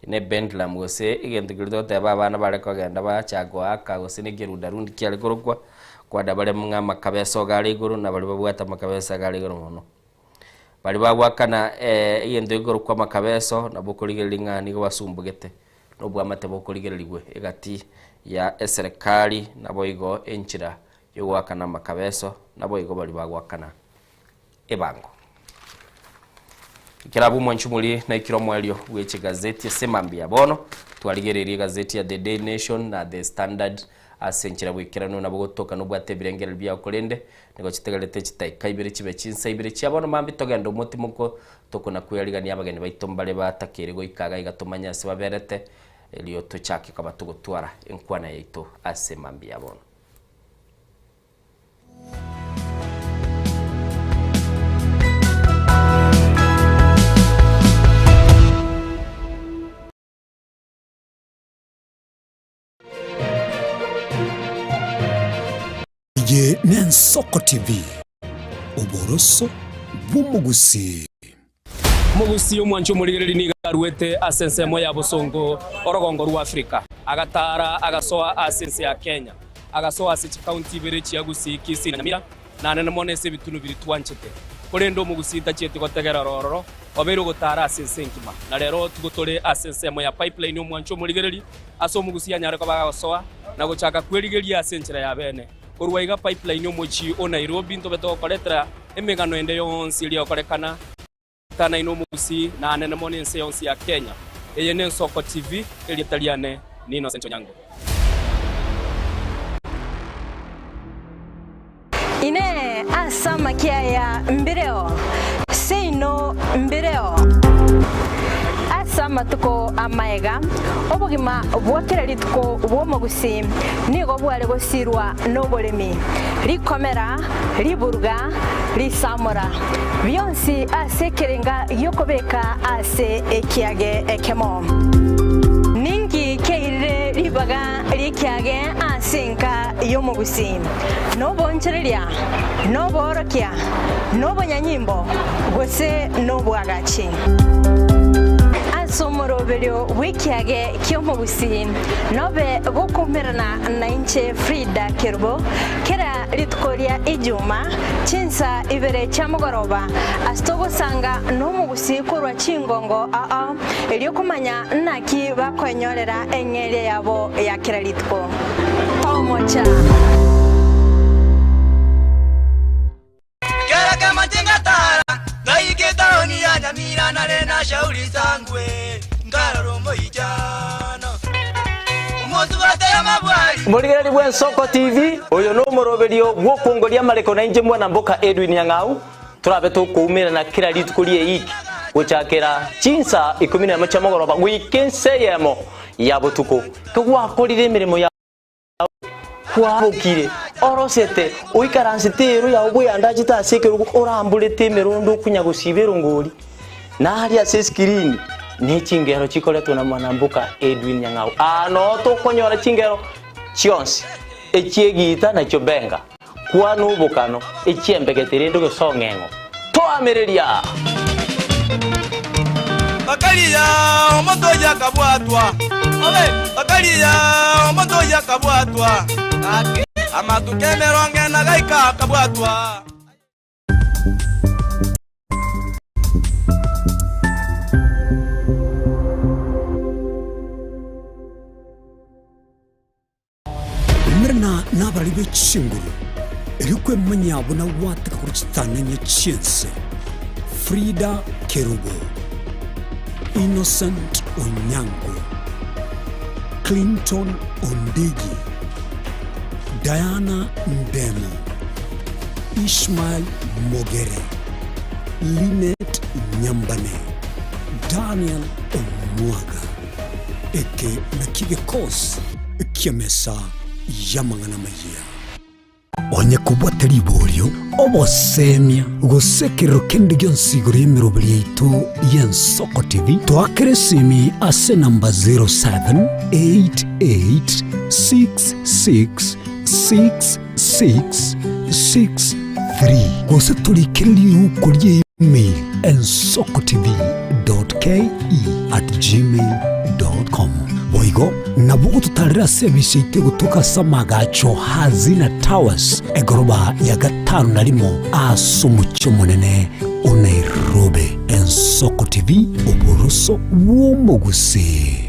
ne Bedlam gose egento keria togoteba abana bare kogenda bachaka goaka gose na ekerundarundi kiare korokwa, kwanda bare ng'a amakabesa iga are igoro na baria babwate amakabesa iga are igoro mono. Baria bagwakana egento gekorokwa amakabeso nabo okorigereria ng'a nigo basumbugete, na obwamate bokorigererigwe egati ya eserekari naboigo enchera y'ogoakana amakabeso, naboigo baria bagoakana ebango. Ekero abwo omwanchumori naikire omoerio bwe chigazeti ase mambia bono, twarigereirie egazeti ya The Daily Nation na The Standard ase enchera bw'ekeranu nabo gotoka nobwate ebirengererio biao korende nigo chitegerete chitaika ibere chibe chinsa ibere chia bono mambia togende omotimoko tokona kwerigania abageni baito mbare batakeire goika iga iga tomanye ase baberete erio tochake koba togotwara enkwana yaito ase mambia ya bono. Eye n'Ensoko TV, oboroso bw'omogusii. Omogusii omwanchi omorigereria nigo aruete ase ensemo ya bosongo orogongo rwa Afrika, agatara agasoa ase ense ya Kenya, agasoa ase chikaunti ibere chia Gusii, Kisii na Nyamira, na anene mono ase ebitunu biria twanchete. Korende omogusii tachieti gotegerera ororo, obeire ogotara ase ense engima. Na rero tigo tore ase ensemo ya Pipeline omwanchi omorigereria, ase omogusii anyare koba agosoa na gochaka kwerigeria ase enchera ya bene. Korwa iga Pipeline omochie o Nairobi ntobe togokoretera emegano ende yonsi eria egokorekana etanaine omogusii na anene mono ense yonsi ya Kenya. Eye n'Ensoko TV, erieta riane ni Innocent Onyango. Inee! Ase amakia aya mbireo? Seino mbireo. Ase amatuko amaega, obogima bwa kera rituko bw'omogusii nigo bware gosirwa noboremi, rikomera, riburuga, risamora, bionsi ase ekerenga gi'okobeka ase ekiage ekemo. Ninki kiairire ribaga ri'ekiage ase enka y'omogusii? Nobonchereria, noboorokia, nobonyanyimbo, gose nobwagachi? Ase omoroberio bw'ekiage ki'omogusii nobe gokoumerana nainche Frida Kerubo kera rituko ria Ijuma chinsa ibere chia mogoroba ase togosanga nomogusii korwa chingongo ao erio komanya naki bakoenyorera eng'eria yabo ya kera rituko. Tomocha. Kera kemache ngatara ngaika etaoni ya Nyamira nare na Shauri Sangwe nkarora omoichano omosubati amabwari. Omorigereria bw'Ensoko TV, oyo nomoroberio bw'okwongoria amareko na inche mwana mboka Edwin Nyang'au, torabe tokoumerana kera rituko ri'eiki gochakera chinsa ikomi nemo chia mogoroba goika ensa eyemo ya botuko. Kegwakorire emeremo yao kwabokire, orosete, oikaransete eero yao bweandachete ase ekerogo, oramborete emerondo okonya gosiba erongori, na aria ase esikirini ne chingero chikoretwa na mwanamboka Edwin Nyang'au. Aa noo tokonyora chingero chionsi, echi'egiita na chiobenga, kwana obokano, echi'embegete rende gose ong'eng'o. Toamereria! Bakaria omonto oyio akabwatwa, bakaria omonto oyio akabwatwa, amatuko emerongo ena gaika akabwatwa. Umerana nabarari be chinguru, erio kwemanyia buna gwateka korwa chitang'ani chi'ense. Frida Kerubo, Innocent Onyango, Clinton Ondigi, Diana Ndemo, Ishmael Mogere, Linet Nyambane, Daniel Omwaga. Eke nakio gekosi ki'emesa y'amang'ana amayia. Onye kobwate riborio, obosemia, gose ekerero kende gionsi igoro y'emeroberi yaito y'Ensoko TV, toakere esimi ase enamba 0788666663 gose torikere riuko rie email ensokotv.ke@gmail.com. Boigo nabo ogototarera ase ebisi yaito egotoka ase amagacho Hazina Towers, egoroba ya gatano na rimo ase omochie omonene o Nairobi. Nairobi, Ensoko TV, oboroso bw'omogusii.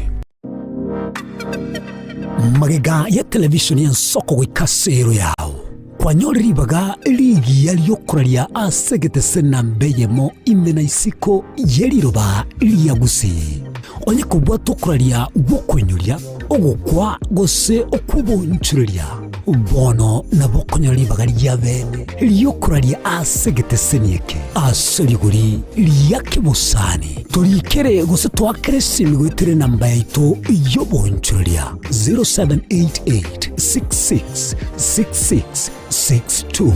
Magega ya televisheni y'Ensoko goika ase ero yao, kwanyore ribaga rigiya ri'okoraria ase egetese namba eyemo ime na isiko ye riroba ria Gusii. Onye kobwata okoraria gw'okoinyoria, ogokwa gose okw'obonchoreria, bono nabo okonyora ribaga ria bene ri'okoraria ase egeteseni eke ase rigori ria kebosani. Torikere gose toakere esimi goetera enamba yaito y'obonchoreria 0788 66 66 62.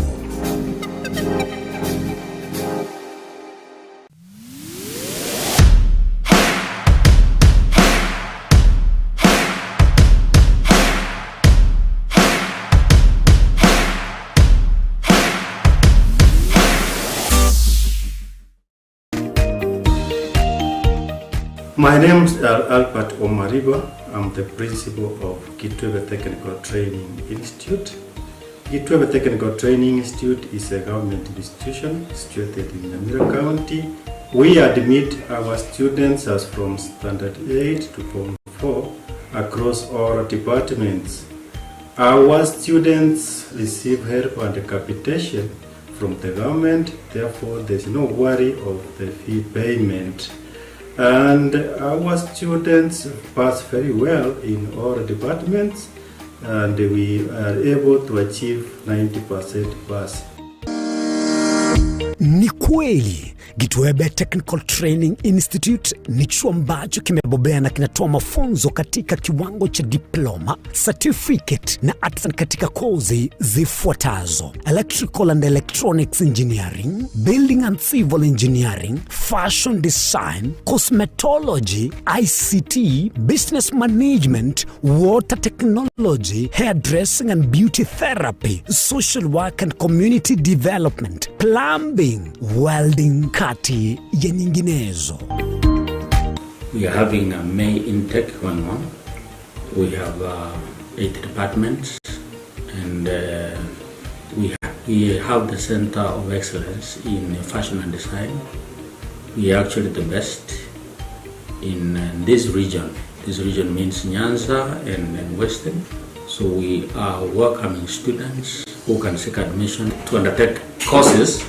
My name is Albert Omariba. I'm the principal of Kitwebe Technical Training Institute. Gitwebe Technical Training Institute is a government institution situated in Nyamira County. We admit our students as from Standard 8 to Form 4 across all departments. Our students receive help and capitation from the government, therefore there's no worry of the fee payment. And our students pass very well in all departments and we are able to achieve 90% pass. Ni kweli Gitwebe Technical Training Institute ni chuo ambacho kimebobea na kinatoa mafunzo katika kiwango cha diploma, certificate na artisan katika kozi zifuatazo: electrical and electronics engineering, building and civil engineering, fashion design, cosmetology, ICT, business management, water technology, hairdressing and beauty therapy, social work and community development, plumbing, welding, kati ya nyinginezo. We are having a May intake going on. We have uh, eight departments and uh, we, ha we have the Center of Excellence in Fashion and Design. We are actually the best in uh, this region. This region means Nyanza and, and Western. So we are welcoming students who can seek admission to undertake courses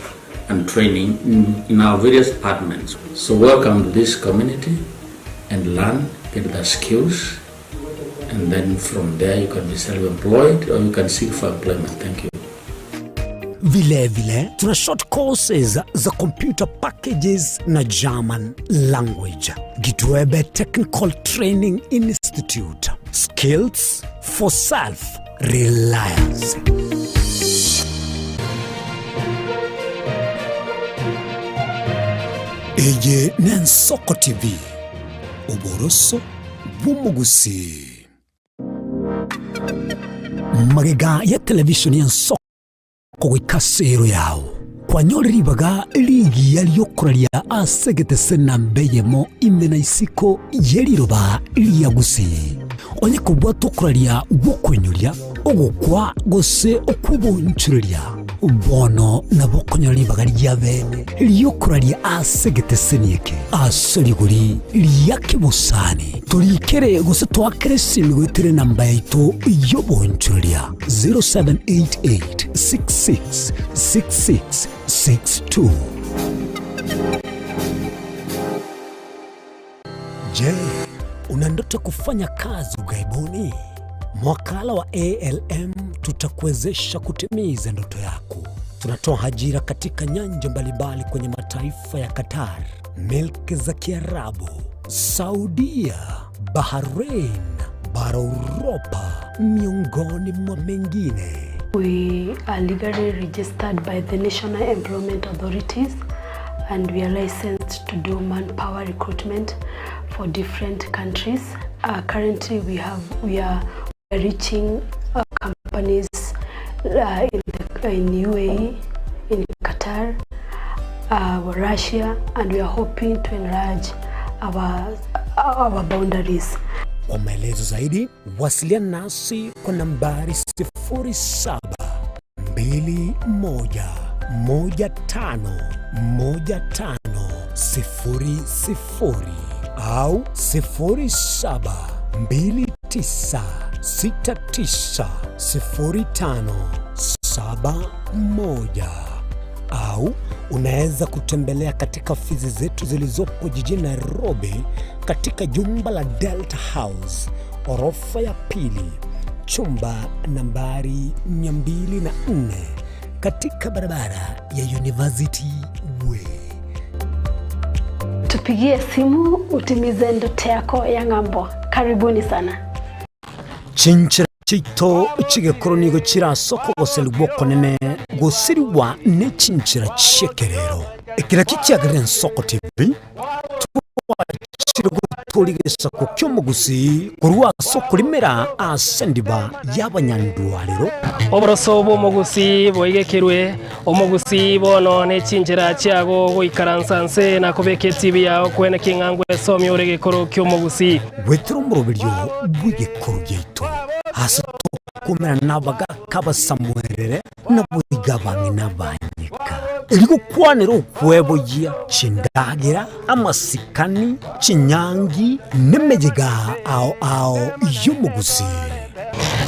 and training in, in our various departments. So welcome to this community and learn, get the skills, and then from there you can be self-employed or you can seek for employment. Thank you. Vilevile tuna short courses za computer packages na German language. Gitwebe Technical Training Institute. Skills for self reliance. Eye n'Ensoko TV, oboroso bw'omogusii. Magega ya televishoni y'Ensoko goika ase ero yao, kwanyore ribaga rigiya ri'okoraria ase egetese namba eyemo ime na isiko ye riroba ria Gusii. Onye kobwata okoraria gw'okoinyoria, ogokwa gose okw'obonchoreria, bono nabo okonyora ribaga ria bene ri'okoraria ase egeteseni eke ase rigori ria kebosani. Torikere gose toakere esimi goetera enamba yaito y'obonchoreria 0788 66 66 62. Je, una ndoto kufanya kazi ughaibuni? Mwakala wa ALM tutakuwezesha kutimiza ndoto yako. Tunatoa ajira katika nyanja mbalimbali kwenye mataifa ya Qatar, milki za Kiarabu, Saudia, Bahrain, bara Uropa, miongoni mwa mengine. We are legally registered by the National Employment Authorities and we are licensed to do manpower recruitment for different countries. Uh, currently we have we are reaching uh, companies uh, in, the, in UAE, in Qatar, uh, Russia, and we are hoping to enlarge our, our boundaries. Kwa maelezo zaidi wasiliana nasi kwa nambari 07211515 00 au 0729 69 05 71 au unaweza kutembelea katika ofisi zetu zilizopo jijini Nairobi katika jumba la Delta House orofa ya pili chumba nambari 204 katika barabara ya University Way. Tupigie simu utimize ndoto yako ya ng'ambo. Karibuni sana. Chinchera chiaito chigekoro nigo chirase okogoserigwa okonene gosirigwa ne chinchera chi'ekerero. Eke nakio kiagerire Ensoko TV twachire gotoria egesaku ki'omogusii korwa ase okorimera ase endiba y'abanyandwarero. Oboroso bw'omogusii boigekerwe, omogusii bono ne chinchera chiago goikaransa nse na kobeka etibi yao kwene king'a ngwesomia ore egekoro ki'omogusii. Goetera omoroberio bw'egekoro giaito, ase tokomerana nabagaaka abasamuerere, naboigo abang'ina abanyeka, erio gokwanera okweboyia chindagera, amasikani, chinyangi, nemeyega ao ao y'omogusii.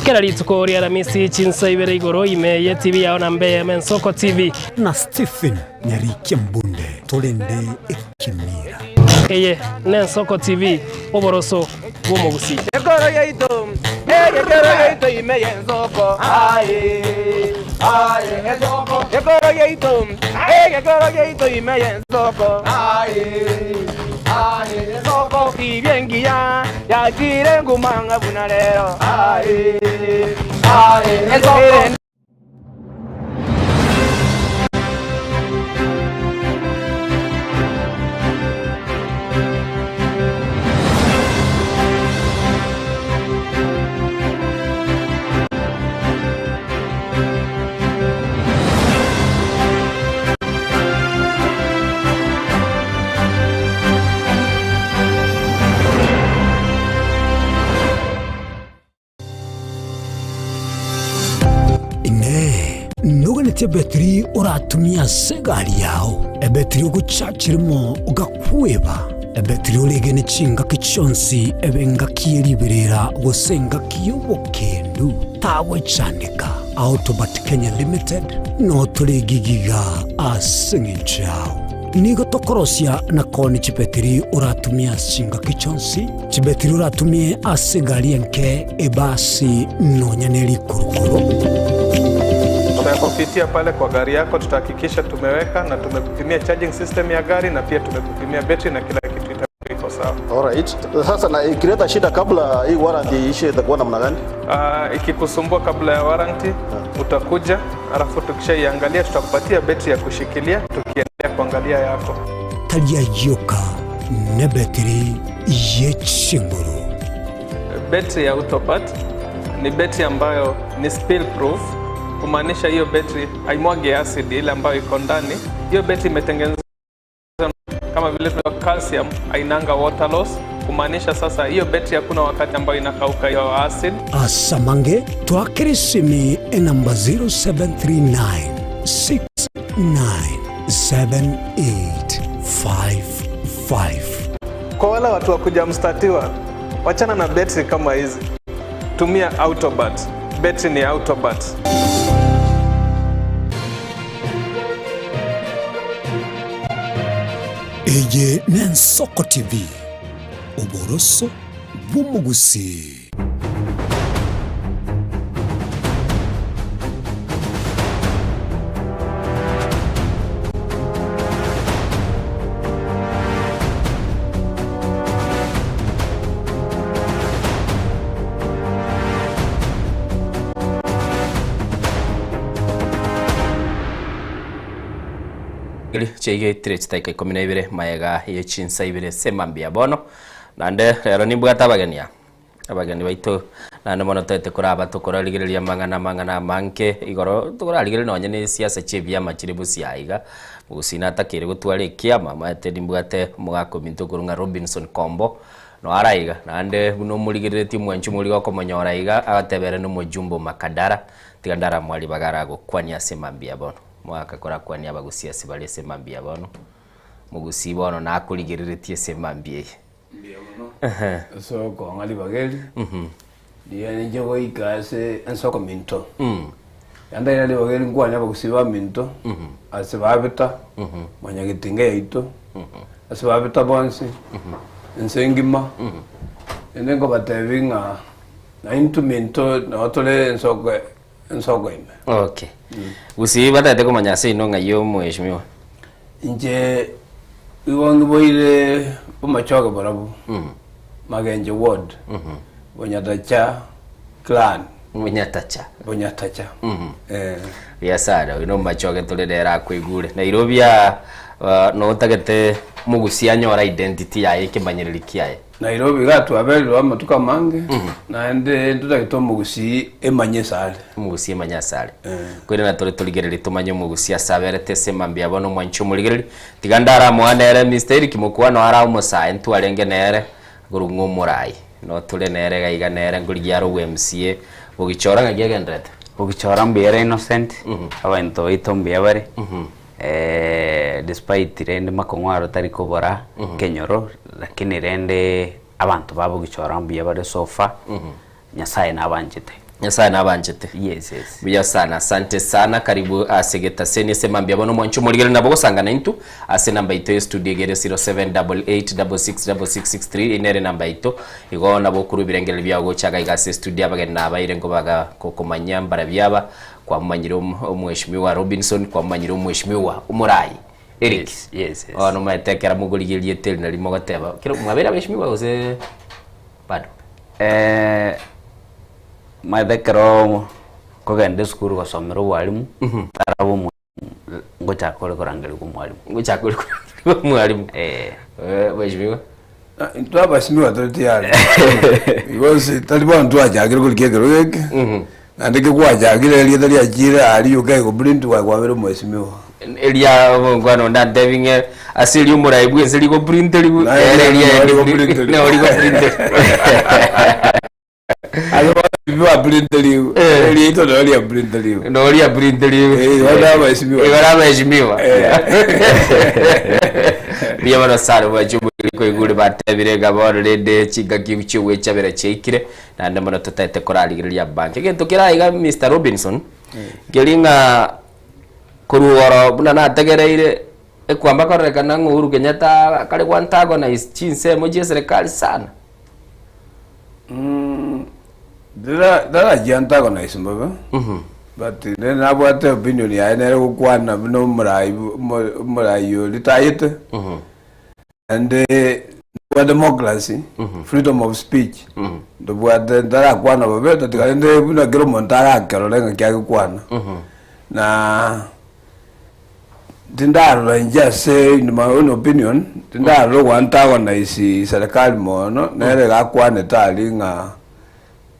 Kera rituko ri'Aramisi chinsa ibere igoro ime y'etibi yao na mbe y'Ensoko TV. Na Stephen Nyarikia Mbunde torende ekemira. Eye n'Ensoko TV, oboroso bw'omogusii. Ekoro yaito, egekero yaito ime y'ensoko, aye, aye, ensoko. Ekoro yaito, egekero yaito ime y'ensoko, aye, aye, ensoko. Tibia engiya yachire nguma ng'a buna rero, aye, aye, ensoko. Inee! Noganetie ebetiri oratumie ase egari yao, ebetiri ogochachirimo ogakweba, ebetiri oregene chingaki chionsi ebe engaki ye riberera gose engaki y'obokendu? Tagwechandeka. Autobat Kenya Limited notore egigiga ase eng'encho yao. Nigo tokorosia na koonia chibetiri oratumie ase chingaki chionsi, chibetiri oratumie ase egari enke, ebasi, nonya ne rikurukuru. Tutakupitia pale kwa gari yako, tutahakikisha tumeweka na tumekupimia charging system ya gari na pia tumekupimia betri na kila kitu itakuwa iko sawa. Alright. Sasa na ikileta shida kabla hii warranty iishe itakuwa namna gani? Ikikusumbua kabla ya warranty utakuja, alafu tukishaiangalia tutakupatia betri ya kushikilia tukiendelea kuangalia yako. Tari ayioka nebetiri ye chinguru. Betri ya Autopat ni betri ambayo ni spill proof, kumaanisha hiyo betri haimwagi acid ile ambayo iko ndani. Hiyo betri imetengenezwa kama vile tuna calcium, hainanga water loss, kumaanisha sasa hiyo betri hakuna wakati ambayo inakauka hiyo acid. Asamange twakere esimi enamba 0739 697855. Kwa wale watu wa kuja mstatiwa, wachana na betri kama hizi, tumia Autobat. Betri ni Autobat. Eye n'Ensoko TV, oboroso bw'omogusii. Chiaigetire chidakika ikomi na ibere magega ye chinsa ibere ase mambia bono. Naende rero nimbwate abageni aa, abageni baito naende mono toete koraba tokorarigereria amang'ana amang'ana amange igoro tokorarigereria nonye na esiasa chia ebiama chire bosio aiga, gose natakeire gotwara ekiama omanyete nimbwate omogaka ominto okorwa ng'a Robinson Kombo noo araiga naende buna omorigereretie omwanchi omoriga okomonyora iga agateba ere na omojumbe o Makadara tiga ndaramwa ribaga aragokwania ase mambia bono. Omogaka korakwanie abagusia ase bare ase mambia bono. Mogusii bono nakorigereretie ase emambia eye. Mbuya mono ase okong'a ribaga eri, riria ninche goika ase ensoko minto. Yandaire ribaga eri nkwane abagusii baminto, ase babeta, mwanyagetinga yaito, ase babeta bonsi, ense engima, naende nkobatebia ng'a naintwe minto nabo tore ensoko ensoko ime. Okay. Gusii batagete komanya ase inwe ng'ai omweshimiwa? Inche igo ngiboire bomachoge barabwo, Magenche ward, Bonyatacha clan. Bonyatacha. Bonyatacha. Eh. Buya sana, oyo nomomachoge tore nere akoigure. Nairobi aa ah, notagete mogusie anyore identity yaye ekemanyereri kiaye. Nairobi iga twaberire amatuko amange, naende ntotagete omogusii emanye asare. Omogusii emanye asare. Koirana tore torigererie tomanye omogusii ase aberete ase emambia bono omwanchi omorigereria. Tiga ndaramoa nere Mister Eric Mokua ara omosae ntwarenge nere korwa ng'a omorai. Notore nere iga iga nere nkorigia are obwa MCA bogichora ng'aki agenderete? Bogichora mbuya ere Innocent, abanto baito mbuya bare. Despite rende makong'u aro tari kobora ekenyoro, lakini rende abanto babogichora mbuya bare so far, Nyasaye nabanchete. Nyasaye nabanchete. Yes, yes. Buya sana, asante sana, karibu ase getaseni ase mambia bono omwancho omorigere nabo gosangana intwe ase namba yaito ya studio egere 0788666663 eye nere namba yaito igo nabo okorwa ebirengererio biago gocha iga iga ase studio abageni nabaire nkobaga kokomanyia mbarabio aba Kwamomanyire omweshimiwa Robinson, kwamomanyire omweshimiwa omorai Eric. Yes, yes, yes. Bono omanyete ekero mogorigia erieta eri nari mogoteba, kero mwabeire abeshimiwa gose bado? Eh, omanyete ekero okogenda esukuru gosomera obwalimu, taraba omwalimu ngochaka ore korangerigwa omwalimu. Ngochaka ore korangerigwa omwalimu. Eh. Eh, mweshimiwa? Intwe abasimiwa tore tiyari because tari bono twachakire korikia ekero geke naende kekwachakire erieta riachire aria UK koprint kwabere omwesimiwa. Eria omongwana onde antebi ng'a ase eria omorai bwa ense rigoprinterigwa ere eria nabo rigoprinterigwa. Ase bono baprinterigwe eriaito nabo riaprinterigwe. Nabo riaprinterigwe. Igo nabaheshimiwa. Igo nabaheshimiwa. Mbuya mono sana mwanche omoriri koigure batebire ng'a bono rende chingaki chi'ogwechabera chiaikire naende mono totaete korarigereria abanto. Egento kere aiga Mister Robinson, nkeri ng'a korwa igoro buna nategereire ekwamba kororekana ng'a Uhuru Kenyatta akare goantagonize chinsemo chia eserekari sana. Tarachiantagonize mbobe, but nere nabwate opinion yaye nere gokwana buna omorai omorai oria tayete, naende tobwate democracy, freedom of speech, ntobwate ntarakwana bobe tatiga rende buna kera omonto arakerore ng'aki agokwana, na Tindarora inche ase in my own opinion, tindarora ogwantagonize serikali mono, nere iga akwanete aria ng'a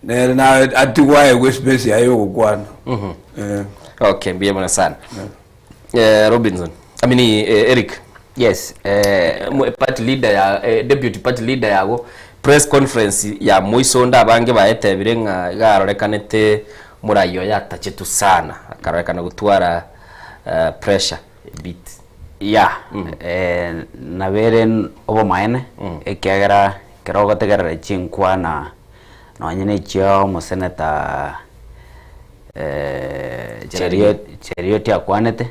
nere na atigwe aegwe espace yaye ya ogokwana. Eh. Okay, mbuya mono sana. Eh, Robinson. I mean, eh, Eric. Yes. Eh, party leader ya eh, deputy party leader yago press conference ya moisonde abange baetebire ng'a iga arorekanete morai oyo atachetu sana akarorekana gotwara pressure a bit. Yeah, nabere obomaene ekiagera ekero ogotegerera chinkwana nonye na echia omoseneta Cheruiyot akwanete,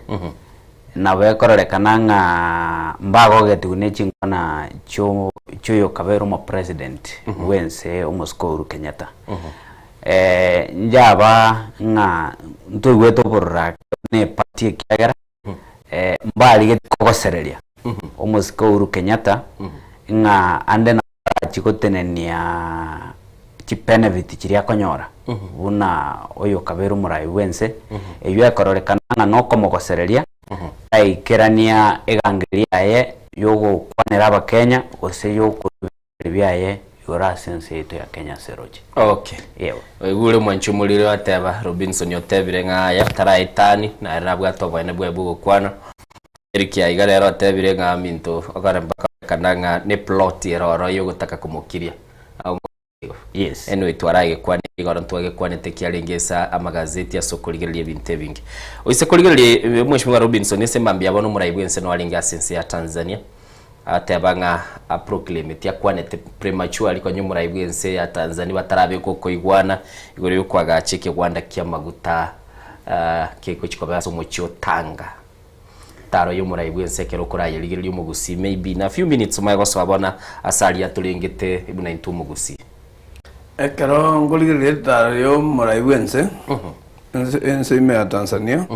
nabo ekororekana ng'a mbagogetigwe ne chinkwana chio chioyokabeire omopresident bwense omosike Uhuru Kenyatta. Njaba ng'a ntoigwete obororo buna eparty ekiagera mbarigeti kogosereria omosike Uhuru Kenyatta ng'a ande nabo arachie gotenenia chibenefit chiria akonyora buna oyokabeire omorai bwense, eywo ekororekana ng'a nokomogosereria taikerania egangeria yaye yogokwanera abakenya gose yokorwa biaye igoro ase ense yaito ya Kenya ase eroche. Okay. Ewa. Oigure omwanchi omoriri oteba, Robinson otebire ng'a aya taraetani, nere nabwate oboene bwaye bw'ogokwana. Eric aiga rero otebire ng'a aminto okore mpaka orekana ng'a ne plot ere oro yogotaka komokiria. igo. Yes. Anyway twaragekwane igoro ntwagekwanete kiarenge ase amagazeti ase okorigereria ebinto ebinge. Oise korigereria eh, Mheshimiwa Robinson ase mambia bono omorai bwense noarenge ase ense ya Tanzania ateba ng'a aproclaimeti akwanete prematurely konya omorai bwense ya Tanzania batarabeka okoigwana igoro yokoagacha ekegwanda kiamaguta ah, kegochi koba ase omochie o Tanga. Taro y'omorai bw'ense ekero okorayerigereria omogusii maybe in a few minutes omaye gosoa bono ase aria atorengete buna intwe omogusii. Ekero nkorigereria etaro y'omorai bw'ense, ense ense ime ya Tanzania,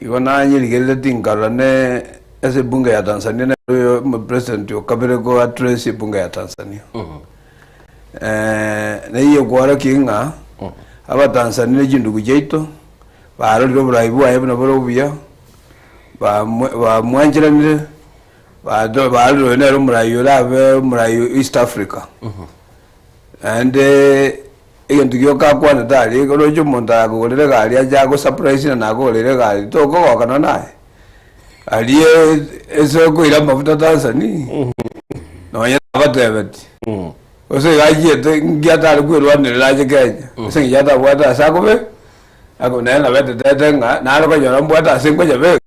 igo nanyerigereretie nkarora ne ase ebunge ya Tanzania nere oyo omopresident o kabere ko address ebunge ya Tanzania. Neyio ekworokia ng'a abatanzania ne chindugu chiaito. Barorire oborai bwaye buna bore obuya, bamwancheranire, barorire oyo nere omorai orabe omorai o East Africa. Naende egento gioka akwanete aria, oroche omonto arakogorera egari ache agosurprise na nakogoreire egari, tokogoka nonya naye. Aria ase okoira amafuta Tanzania, nonya nabatebetie. Gose iga achiete nki atare kwerwanerera ache Kenya, ase eng'encho atabwate ase akobe. Ako nere nabo etetete ng'a nare konyora mbwate ase nkonyabeka,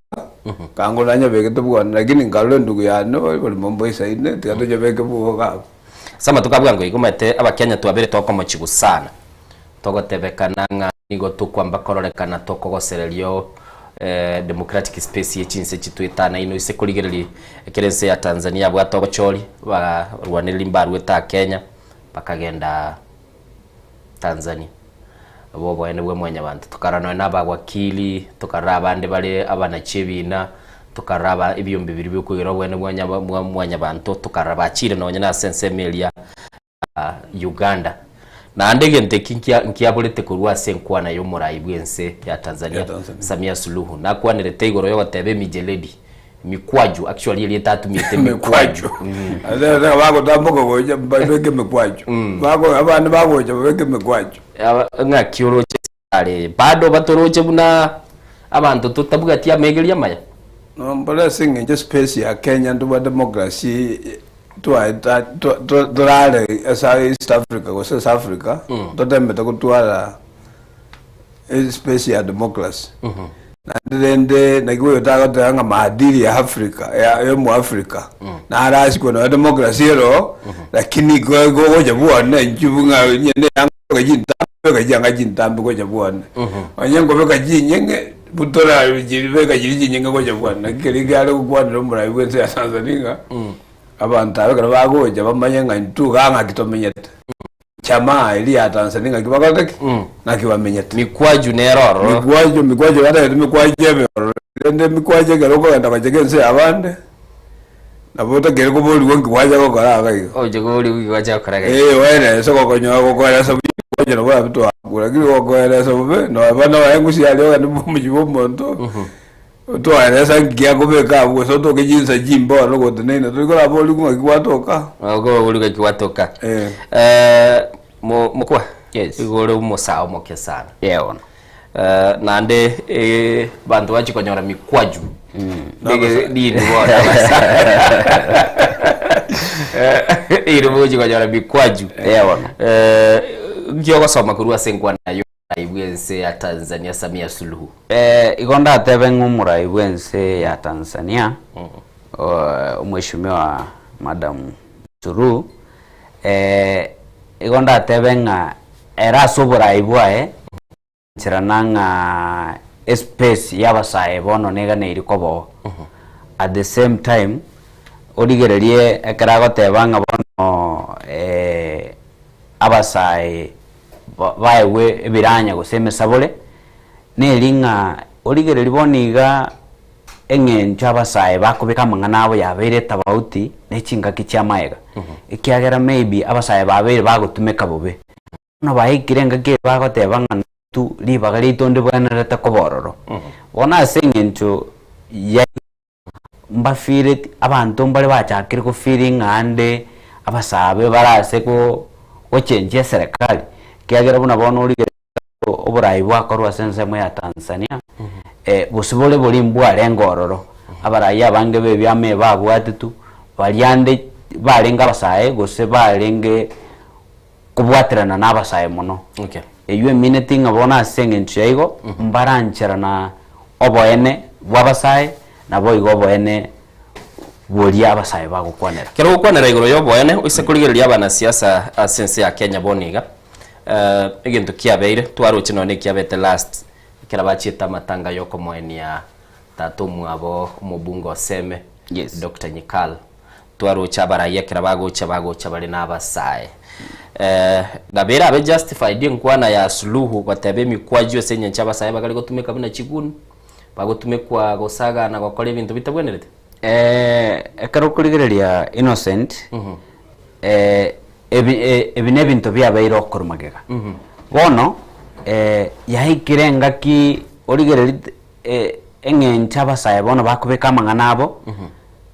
kango nanyabegete bwone, lakini nkarora endugu yane oborimo mboisaine, tiga tonyabeke bwogo abwo. Ase amatuko a bwango iga omanyete abakenya twabere tokomochigwa sana, togotebekana ng'a nigo tokwamba kororekana tokogosereria oo democratic space ye chinse chitwetanaine ase korigereria ekero ense ya Tanzania yabwate obochori, barwanereri mbaruete aa Kenya bakagenda Tanzania. Obo oboene bwa mwanyabanto. Tokarora nonya na abawakili, tokarora abande bare abanachi ebina, tokarora aba ebiombe biria biokoigera oboene bwa nyaba bwa mwanyabanto, tokarora bachire nonya na ase ensemo eria ya Uganda. Naende egento eki nkia nkiaborete korwa ase enkwana ya omorai bw'ense ya Tanzania, Ya Tanzania. Samia Suluhu. Nakwanerete igoro yogoteba emijeledi. Mikwaju, actually erieta atumiete mikwaju. Ase bagotamboka gocha babeke mikwaju. Bako abande bagocha babeke mikwaju. Ng'aki oroche are bado batoroche buna abanto totabwati amegeria amaya. Mbore ase eng'encho space ya Kenya ntobwate democracy twaeta torare ase East Africa gose ase Africa totemete gotwara Space ya democracy. Naende rende naki oyo tagoteba ng'a maadili ya Africa ya ya omoafrica narasikwe nonya democracy ero lakini ko gogocha bwane inchuo ng'a onye ne eyanga beka chintambe beka chianga chintambe gocha bwane. Onye nkobeka chinyeng'e butora beka chiria chinyeng'e gocha bwane. Naki keria kiare gokwanera omorai bwa ense ya Tanzania ng'a abanto aba ekero bagocha bamanye ng'a intwe igaa ng'aki tomenyete. Chama eria ya Tanzania ng'aki bakorete ki? Ng'aki bamenyete. Mikwaju nere ororo. Mikwaju, mikwaju batagete mikwaju ebe ororo. Rende mikwaju ekero okogenda gochaka ense y'abande, nabo otakeire koborigwa nki gwacha gokora iga iga. Oche koborigwa nki gwacha gokora iga iga. Eh, oerese gokonyora gokoeresa buya mikwaju nabo yabitwakure, lakini gokoeresa bobe, noba noe engusu yaria ogende omochie bwa omonto, Twaeresa nki giakobeka abwo, gose otoke chinsa chimbe ororo goteneine, tori koraborigwe ng'aki gwatoka. Okoborigwa ng'aki gwatoka. Eh. Mokwa, igo ore omosae omoke sana. Yeah bono. Naende abanto bachia konyora mikwaju nini bono abasae. Iri bochia konyora mikwaju. Yeah bono. Nki ogosoma korwa ase enkwana ya Omorai bw'ense ya Tanzania Samia Suluhu. Igo ndatebe ng'a omorai bw'ense ya Tanzania, Omweshimiwa Madam Suluhu, igo ndatebe ng'a ere ase oborai bwaye, ncherana ng'a espace y'abasae bono neganeiri koba oo. At the same time, origererie ekero agoteba ng'a bono abasae baegwe ebiranya gose emesabore, neri ng'a origererie bono iga eng'encho abasae bakobeka amang'ana abo yabeire etabauti ne chingaki chi'amaega, ekiagera maybe abasae babeire bagotumeka bobe. Bono baikire engaki eye bagoteba ng'a intwe ribaga riaito ndibwenerete koba ororo. Bono ase eng'encho ya mbafeeleti, abanto mbare bachakire gofeeling ng'a ande abasabe barase go gochenjia eserekari, ekiagera buna bono origereria oborai bwakorwa ase ensemo ya Tanzania, gose bore boria mbwarenge ororo, abarai abange ba ebiama ebi babwatetwe, baria ande barenge abasae gose barenge. kobwaterana na abasae mono. Okay. Eywo emineti ng'a bono ase eng'encho ya igo, mbarancherana oboene bw'abasae, naboigo oboene boria abasae bagokwanera. Ekero ogokwanera igoro y'oboene, oise korigereria abanasiasa ase ense ya Kenya bono iga, egento kiabeire, twaroche nonya ekiabete last, ekero bachiete amatanga yokomoenia tata omwabo omobunge Oseme, Doctor Nyikal. Twaroche abarai ekero bagocha bagocha bare nabasae. Gabere abe justified enkwana ya Suluhu goteba emikwaju ase engencho abasae bagare gotumeka buna chiguni, bagotumekwa gosaga na gokora ebinto bitabwenerete? Ekero okorigereria Innocent, ebi ebi nebinto biabeire okorwa magega. Bono yaikire engaki origererie eng'encho abasae bono bakobeka amang'ana abo,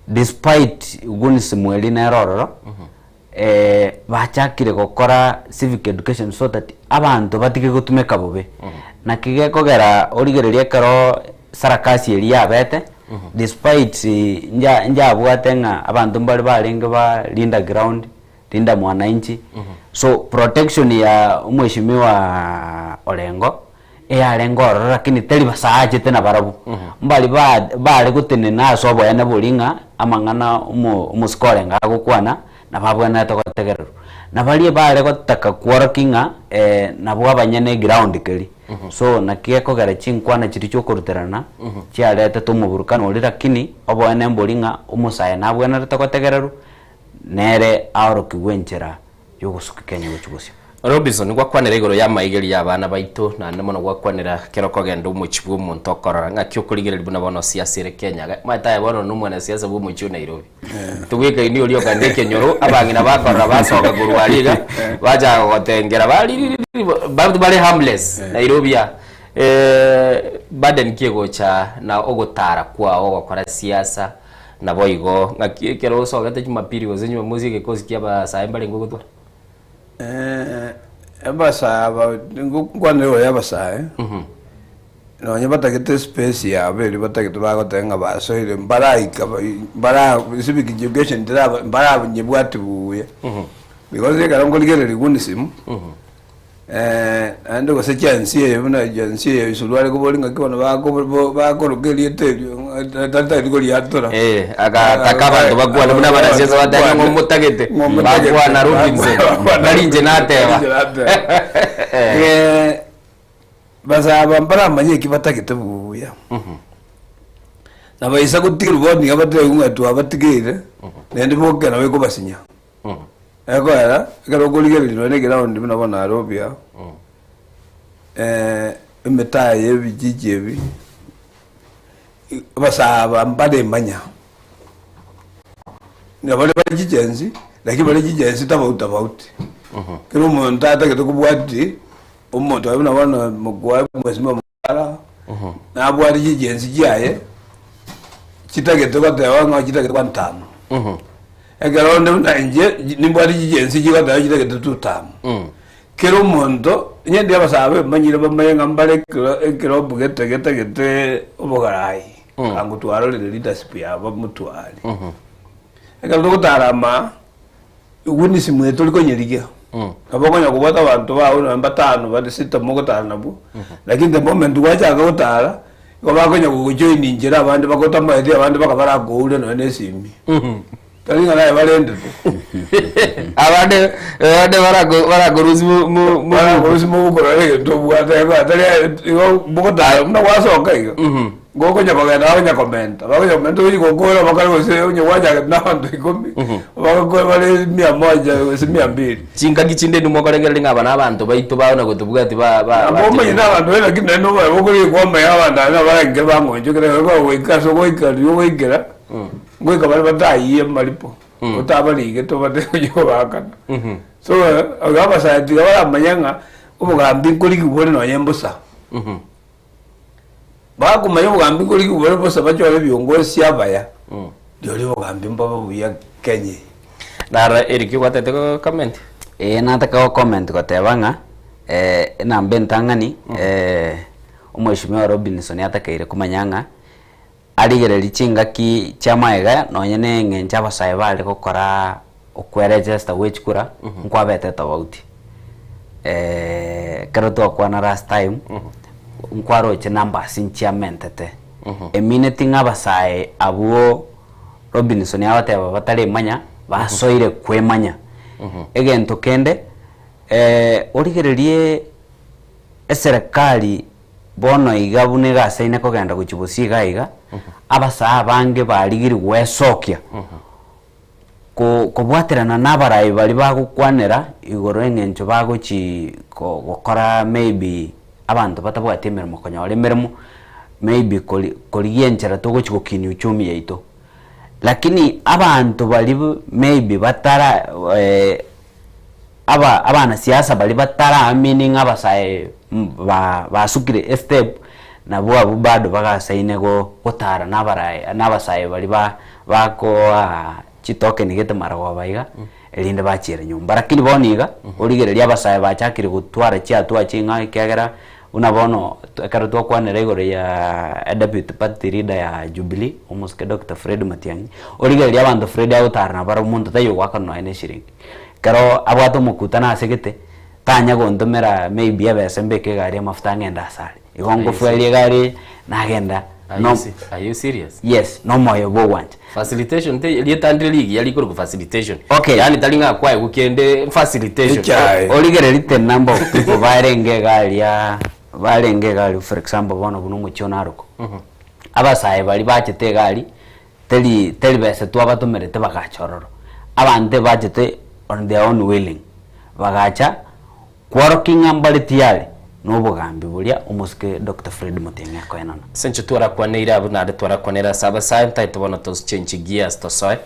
despite gunism eria nere ororo, bachakire gokora civic education so that abanto batige gotumeka bobe. Naki gekogera origererie ekero sarakasi eria yabete, despite nja njabwate ng'a abanto mbare barenge ba linda ground, linda mwananchi, so protection ya omweshimiwa Orengo, eyarenge ororo lakini tari basaachete nabarabwo, mbari ba bare gotenena ase oboene boria ng'a amang'ana omo omosike orenge agokwana, nabo abwenerete gotegererwa. Na baria bare gotaka kworokia ng'a nabwo abanyene eground keria. So naki gekogera chinkwana chiria chiokoruterana, chiaretete omoburukano oria lakini oboene mboria ng'a omosae nabwenerete gotegererwa, nere aorokigwe enchera yogosukia Kenya gochia bosio. Robinson, gwakwanera igoro y'amaigeri y'abana baito, naende mono gwakwanera kera okogenda omochie bw'omonto okorora ng'aki okorigereria buna bono siasa ere Kenya iga. Omanyete aye bono nomwanasiasa bw'omochie o Nairobi. Togwekaini oria okande ekenyoro, abang'ina bakorora basoka korwa aria iga, bachaka gogotengera bariririri banto bare harmless Nairobi aa. Burden ki egocha na ogotara kwao ogokora siasa, Naboigo, ng'aki ekero osogete Jumapili gose Jumamosi egekosi ki'abasae mbarenge ogotwara? Abasae aba nkwane igoro ya abasae, nonye batagete espace yabo eria batagete bagoteba ng'a basoire mbaraika mbara civic education teraba mbaranyebwati buya. Because ekero nkorigereria Gunisim, Naende gose chiansi eye buna chiansi eye suruari kobori ng'aki bono bako bakoroka erieta erio ng'a tatageti koriatora. Eh, agataka abanto bakwane buna abanasiasa bateba ng'a omotagete bakwana Robinson nari inche nateba. Eh, basaba mbaramanye eki batagete buya. Na baisa gotigerwa bono nigo batebe ng'a twabatigeire, naende boke nabo ekobasinya. Ekoera, ekero okorigereria nonya na eground buna bono Nairobi aa, emetaa ya ebijiji ebi, abasae aba mbaremanya, nabo bare chigenzi, lakini bare chigenzi tofauti tofauti. Kera omonto atagete kobwati, omonto oyo buna bono mokwa mheshimiwa Mokara, nabwate chigenzi chiaye, chitagete goteba ng'a chitagete one term. Ekero onde buna inche, nimbwate chigenzi chigoteba chitagete two term. Kera omonto, onye ndi abasae bamanyire bamanye ng'a mbare ekero ekerobu gete getagete obogarai, ango twarorire leadership yabo motware. Ekero togotara ama, Egunisimu eye tori konyerigia. Nabo okonya kobwata abanto bao nonye batano bande sita mogotara nabwo, lakini the moment gwachaka gotara, igo bakonya gogojoin inchera abande bagotamaeti abande baka barakoure nonye na esimi. Tari ng'a naye barendete. Abande abande barako barakorusia mo mo mo Barakorusia mobuko nonye egento obwate igo tari igo mogotara buna gwasoka iga, Gokonya kogenda bakonya komenta, bakonya komenta ogochia gokora bakore gose onye gwachagete na abanto ikomi, bagakora bare mia moja gose mia mbili. Chingaki chinde inwe mokorengereria ng'a aba nabanto baito bao na gotobwati ba ba Nabo omanye na abanto baye lakini naende obae bokorire kwamanya abanto aba nabarenge bang'onchokera igo goika ase ogoika riria ogoikera, ngoika bare batayie amaripo, otabarigete obatebie ochie kobaakana. So, igo abasae tiga baramanye ng'a obogambi nkorigigwa bore nonye mbosa. Bakomanya obogambi nkorigigwa bore bosa bachore ebiongosi abaya, rirorio obogambi mbobe buya Kenya eye. Naro Eric ogwatete go comment? Ee nataka go comment goteba ng'a enamba entang'ani omweshimiwa Robinson atakeire komanya ng'a arigererie chingaki chia magega nonye na eng'encho abasae bare gokora okweregister gwe chikura nkwabete tofauti. Ekero twakwana last time, nkwaroche numbers nchiamentete. Emineti ng'a abasae abwo Robinson agoteba bataremanya, basoire kwemanya. Egento kende, origererie eserekari bono iga buna egasaine kogenda gochia bosio iga iga, abasae abange barigirie gwesokia. Ko kobwaterana na abarai baria bagokwanera igoro eng'encho bagochi ko gokora maybe abanto batabwati emeremo konyora emeremo, maybe kori korigia enchera togochi gokinia uchumi yaito. Lakini abanto baria maybe batara aba abanasiasa baria bataraamini ng'a abasae ba basukire estep, nabwo abwo bado bagasaine go gotara na abarae na abasae baria ba bakoaa chitoken gete marogoba iga, erinde bachiere nyomba. Lakini bono iga, origereria abasae bachakire gotwara chiatua ching'ao ekiagera buna bono ekero twakwanera igoro ya deputy party leader ya Jubilee, omosike Doctor Fred Matiang'i, origereria abanto Fred agotara nabarabwo monto taiyo ogoakana nonya na eshiringi. Ekero abwate omokutano ase gete, tanya gontomera maybe ebesa mbeke egari amafuta ng'ende asare. Igo ngofueria egari eye, nagenda Are no you se- are you serious? yes, nomoyo bwa ogwancha. Facilitation te rieta ndire rigiya rikorokwa facilitation. Okay. Yaani tari ng'a kwaegwa kende facilitation. Origererie the number of people barenge egari ya barenge egari for example bono buna omochie o Narok. Abasae baria bachete egari, teri teri besa twabatomerete bagacha ororo. Abanto ebachete on their own willing, bagacha kworokia ng'a mbare tiyari na obogambi boria omosike Doctor Fred Matiang'i akoenana. Ase inche twarakwaneire abwo naende twarakwanere ase abasae ntaete bono to change gears tosoe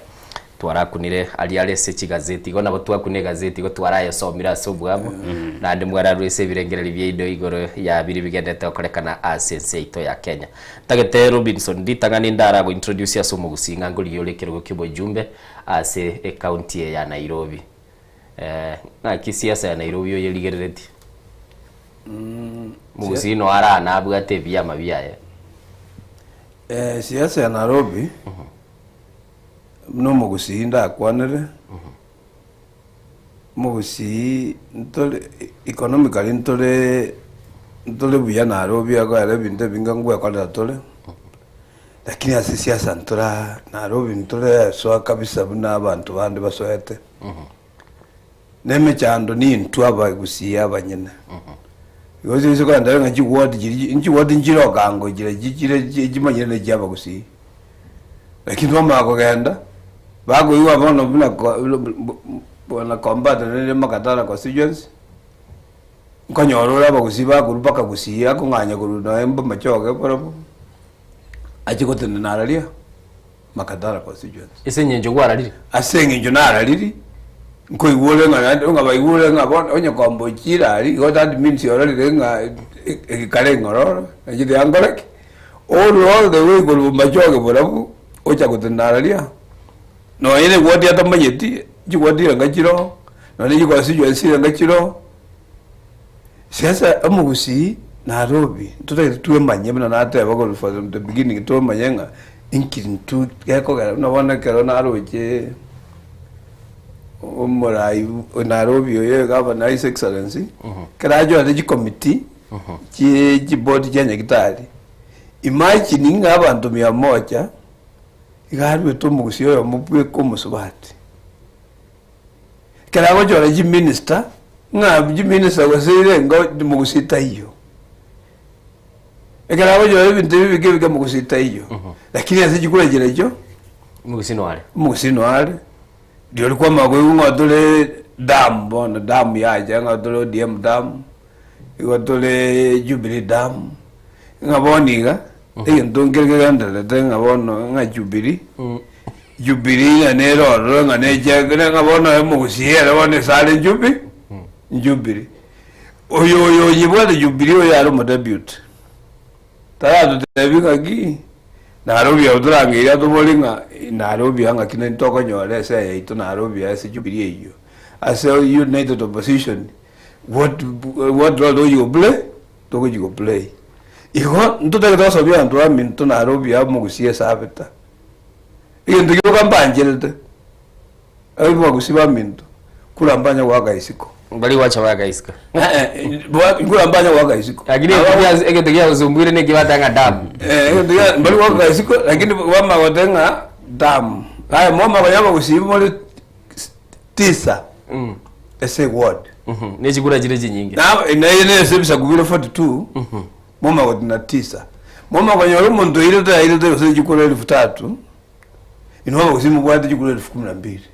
twarakunire aria are ase chigazeti igo nabo twakuna egazeti igo twarayesomire ase obwabo naende mwararue ase ebirengererio biaino igoro ya biria bigenderete gokorekana ase ense yaito ya Kenya. Ntagete Robinson ritang'ani ndarago introduce ase omogusii ng'a nkorigia ore ekerogo kia obojumbe ase ecounty eye ya Nairobi. Ng'aki siasa ya Nairobi oyerigereretie? Omogusii noyo araa nabwate ebiama biaye. Siasa ya Nairobi, buna omogusii ndakwanere, Omogusii ntore economically ntore ntore buya Nairobi egoera ebinto ebinge ngwekorera tore, lakini ase esiasa ntora Nairobi ntoresoa kabisa buna abanto bande basoete. Na emechando nintwe abagusii abanyene. Igo ase kogenda ng'a chiward chiria nchiward nchire okango chire chire chimanyire ne chia abagusii. Lakini twamanya kogenda, bakoigwa bono buna bwana Kombata rende Makatara constituency, nkonyora ore abagusii bakorwa mpaka Gusii akong'anya korwa nonya Bomachoge barabwo, achie gotenena araria Makatara constituency. Ase eng'encho kwararire? Ase eng'encho narariri, nkoigwa ore ng'a naende ng'a baigwe ore ng'a bono onye komba ochire aria, igo that means ororire ng'a ekare eng'ororo, nainche tiga nkore ki? Orue all the way korwa bomachoge borabu, ocha gotenena araria, nonye na eward atamanyeti, chiward erenga chiroo, nonye na chiconstituency erenga chiroo, Siasa omogusii Nairobi ntotagete twemanye buna nateba korwa from the beginning twemanye ng'a inki intwe gekogera buna bono ekero naroche omorai o Nairobi oyo egavana his excellency, ekero achorete chicommittee chie chiboard chia nyagetari, imagine ng'a abanto mia moja, iga aruete omogusii oyomo bweka omosubati. Ekero agochora chiminister, ng'a chiminister gose ire enga mogusii taiyo. Ekero agochora ebinto ebi ebike ebike mogusii taiyo. Lakini ase chikura chiria echio, Omogusii noare. omogusii noare, rirorio kwamanya koigwa ng'a tore dam bono dam yacha ng'a tore ODM dam, igo tore Jubilee dam, ng'a bono iga, egento nkere kegendererete ng'a bono ng'a Jubilee. Jubilee ng'a nere ororo ng'a nechiagera ng'a bono omogusii ere bono ase are Jubi Jubilee. Oyo oyo onyebwate Jubilee oyo are omodeputy taratotebi ng'aki Nairobi abwo torangeire atobori ng'a Nairobi aa ng'aki nari tokonyora ase yaito Nairobi ase Jubilee eyio ase United Opposition what what role togochi go play togochi go play. Igo ntotagete gosobia abanto baminto Nairobi aa omogusii ase abeta. Egento gioka mbancherete, abaibwa gose baminto, kura mbanye goaka isiko. Mbari gwacha goaka isiko. Nkura mbanya goaka isiko. Lakini egento giagosumbuire neki bateba ng'a damu. Egento gia mbari goaka isiko lakini bamanya goteba ng'a damu. Aye mwamanya konya abagusii more tisa ase eward. Ne chikura chire chinyinge. Naye nese ebisaku bire 42 mwamanya gotina tisa. Mwamanya konyora omonto oirete airete gose chikura elfu tatu. Inwe abagusii mobwate chikura elfu kumi na mbili.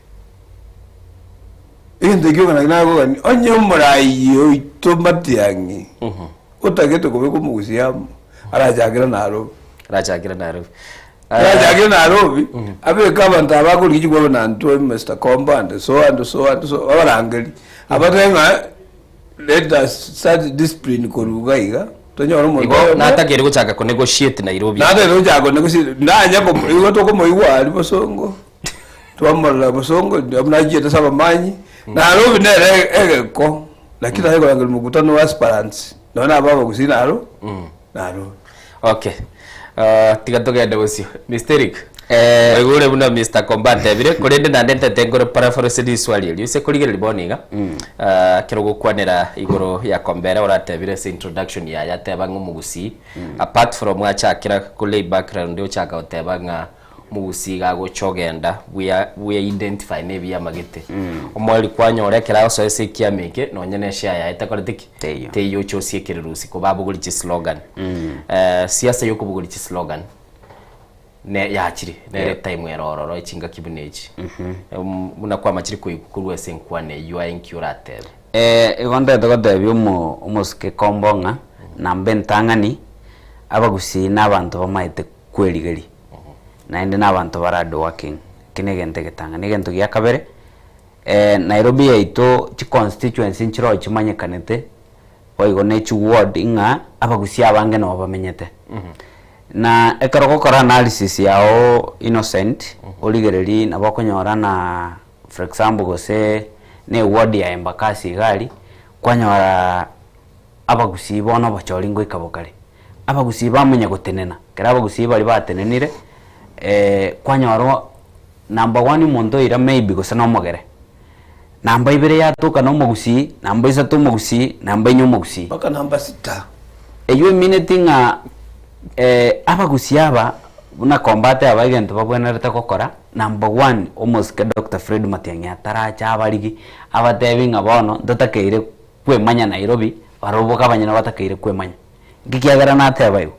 Egento ekio naki nakogania, onye omoraai oito Matiang'i otagete kobeka omogusii amo, arachakere Nairobi. Arachakere Nairobi. Arachakere Nairobi, abeke abanto aba akorigia chikura buna intwe Mister Kombo and so and so and so, abarangeri, abatebe ng'a let us start discipline korwa iga iga. Tonyore omonto Igo oyomo. natakeire gochaka ko negotiate Nairobi. Natakeire gochaka ko negotiate nanya ko igo tokomoigwa aria bosongo twamorora bosongo buna achiete ase abamanyi Nairobi nere egeko lakini aye korangeria mokutano wa aspirants nonye na aba abagusii naro Nairobi. Okay. Uh, tiga togende bosio. Mr. Eric. Eh, oigure buna Mr. Komba atebire korende naende ntete nkore paraphrase riswali erio ase korigereria bono iga ah, ekero ogokwanera igoro ya Kombere oratebire ase introduction yaye ateba ng'a omogusii apart from achakera ko lay background ochaka goteba ng'a omogusii iga agocha ogenda buya buya identify na ebiamagete omoerio kwanyora ekero agosoa ase ekiama eke nonye na eshare yaye tekoreti ki teiyo oche osiekerere usiku babogori chislogan eh, siasa ya okobogori chislogan ne yachire nere etime ere ororo echingaki buna echi buna kwamachire koigwa korwa ase enkwana eywo aye nki oratebe? Igo ntagete gotebia omo omosike kombo ng'a namba entang'ani, abagusii na abanto bamaete kwerigeria, naende na abanto bare hard working, eki na egento egetang'ani. Egento gia kabere, Nairobi yaito chiconstituency nchiroo chimanyekanete, boigo ne chiward ng'a abagusii abange nabo bamenyete. Na ekero ogokora analysis yago Innocent, origererie nabo okonyora na for example gose na eward ya Embakasi iga aria, kwanyora abagusii bono obochori ngoika bokare. Abagusii bamanya gotenena, ekero abagusii baria batenenire, kwanyora number one omonto oira maybe gose na omogere. Namba ibere yatoka na omogusii, namba isato omogusii, namba inye omogusii. Mpaka namba sita. Eywo emineti ng'a abagusii aba buna Kombate aba egento babwenerete gokora, number one omosike Doctor Fred Matiang'i ataracha abarigi, abatebi ng'a bono ntotakeire kwemanya Nairobi, barobwo abanyene batakeire kwemanya. Nki kiagera nateba igo?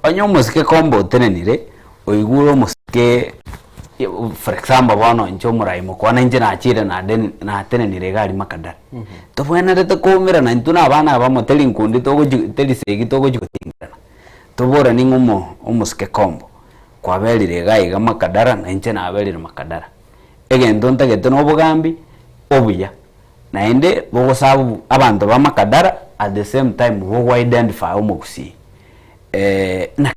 Onye omosike komba otenenire, oigure omosike for example bono inche omorai mokwana inche nachire nade natenenire iga aria Makadara, tobwenerete koumerana intwe na abana abamo teri nkundi togochi teri segi togochi gotingerana, toborani ng'a omo omosike kombo, kwaberire iga iga Makadara na inche naberire Makadara. Egento ntagete na obogambi obuya. Naende bogosabu abanto ba Makadara at the same time bogo identify omogusii naki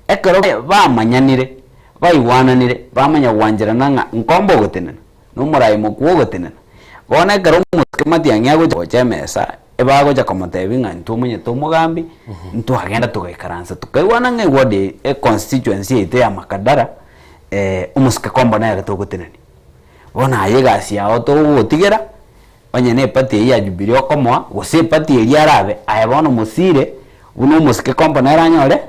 ekero bamanyanire baigwananire bamanya gwancherana ng'a nkombe ogotenena na omorai mokwo ogotenena. Bono ekero omosike Matiang'i agocha gocha emesa ebagocha komotebia ng'a intwe omonyete omogambi ntwagenda togaikaransa tokaigwana ng'a eward eye econstituency yaito ya Makadara omosike kombo nere togotenenia. Bono aye egasi yao togogotigera, onye ne eparty eyio ya Jubilee okomoa, gose eparty eria arabe, aye bono mosire buna omosike kombo nere anyore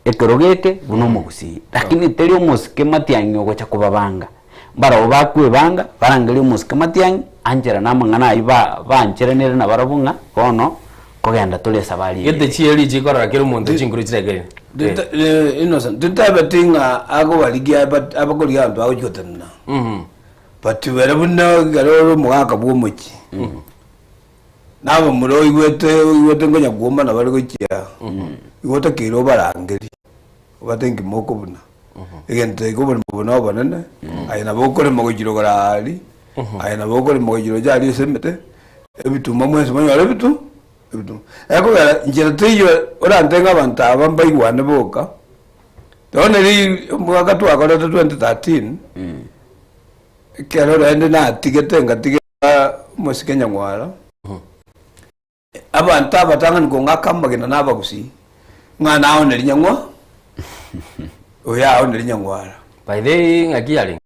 ekerogo eke buna omogusii. Lakini teri omosike matiang'i ogocha kobabanga, mbarabwo bakwebanga barangerie omosike matiang'i ancherane amang'ana aywo ba baancheranire nabarabwo ng'a bono kogenda tore esabari eye. Gete chieri chikorora kera omonto chinkuru chirekeire. Innocent, tintabeti ng'a akobarigia but abakorigia abanto bagochia gotenena. But bere buna ekero ore omogaka bwa omochie, na abamura oigwete oigwete nkonya kuomana bare gochia, igo otakeire obarangerie, obate nki mokobuna. Egento eke oboremo obo na obonene, aye nabo okorema gochia rogoro aaria, aye nabo okorema gochia roche aria ase emete, ebituma mwensi monyore ebitu ebituma. Ekogera nchera teiyo orantebe ng'a abanto aba mbaigwane boka, bono riria omwaka twakorete 2013, ekero rende natigete ngatiga omosike nyang'wara, abanto abatang'ani kong'aka amagena na abagusii, ng'a naoneria nyang'wa oyo aoneria nyang'wara. By the way ng'aki yarenge?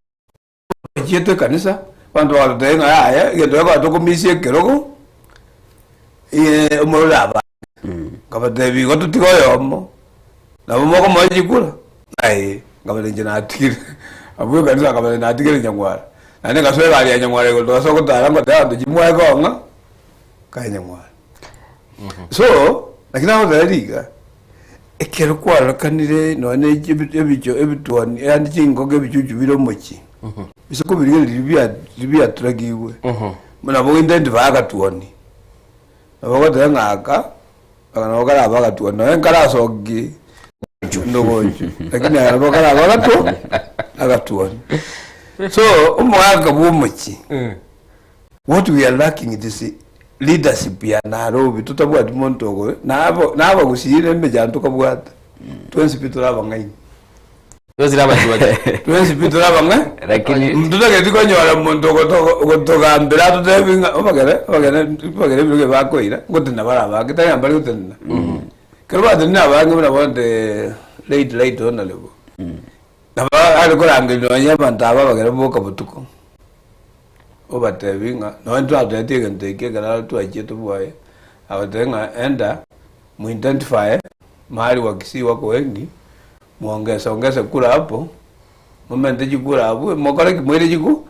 Bachiete ekanisa, Abanto bagatotebia ng'a yaya, egento gekoba tokomisia ekerogo, omorore abange. Nkabatebia igo totige oyomo, nabo mokomoa chikura? Ng'a ee. Nkabatebia inche natigire, abwo ekanisa nkabatebia natigire Nyangwara. Naende nkasoa egari ya Nyangwara igoro togasoa gotara ngoteba abanto chimwae kong'a, kae Nyangwara. So, naki nagotebia riga, ekero kwarorekanire nonya na echi ebicho ebitwani yaani chingoka ebichuchu bire omochie, ase kobirigereria riria biaturagigwe, buna nabo ointenti bagatwani, nabo ogoteba ng'a aka, aka nabo karabe agatwani, nonya nkarasoki ndogocho, lakini aka nabo karabe agatwa agatwani. So, omogaka bwa omochie, what we are lacking it is leadership ya Nairobi, totabwati monto ogo, nabo nabagusii na emechando tokabwata, twensi pi tore abang'aini. Twensi nabachuachi. Twensi pi tore abang'aini. Lakini- Ntotageti konyora monto ogoto- ogotogambera atotebi ng'a obagere obagere obagere ebirogo bakoira, ngotenena bare abange, tari ng'a mbari gotenena. Ekero batenenire abange buna bono the late right honourable, nabo are korangeria nonye abanto aba abagere boka botuko. Obatebi ng'a nonye twatoetie egento eke ekero twachiete bwoye, agotebi ng'a enda moidentify mahali wakisii wako wengi, muongese ongese kura hapo, momente chikura abwo, mokore ki? Moire chiku.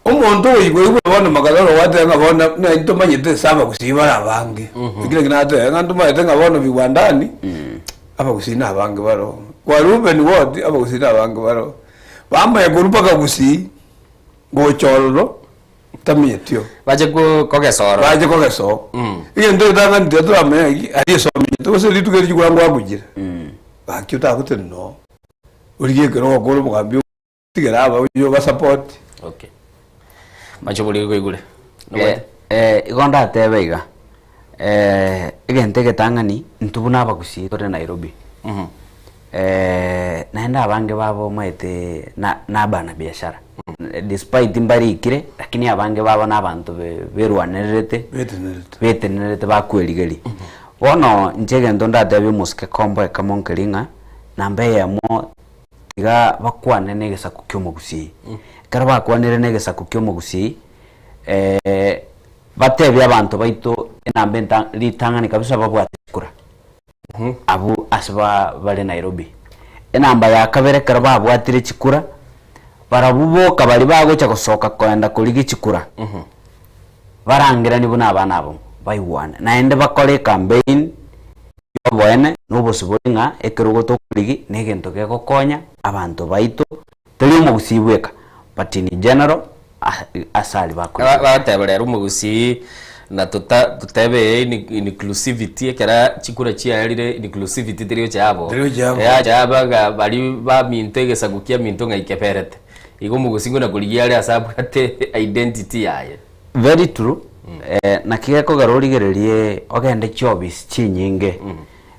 Omonto ogochia koigwa bono makata oro gwateba ng'a bono naintwe tomanyete ase abagusii bare abange. Ekio naki nateba ng'a ntomanyete ng'a bono viwandani, abagusii na abange baroo. Kwa Reuben ward, abagusii na abange baroo. Bamanya korwa mpaka gusii, gocha ororo, tamenyeti oo. Bache ko- kogesa ororo. Bache kogesa oo. Egento egetang'ani tiga toramanya ng'aki, aria ase omenyete, gose rituko eri chikura ngwabuchire, gaki otagotenena oo, origie ekerogo okore omogambi otigere aba oye obasupport. Okay. Mache oboriri koigure. Eh, eh, igo ndatebe iga, eh, egento egetang'ani, intwe buna abagusii tore Nairobi, eh, naende abange babo omanyete na na abana biashara, despite mbarikire, lakini abange babo na abanto be berwanererete, Betenerete. betenerete bakwerigeria. Bono inche egento ndatebie omosike komboe kamo nkeri ng'a, namba eyemo Tiga bakwane negesaku ki'omogusii. Ekero bakwanire negesaku ki'omogusii, batebie abanto baito enamba enta ritang'ani kabisa babwate chikura, abwo ase ba bare Nairobi. Enamba ya kabere ekero babwatire chikura, barabwo boka baria bagocha gosoka koenda korigia chikura, barangeranie buna abana abamo, baigwane. Naende bakore ecampaign. Oboene na obosibore ng'a ekerogo tokorigi negento gegokonya abanto baito, teri omogusii bweka but in general ase aria bakorigi. Bagoteba rero omogusii na tota totebe ee inclusivity ekera chikura chiaerire inclusivity teri gocha yabo. Teri gocha yabo. Yacha yaba ng'a baria baminto egesaku kiaminto ng'ai keberete. Igo omogusii ng'o nakorigia are ase abwate identity yaye. Very true, naki gekogera origererie ogende chiofisi chinyinge,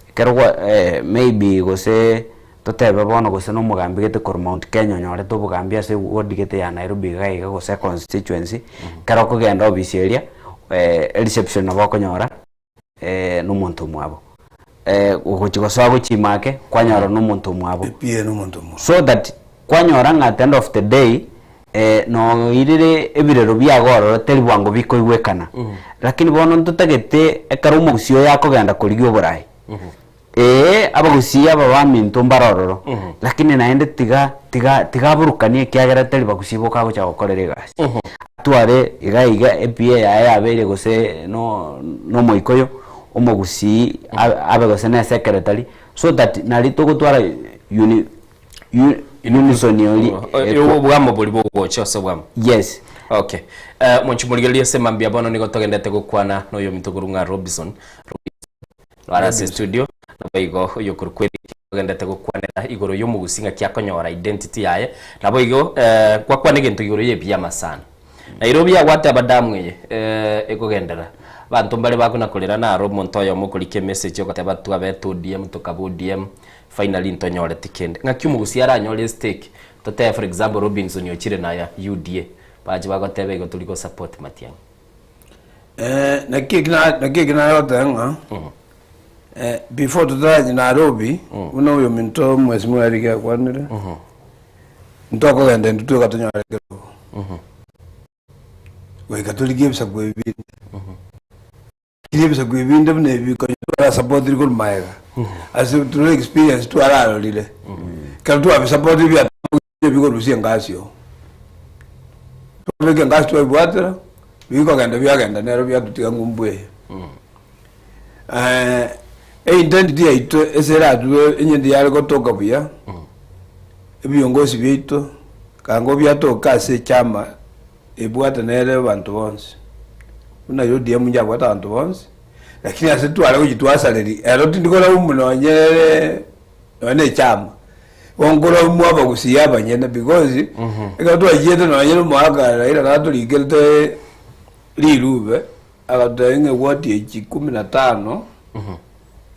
ekero gwa maybe gose totebe bono gose na omogambi gete korwa Mount Kenya onyorete obogambi ase ward gete ya Nairobi iga iga gose econstituency, ekero okogenda ofisi eria, ereception nabo okonyora. nomonto omwabo, ogochia gosoa gochia ime ake, kwanyora nomonto omwabo. Epiee nomonto omwabo. So that kwanyora ng'a at the end of the day, noirire ebirero biago ororo teri bwango bikoigwekana. Lakini bono ntotagete ekero omogusii oyo akogenda korigia oborai, ee abagusii aba baminto mbare ororo, lakini naende tiga tiga tiga aburukanie ekiagera tari bagusii boka agocha gokorera egasi. Atware iga iga ePA yaye yabeire gose no nomoikoyo, omogusii abe abe gose na esecretary, so that nari togotwara uni u unison oria Oyo obwamo boria bogocha ase obwamo. Yes. Okay. Eh, monchi morigereria ase mambia bono nigo togendete gokwana na oyominto korwa ng'a Robinson. Are ase studio, naboigo oyokorokwa Eric ogendete gokwanera igoro y'omogusii ng'aki akonyora identity yaye, naboigo gwakwana egento igoro y'ebiama sana. Nairobi yagwateba damu eye ekogenderera, abanto mbare bakona korera naro omonto oyomo okorika emessage ogoteba twabete ODM tokaba ODM finally ntonyoreti kende. Ng'aki omogusii aranyore estake? Totebe for example Robinson ochire na UDA, bache bagoteba igo tori gosupport Matiang'i. Naki eki na- naki eki nagoteba ng'a before totarachia Nairobi, buna oyominto mheshimiwa Eric akwanire, ntokogenda intwe tweka tonyore ekerogo. Goika torigie ebisaku ebi binde. Rigia ebisaku ebi binde buna ebi konya twarasapotiri korwa magega, ase through experience twararorire, ekero twabisapotiri biatambokire bikorusia engasi oo. Twabeka engasi twabibwatera, bikogenda biagenda nero biatotiga ng'umbu eye. Eintentity yaito ase eratue onye ndiyare gotoka buya, ebiongozi biaito, kango biatoka ase echama ebwate nere abanto bonsi, buna ODM inche abwate abanto bonsi, lakini ase tware gochia twasareria, ero tindi koraumu nonye ere nonye na echama, igo nkoraumu abagusii abanyene because, ekero twachiete nonye na omogaka Raila natorikerete rirube, agatotebia ng'a ewodi echi kumi na tano,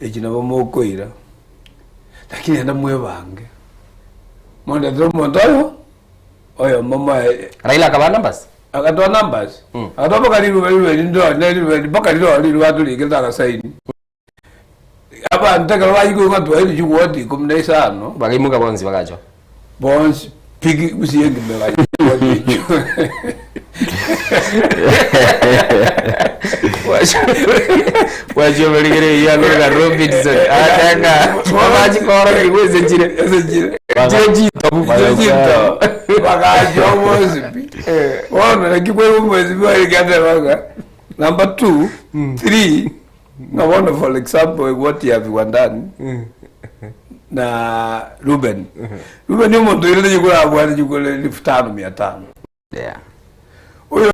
echi nabo mokoira, lakini enda mwebange, mondetere omonto oyo. Oyomo moe. Raila akabaa numbers? Agatoa numbers. Agatoa mpaka riruba riruba eri ndo ne riruba eri mpaka riro riruba atorikete agasaini. Abanto ekero bachia koigwa twairwe chigwoti ikomi na isano. Bagaimoka bonsi bagachoka. Bonsi pi gusii engima egacha chigwoti echio. Wachioberigere agorega Robinson ateka abachikoroki ase chire Ase chire. chire chitobu Chire chinto. Bagacha bonsi pi. Bono naki kwaigwa omwezi bwaire atebaga number two, three, ng'a bono for example egwoti ya viwandani na Ruben. Ruben omonto oirete chikura abwate chikura elfu tano mia tano. Yeah. Oyo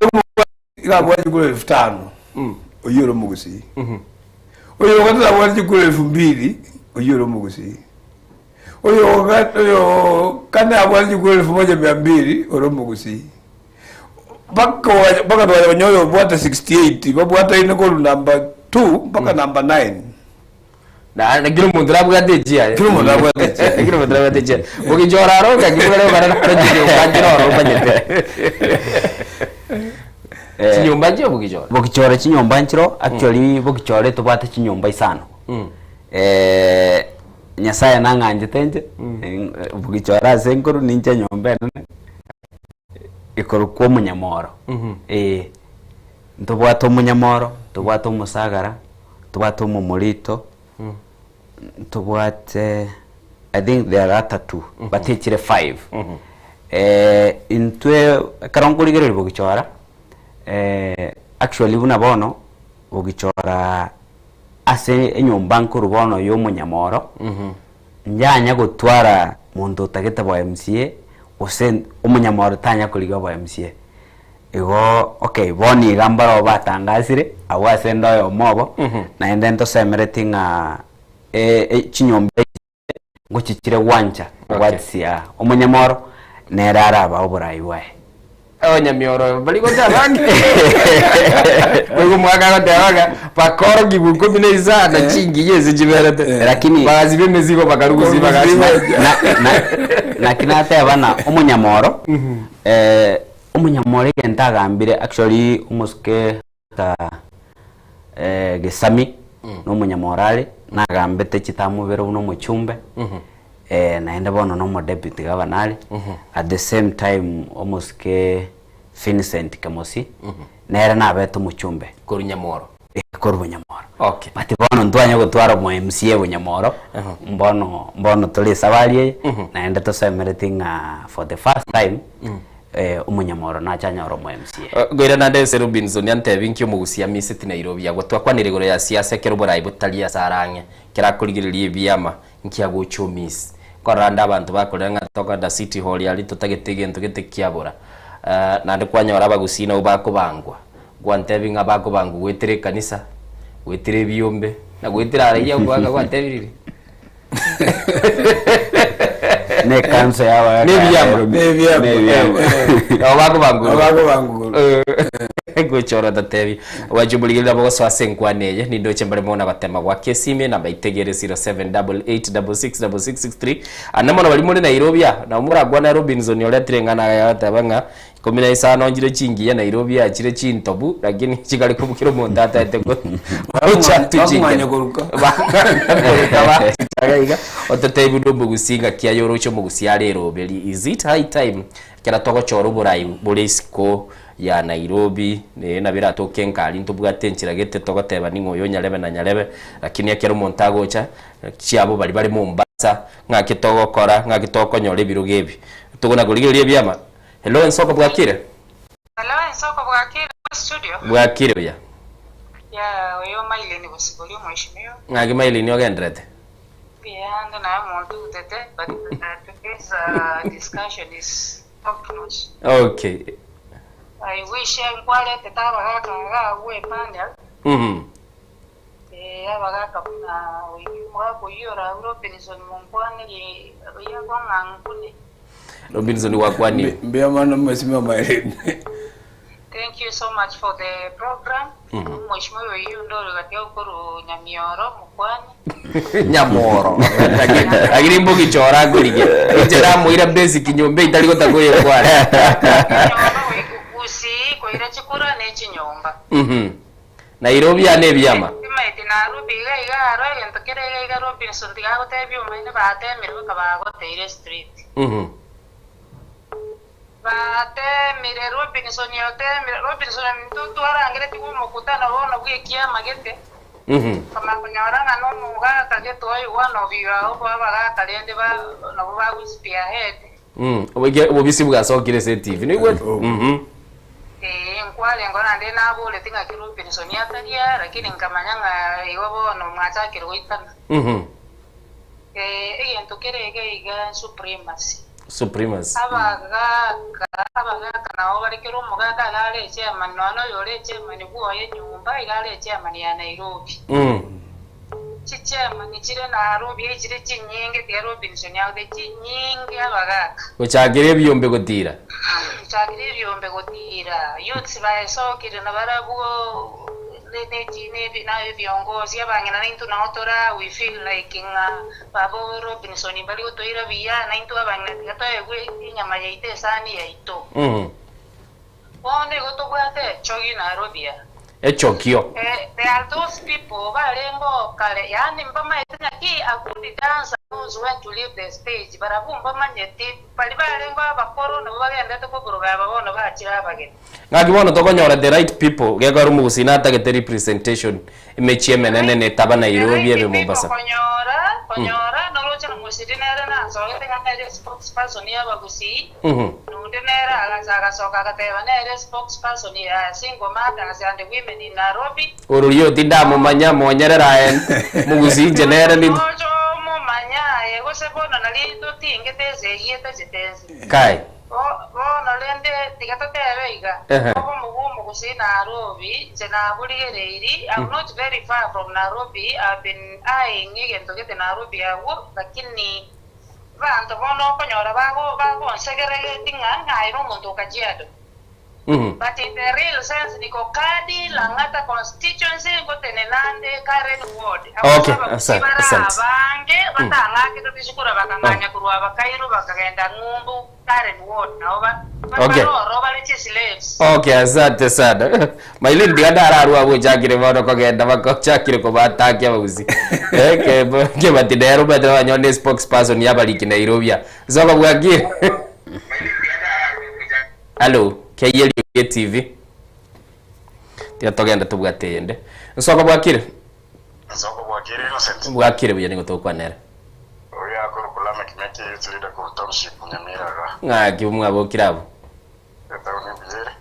iga abwate chikura elfu tano oyio ore omogusii. Oyo ogatato abwate chikura elfu mbili oyio ore omogusii. Oyo oga- oyo kane abwate chikura elfu moja mia mbili ore omogusii. Mpaka owa- mpaka twanya konya oyo obwate 68 babwataine korwa number 2 mpaka number 9. Na na kila omonto nabwate echiaye. Kila omonto nabwate echiaye. Kila omonto nabwate echiaye. Ogichora aro ngaki buna rero bare naro chinyomba nchire oro omanyete. Chinyomba nchire bogichora? Bogichora chinyomba nchiro, actually bogichora etobwate chinyomba isano. Nyasaye nang'anchete inche, bogichora ase nkorwa ninche enyomba enene, ekorokwa omonyamoro, eh. Ntobwate omonyamoro, ntobwate omosagara, ntobwate omomorito, ntobwate I think there are atatu but echire five. Intwe ekero nkorigereria bogichora actually buna bono bogichora ase enyomba nkorwa bono ya omonyamoro, nyanya gotwara monto otagete bo MCA gose omonyamoro tanya korigia obo MCA. Igo okay, bono iga mbarabwo batangasire, abwo ase ende oyomo obo, naende ntosemereti ng'a chinyomba echi ngochichire gwancha kobwatisia omonyamoro, nere arabae oborai bwaye. Abanyamioro bari goteba ng'a boigo omwaka agoteba ng'a bakorokigwa ikomi na isano chingiya ase chiberete, Lakini- bagasiba emesigo bakarugusia bagasiba. Naki nateba ng'a omonyamoro, Omonyamori egento agambire actually omosuke ta Gesami na omonyamori are nagambete chitamobere buna omochumbe naende bono na omodeputy governor are at the same time omosuke Vincent Kemosi nere nabete omochumbe Korwa Nyamoro. Korwa Bonyamoro. Okay. But bono ntwanya gotwara omo MCA Bonyamoro mbono mbono tore esabari eye naende tosemereti ng'a for the first time omonyamoro nache anyore omo MCA. Ngoira naende ase Robinson antebi nki omogusia amiseti Nairobi agwo twakwanire igoro ya siasa ekero oborai botari ase are ang'e ekero akorigereria ebiama nki agocha omisi nkorora ande abanto bakorera ng'a tokogenda city hall aria totagete egento gete kiabora naende kwanyora abagusii nabo bakobangwa Gwantebi ng'a bakobangwa goetera ekanisa, goetera ebiombe, na goetera ara eyio goaka gwatebirie. Ne ekansa y'abagaka Ne ebiama. ya Nairobi. Ne ebiama. Ne ebiama. Nabo bakobangwa Nabo bakobangwa. Gochora ototebi gwancha omorigereria nabo gosoa ase enkwana eye nindoche mbare mono gotema goaka esimi enamba itegere 0788666663 ande mono baria more Nairobi aa nabo morakwane Robinson oretire eng'ana aya agoteba ng'a Ikomi na isano nchire chingiya Nairobi yachire chintobu lakini chikare kobu kera omonto ataete gocha Bakong'anya koruka. Bakong'anya koruka bachichaga iga ototebi buna omogusii ng'aki aye oroche omogusii are eroberi is it high time ekero togochora oborai bore isiko. ya Nairobi, ee nabo eratoke nkari ntobwate enchera gete togoteba ning'o oyo nyarebe na nyarebe, lakini ekero omonto agocha, chiabo baria bare Mombasa, ng'aki togokora, ng'aki tokonyora ebirogo ebi. Tokona korigereria ebiama. Hello Ensoko bwakire? Hello Ensoko bwakire studio? Bwakire buya. Yeah, oyo Maileni Bosibori omweshimiwa. Ng'aki Maileni ogenderete? Mbuya ande naye omonto ogutete but today's uh, discussion is top notch. Okay. I wish nkwaretete abagaka iga agwo epanel. Eh, abagaka buna oyio omogaka oyio orabure Robinson monkwanerie oyio akong'a nkune. Robinson gwakwanire. Mbuya mono mheshimiwa Maileni. Thank you so much for the program. Omweshimiwa oyio ndore gati okoru Nyamioro mokwani. Nyamoro. Lakini mbogi chora akorigia. Inche namoira basic nyomba etari gotaka oyekwane. Gusii koira chikura ne chinyomba. Nairobi aa nebiama. Timaeti Nairobi iga iga aro egento kere iga iga Robinson tiga agotebia omaene batemire baka bagoteire street. Batemire Robinson otemire Robinson ominto twarangeretigwe omokutano bono bw'ekiama gete. Nkamanya konyora ng'a nomogaka gete oyo one of your abagaka rende ba nabo bago spearhead. Obobisi bwasokire ase etibi noigwete? Ee, nkwarengeo naende naboreti ng'aki Robinson ataria, lakini nkamanya ng'a igo bono mwachakire goitana. Ee, egento kere iga iga supremacy. Supremacy. Abagaka, abagaka nabo bare kera omogaka iga are echairman, nonya oyore echairman bwoye nyomba iga are echairman ya Nairobi. Chichairman chire Nairobi echire chinyinge tiga Robinson agote chinyinge abagaka. Gochakera ebiombe gotira. Gochakera ebiombe gotira. Youths baesokire nabarabwo ne ebiongozi abang'ina naintwe nao tore aa we feel like ng'a baba Robinson mbari gotoira buya naintwe abang'ina tiga toegwe enyama yaito esani yaito. Bono igo tobwate echogi Nairobi aa. Echokio. There are those people barenge oo kare yaani mbamaete naki a good dancer knows when to leave the stage barabwo mbamanyeti baria barenge abakoro nabwo bagendete koburuga aba bono bachire abageni. Ng'aki bono tokonyora the right people gekogera omogusii natagete representation emechie emenene netaba Nairobi ebe Mombasa. Konyora konyora noroche na Musiri nere nasogete ng'a nere spokesperson ya abagusii Nonde nere agacha agasoka agateba nere spokesperson ya single mothers and women in Nairobi. Ororia tindamomanya monyerere aye mogusii inche nere ni. Oche omomanya aye gose bono nari totingete esegi etachete ense. Kai. Bono rende tiga totebe iga, obomo bw'omogusii Nairobi, inche naborigereiri, I'm not very far from Nairobi, I've been eyeing egento gete Nairobi agwo, lakini Abanto bono okonyora bagonsegeregetie ng'a ng'aye nomonto o Kajiado. But in the real sense niko Kadi, Lang'ata constituency ngotenena ande Karen ward. Okay, Abwo asante, bare asante. abange batang'akete chisukuru bakang'anya korwa Abakairu bakagenda ng'umbu Karen ward nabo ba Okay. bare ororo bare chislaves. Okay, asante sana. Mailin tiga ndararua abwo ochakire bono kogenda baka ochakire kobatakia abagusii. Eh, ke kebati nere omanyete nabanyore ne spokesperson ya abariki Nairobi aa. Soka bwakire. Hallo, KLU TV. Tiga togende tobwate eyende. Nsoka bwakire. Nsoko bwakire Innocent. Bwakire buya nigo togokwanera. Oyo akorokwa Lameck Meke youth leader korwa township Nyamira iga. Ng'aki mwabokire abwo. Etaoni mbuya ere.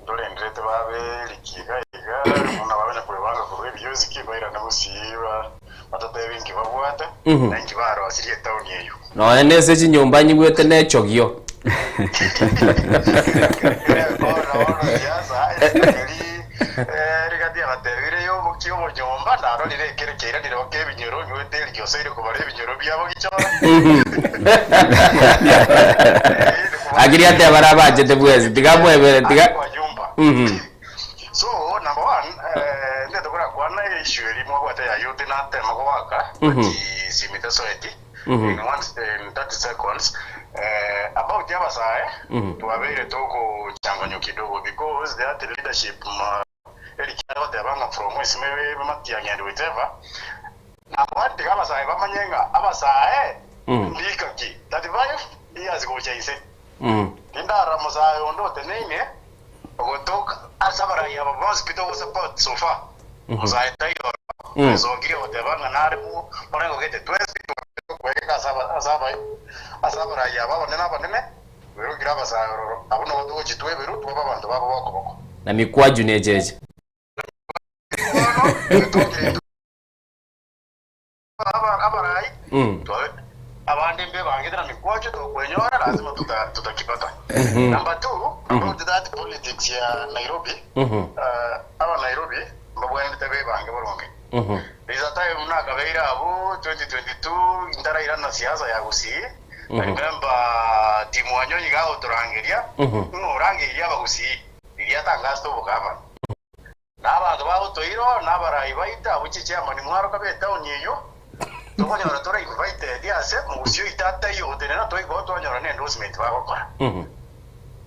Ndorenderete babe eriki iga iga buna babe nakwebanga korwa ebiosi ki bairane gosii ba batatebe inki babwate na inki barosirie etaoni eyio. Nonya nese chinyomba nyigwete nechogio. Rigati agatebire yobokia obonyomba narorire ekere kiairanire baka ebinyoro nywete eriki osoire kobara ebinyoro biabo gichora. Akiri ateba nabanchete bwensi tiga mwebere tiga. So number one eh, ndete korakwana issue eri mwabwate ya youth natema goaka simite soeti in one in 30 seconds eh, about abasae twabeire togochanganywa kidogo because the art leadership ma eri kiagoteba ng'a from esime matiang'i and whatever number one tiga abasae bamanye ng'a abasae mbika ki 35 years gocha ise tindara mosae onde oteneine. Ogotoka ase abarai aba bonsi pi togosupport so far, Musae taiyo ororo, oesokirie goteba ng'a nare morengo gete twensi tokwegeka ase aba ase aba ase abarai aba abanene abanene, twerokire abasae ororo, abwo nabo togochia tweberwe twabe abanto babo b'okoboko. Na mikwaju necheche. Abarai abande mbebangete na mikwacho tokwenyora lazima tutakipata. Number two, about that politics ya Nairobi, aba Nairobi mbabwenerete bebange boronge. There is a time nakabeire abwo 2022 ntarairana siasa ya Gusii, I remember Tim Wanyonyi gagotorangeria, ng'a orangeirie Abagusii riria atangasete obogavana. Na abanto bagotoirwa, na abarai baito abwo chichairman mwaroka b'etaoni eyio, tokonyora tore invited ase mogusii oito ataiyo gotenena toigwa twanyora ne endorsement bagokora.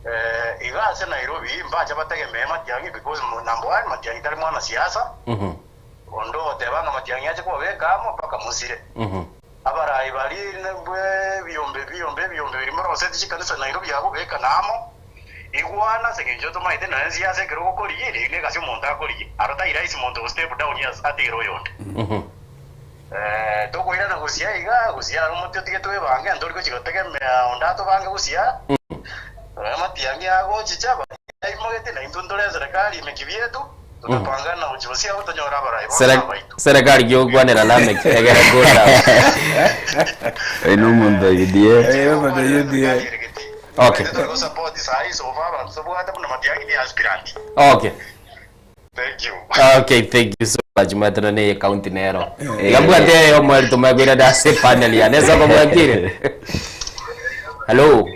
Eh, iga ase Nairobi mbache bategemee Matiang'i because number one Matiang'i tari mwanasiasa, onde ogoteba ng'a Matiang'i ache kobabeka amo mpaka mosire. Abarai baria bwe ebiombe ebiombe ebiombe biria moroseti chikanisa Nairobi abwo bekana amo, Igwana ase engencho tomaete nonya ense y'ase ekero ogokorigia, ere negasi omonto akorigia. Aro tai rahisi monto go step down ase atigere oyonde. Eh, tokoirana gosia iga, gosia aro omote otige twebange, ntori gochia gotegemea onde atobange gosia. Nonya matiang'i agochicha, baria aimogete, naintwe ntore eserekari ime kibietu, totapangana gochia gosia abwo tonyore abarai bono abaito. Serikali giogokwanera Lameck egere gold out. Oyo nomonto UDA. Eh, omonto UDA. Okay. Tore gosupport sahi so far abanto tobwate buna Matiang'i ni aspirant. Okay. Thank you. Okay, thank you so much. Mwetano neye county nero. Iga mbwate eyo mweri tumagwira da se panel ya nesa komwakire. Hello.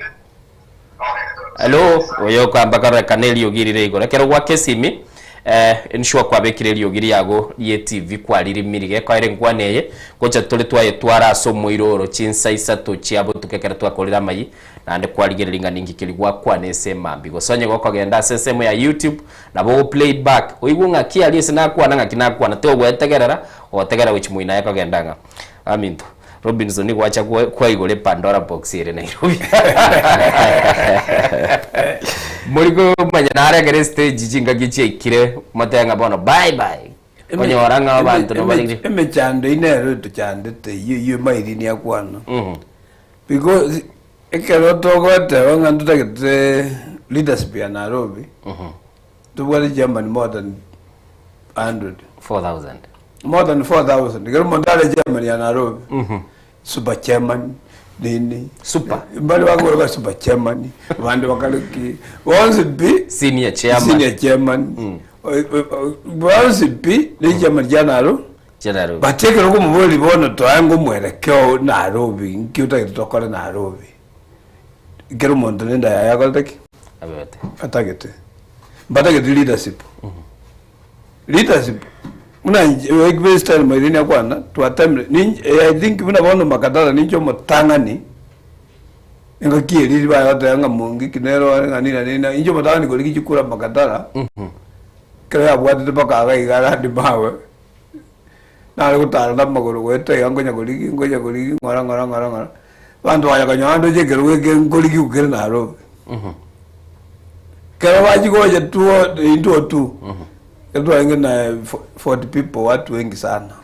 Hello, oyo kwamba karorekana eriogi rire igoro. Ekero gwaka esimi, eh, ensure kwabekire eriogi riago rie TV kwaririmiri. Gekoera enkwana eye, gocha tore twayetwara ase omoiro oro chinsa isato chia botuko ekero twakorire amayia, naende kwarigereria ng'a ninki keria gwakwana ase emambia. Gose onye gokogenda ase ensemo ya YouTube, nabo ogo play back, oigwe ng'aki aria ase nakwana ng'aki nakwana, togwetegerera, ogotegerera gochia moino aye kogenda ng'a aminto. Robinson nigo acha kwaigora epandora box ere Nairobi. Mori komanya nare ekero estage chingaki chiaikire motebe ng'a bono bye bye. Konyora ng'a abanto no barire. Emechando eye nero etochandete eyio eyio emairi akwana. Because ekero togoteba ng'a ntotagete leadership ya Nairobi, tobwate chairman more than 100. 4000. More than 4000. Ekero omonto are chairman ya Nairobi, super chairman, nini. Super. Mbare bakobora super chairman, abande bakare ki, bonsi pi. Senior chairman. Senior chairman. Bonsi pi, ne chairman chia Nairobi. Chia Nairobi. But ekero okomoboria bono toange omwerekeo Nairobi, nki otagete tokore Nairobi? Ekero omonto nenda yaye akorete ki? Abete. Atagete. Mbatagete leadership. Leadership buna inche like base time ere nakwana twatemire ninche I think buna bono Makadara ninche omotang'ani engaki eria riria bagoteba ng'a Mungiki nere ore ng'a nina nina inche omotang'ani korigia chikura Makadara ekero yabwatete mpaka iga iga arandi mawe nare gotara na amagoro goeta iga nkonya korigia nkonya korigia ng'ora ng'ora ng'ora ng'ora abanto banya konyora ndoche ekerogo eke nkorigia kere Nairobi. Ekero bachia gocha two intwe two, ekero twarenge na 40 people watu wengi sana.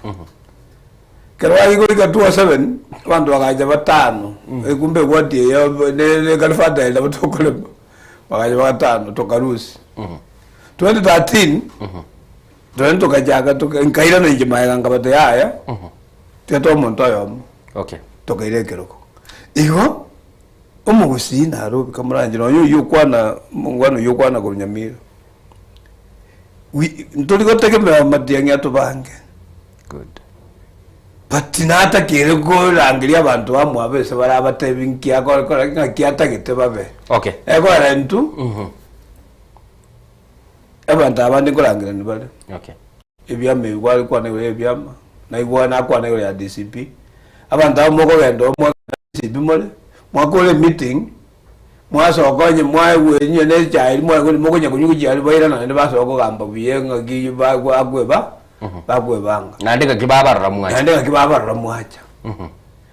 Ekero bachia goika 207, abanto bagacha batano, kumbe egwati eyo ne ne kalifata nabo tokorema, bagacha batano tokarusia. 2013, twende tokachaka toka nkairana inche magega nkabatebia yaya, tiga toe omonto oyomo, Okay. tokaira ekerogo. Igo. Omogusii naro bikamoranchera nonya oyio okwana omongwana oyio okwana korwa Nyamira. We ntori gotegemera amatiang'i atobange. Good. But natakire korangeria abanto bamwabo ase bare abatebi nki akore ng'aki atagete babe. Okay. Ekogera intwe, abanto abande nkorangerania bare. Okay. Ebiama ebi kware kwana igoro y'ebiama, naigwa nakwana igoro ya DCP, abanto aba mokogenda oo mwagenda DCP more, mwakora emeeting, mwasoka onye mwaegwa onye ne echae eria mwaegwa mokonya konywa gochia aria bairana naende basoka kogamba buya ng'aki bagwa bakweba bakwebanga. Naende ng'aki babarora mwacha. Naende ng'aki babarora mwacha.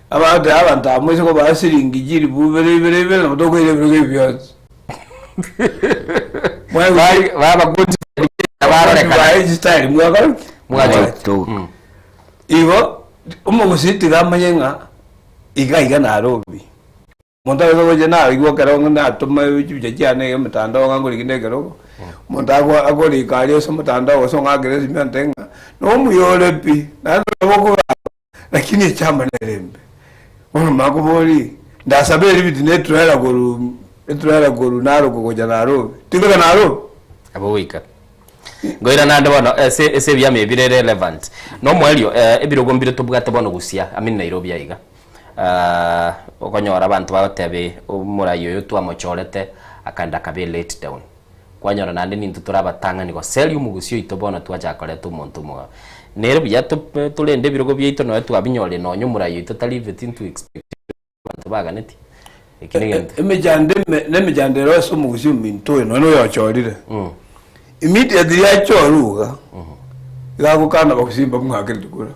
Abanto abanto aba moise kobaa siringi chilifu ibere ibere ibere nabo tokoira ebirogo ebi bionsi. Barorekana mwakora ki? Mwatoka. Igo omogusii tiga amanye ng'a iga iga Nairobi. Omonto agocha gocha naigwa ekero ng'a natoma chibicha chiane iga emotandao ng'a ngoriki na ekerogo, omonto ago akorika aria ase omotandao gose ong'akere esimi ontebie ng'a nomuya ore pi, naende nabo okogamba lakini echama nere embe. Bono makoboria, ndasaba eribiti na etrailer korwa etrailer korwa Narok gocha Nairobi, tingoika Nairobi? Abo goika. Ngoira naende bono ase ase ebiama ebi bire relevant. Nomoerio ebirogo mbire tobwate bono gusia, I mean Nairobi aiga. Okonyora abanto bagoteba eh, omorai oyo twamochorete akaenda akaba a let down. Kwanyora naende nintwe tore abatang'ani goseria omogusia oito bono twachaka koreta omonto omogao. Nere buya torende ebirogo biaito nonya twabinyorire nonya omorai oito tari even to expect abanto baganetie. Eki negento. Emechando eme nemechando ere ase omogusia ominto oyo nonya oyochorire. Immediately achorwa iga, iga agokana bagusii mbamwakerete kura.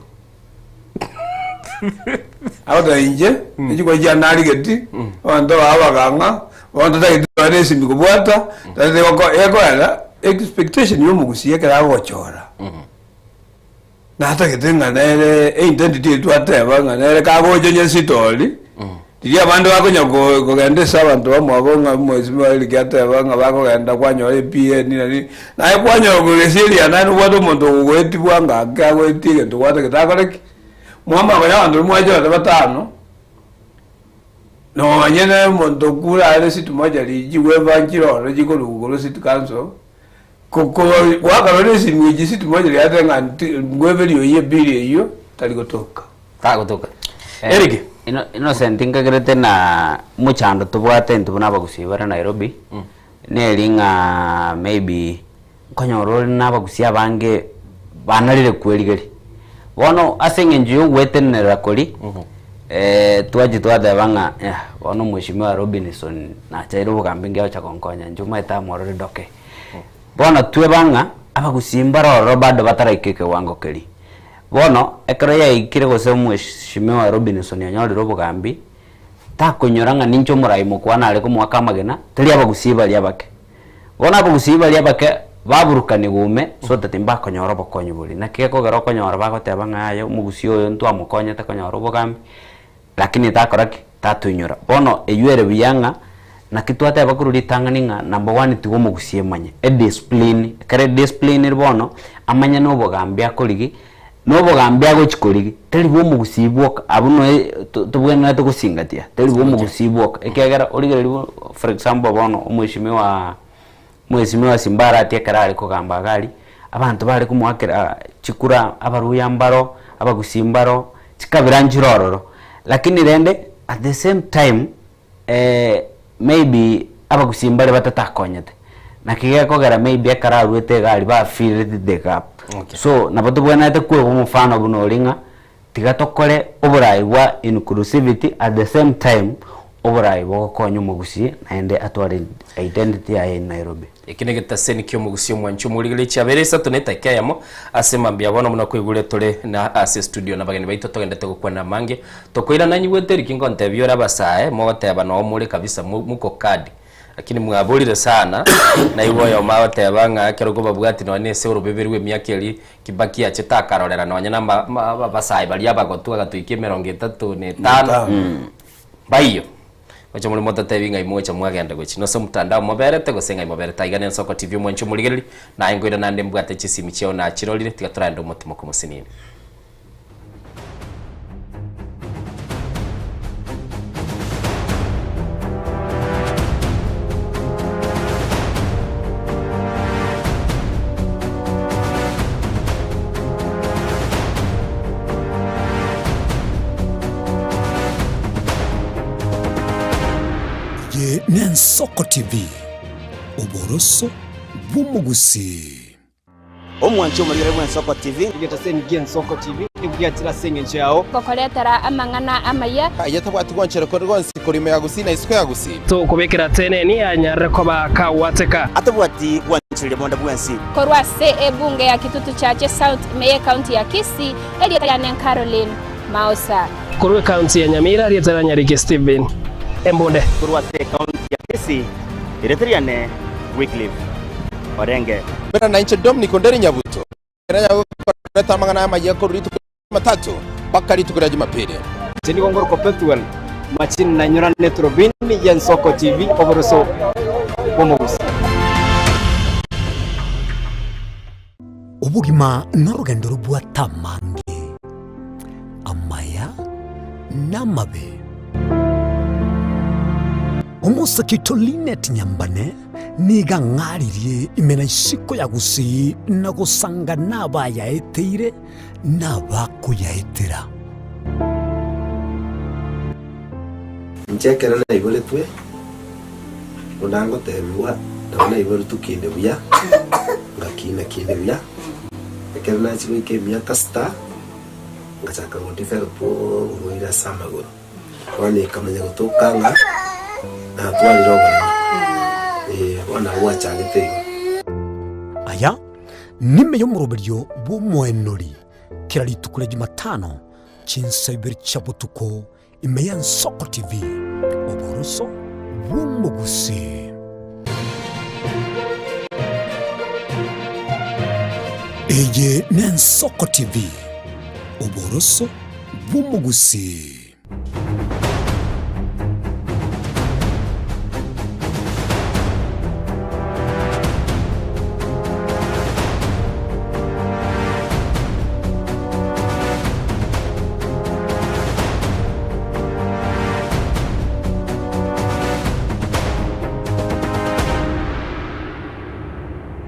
Agoteba inche, echikura chiane narigeti, abanto baba bakang'a, bono totageti nonya na esimi kobwata, totagete goko gekoera expectation ya omogusii ekero agochora, natagete ng'a nere eintenditi eria twateba ng'a nere kagocha onye sitori, riria abande bakonya ko kogenda ase abanto bamwabo ng'a mheshimiwa Eric ateba ng'a bakogenda kwanyora ePA nini na nini, naye kwanyora kogesia eria naende nobwate omonto ogogoetia bwango ake agoetie egento gwatagete akore ki? Mwamanya konya abanto baria mwachorete batano, nonye na omonto okure are city mortuary chigweba nchire ororo chikorugwa korwa city council, ko ko gwakarora esimi echi city mortuary yateba ng'a nti ngweberie oyio ebill eyio tari gotoka. Tagotoka. Eric. Innocent nkagerete na mochando tobwate intwe buna abagusii bare Nairobi, neri ng'a maybe nkonyora ore na abagusii abange banarire kwerigeria. Bono ase eng'encho ya ogwetenerera koria, twachia twateba ng'a yah bono omweshimiwa Robinson nachaire obogambi ngiagocha gonkonya inche omanyete amorore doke. Bono tweba ng'a abagusii mbare ororo bado bataraika ekewango keria. Bono, ekero yaikire gose omweshimiwa Robinson onyorire obogambi, takonyora ng'a ninche omorai mokwana are komoaka amagena, tari abagusii baria abake. Bono abagusii baria abake baburukanigwa ime so that mbakonyora obokonyi boria. Naki gekogera okonyora bagoteba ng'a yaya omogusii oyo ntwamokonyete konyora obogambi, Lakini takora ki? Tatoinyora. Bono eywo ere buya ng'a naki twateba korwa ritang'ani ng'a number one tiga omogusie emanye ediscipline, ekero ediscipline ere bono amanye na obogambi akorigi, na obogambi agochi korigi tari bwa omogusii bwoka abwo noe tobwenerete gosingatia, tari bwa omogusii bwoka ekiagera origereria bo for example bono omweshimiwa Mweshimiwa Simbarati ekero are kogamba iga aria, abanto bare komoakera chikura, abaruya mbaro, abagusii mbaro, chikabira nchire ororo. Lakini rende at the same time maybe abagusii mbare batatakonyete. Naki gekogera maybe ekero aruete iga aria ba filled the gap. So nabo tobwenerete kweba omofano buna oria ng'a tiga tokore oborai bwa inclusivity at the same time oborai bogokonya omogusii naende atware identity yaye in Nairobi. Eki negetaseni ki'omogusia omwanchi omorigereria chiabere isato na etaika eyemo ase mambia bono buna kwaigure tore na ase estudio nabageni baito togendete gokwana amange tokoirana nyigwete eriki nkontebia ore abasae mogoteba noo more kabisa muko kadi Lakini mwaborire sana, naigwe oyomo agoteba ng'a ekero kobabwati nonya na ase orobebe rw'emiaka eria Kibaki achete akarorera nonya na ama abasae baria abagotu agatoikia emerongo etato na etano, mbaiyo. Gocha more mototebi ng'ai mogocha mwagenda gochia nose omotandao moberete gose ng'ai moberete aiga nensoko TV omwanchi omorigereria, naye nkoira naende mbwate chisimi chiao nachirorire, tiga toragende omotimoke omosinini. Eye n'Ensoko TV, oboroso bw'omogusii. Omwanchi omorigere bw'Ensoko TV. Egetaseni gi'Ensoko TV nigo giachire ase engencho yao. Gokoretera amang'ana amaya. Aye tabwati gwanchera konde gwonsi korwa ime ya Gusii na isiko ya Gusii. Tokobekera teneni anyarire koba kagwateka. Atabwati gwanchereria bonde bwensi. Korwa ase ebunge ya Kitutu Chache South ime y'ecounty ya Kisii, erieta riane Caroline Mausa. Korwa ecounty ya Nyamira, erieta ria Nyariki Stephen Embunde. Korwa ase ecounty ya Kisii, Erieta riane Wycliffe Orenge. Bera nainche Dominic Onderi Nyabuto, ekero nyagokoreta amang'ana amayia korwa rituko ria Jumatatu mpaka rituko ria Jumapili. Inche nigo ngorokwa Pethuel Machini na nyoranete Robin y'Ensoko TV oboroso bw'omogusi. Obogima norogendo robwate amange, amaya na amabe. Omosake oito Linet Nyambane nigo ang'aririe ime na isiko ya Gusii na gosanga nabayaeteire na abakoyaetera. Inche ekero naiboretwe, buna ngotebigwa, nabo naiboretwe kinde buya, ngakina kinde buya, ekero nachia goika emiaka sita, ngachaka go develop oborwaire ase amagoro. Bono ekamanya gotoka ng'a natwarire oboremo, eh, bono nabo gwachagete igo. Aya nime y'omoroberio bw'omoenori kera rituko ria Jumatano chinsa ibere chia botuko ime y'Ensoko TV, oboroso bw'omogusii. Eye n'Ensoko TV, oboroso bw'omogusii.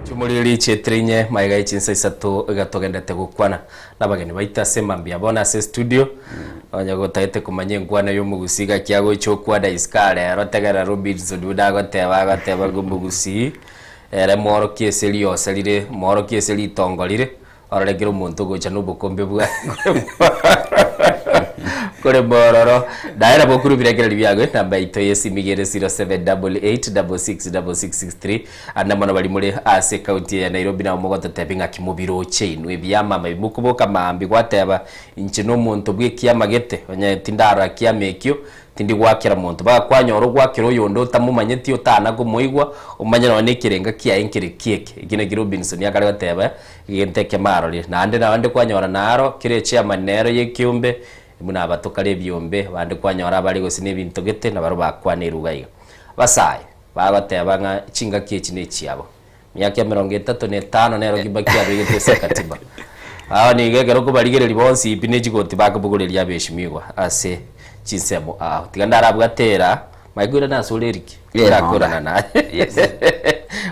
Chimoriri chietirinye magega ye chinsa isato iga togendete gokwana nabageni baito ase mambia bono ase studio onye gotagete komanya enkwana ya omogusii gaki agocha okwana isiko aa rero tegerera Robinson buna agoteba agoteba ng'a omogusii ere mworokia ase riosa rire mworokia ase ritongo rire Orore kera omonto ogocha nobokombe bwaye kore mororo. Naye nabo okorwa ebirengererio biago enamba yaito y'esimi iga ere 0788666663 ande mono baria more ase ekaunti eye ya Nairobi nabo mogototebia ng'aki mobiroche inwe ebiamama ebi mokoboka maambia gwateba inche nomonto bw'ekiama gete onye tindarora kiama ekio Tindi goakera monto. Bagakwanyora ogoakera oyonde otamomanyeti, otana komoigwa, omanye nonya nekerenga kiaye nkere kieke. Eki nakio Robinson akare goteba, egento ekemo arorire. Naende naende kwanyora naro, kera echairman nero y'ekeombe, buna aba tokare ebiombe, abande kwanyora abare gose nebinto gete, nabarobwo bakwana eruga iga. Abasae, bagoteba ng'a chingaki echi nechiabo. Miaka emerongo etato na etano nero Kibaki abegete ase ekatiba. Aba nigo ekero okobarigereria bonsi pi ne chigoti bakobogoreria abeshimigwa ase chinsemo ao. Tiga ndarabwate era, manye koirana ase ore Eric, orakorana naye.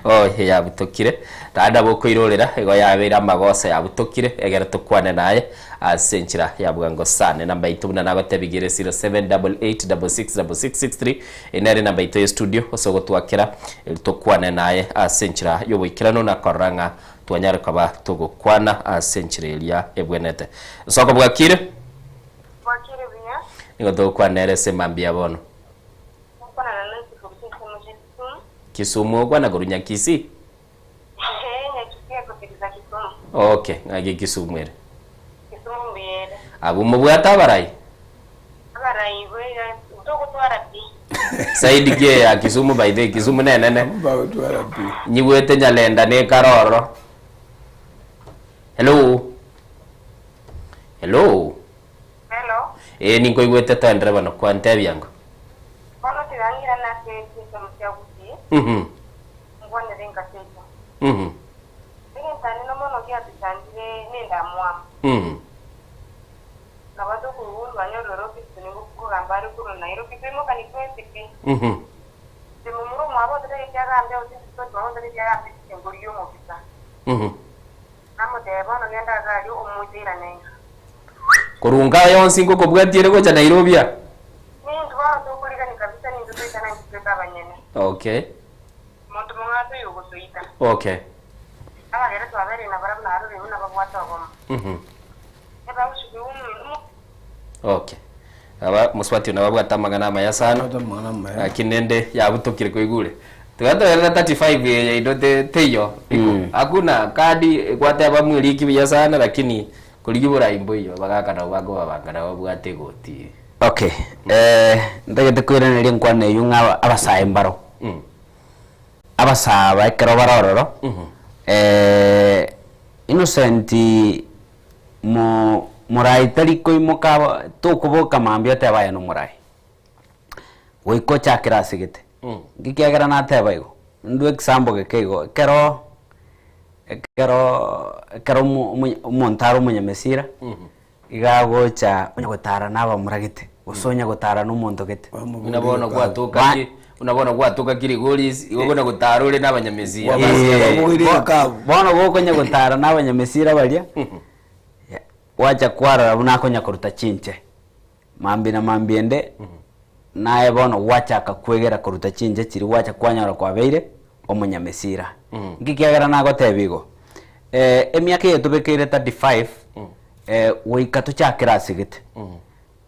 Oh, yabutokire. Naende nabo okoirorera, igo yabeire amagoso yabutokire, egere tokwane naye ase enchera ya bwango sana. Enamba yaito buna nagotebigia ere 0788666663. Eye nere enamba yaito ye studio ase ogotwakera erio tokwane naye ase enchera y'oboikeranu na korora ng'a twanyare koba togokwana ase enchera eria ebwenerete. Nsoko bwakire? Bwakire buya. Nigo togokwana nere ase mambia ya bono. Ngokwana na Nancy korwa chinsemo chia Kisumu. Kisumu okwana korwa Nyakisii? Ee, Nyakisii ekosegesa Kisumu. Okay, ng'aki Kisumu ere? Kisumu mbuya ere. Abwo mobwate abarai? Abarai igo iga ntogotwara pi. Side ki eye ya Kisumu by the way, Kisumu nenene. Bagotwara pi. Nyigwete Nyalenda nekare ororo. Hello? Hello? Hello? Ee ninkoigwete toenderere bono kwantebia ngo. Bono tiga ng'irane ase chinsemo chia Gusii, ngwanere engaki eyio. Egento anene mono giatochandire nendamwamu. Nabo tokoigwa orwanya orwo Robinson ngokogamba are korwa Nairobi toimokani twensi pi. Inche momura omwabo otatageti agambe gose inche soti omwabo otageti agambe inche nkorigia omobisa. Namotebia bono genda ase aria omoite irane inka. Korwa nka yonsi ngokobwatia ere gocha Nairobi aa? Nintwe bono tokorigani kabisa nintwe toitana intwe tweka abanyene. Okay. Omonto mong'ato oyo ogotoita. Okay. Abagere twabeire nabarabwo narorire buna babwate obomo. Okay. Aba mosubati one babwate amang'ana amaya sana. Lakini nende yabutokire koigure. Tiga toerere 35 eye yaino te teiyo. Hakuna kadi gwateba mwiriki buya sana lakini korigia oborai mboiyo abagaka nabo bakobabanga nabo babwate egoti. Okay, eh, ntagete koiraneria enkwana eywo ng'a abasae mbaro. Abasaaba ekero bare ororo, Innocent mo morai tari koimoka aba tokoboka mambia otebe aye nomorai, goika ochakere ase gete. Nki kiagera nateba igo? Ndue example geke igo, ekero ekero ekero omo omonye omonto are omonyamesira, iga agocha onya gotara na abamura gete, gose onya gotara na omonto gete. Buna bono gwatoka ki buna bono gwatoka Kilgoris, igo buna gotara ore na abanyamesira. Bono gokonya gotara na abanyamesira baria, gwacha kwarora buna akonya koruta chinche, mambia na mambia ende, naye bono gwachaka kwegera koruta chinche chiria gwacha kwanyora kwabeire omonyamesira. Nki kiagera nagotebia igo? Emiaka eye tobekeire 35, goika tochakere ase gete.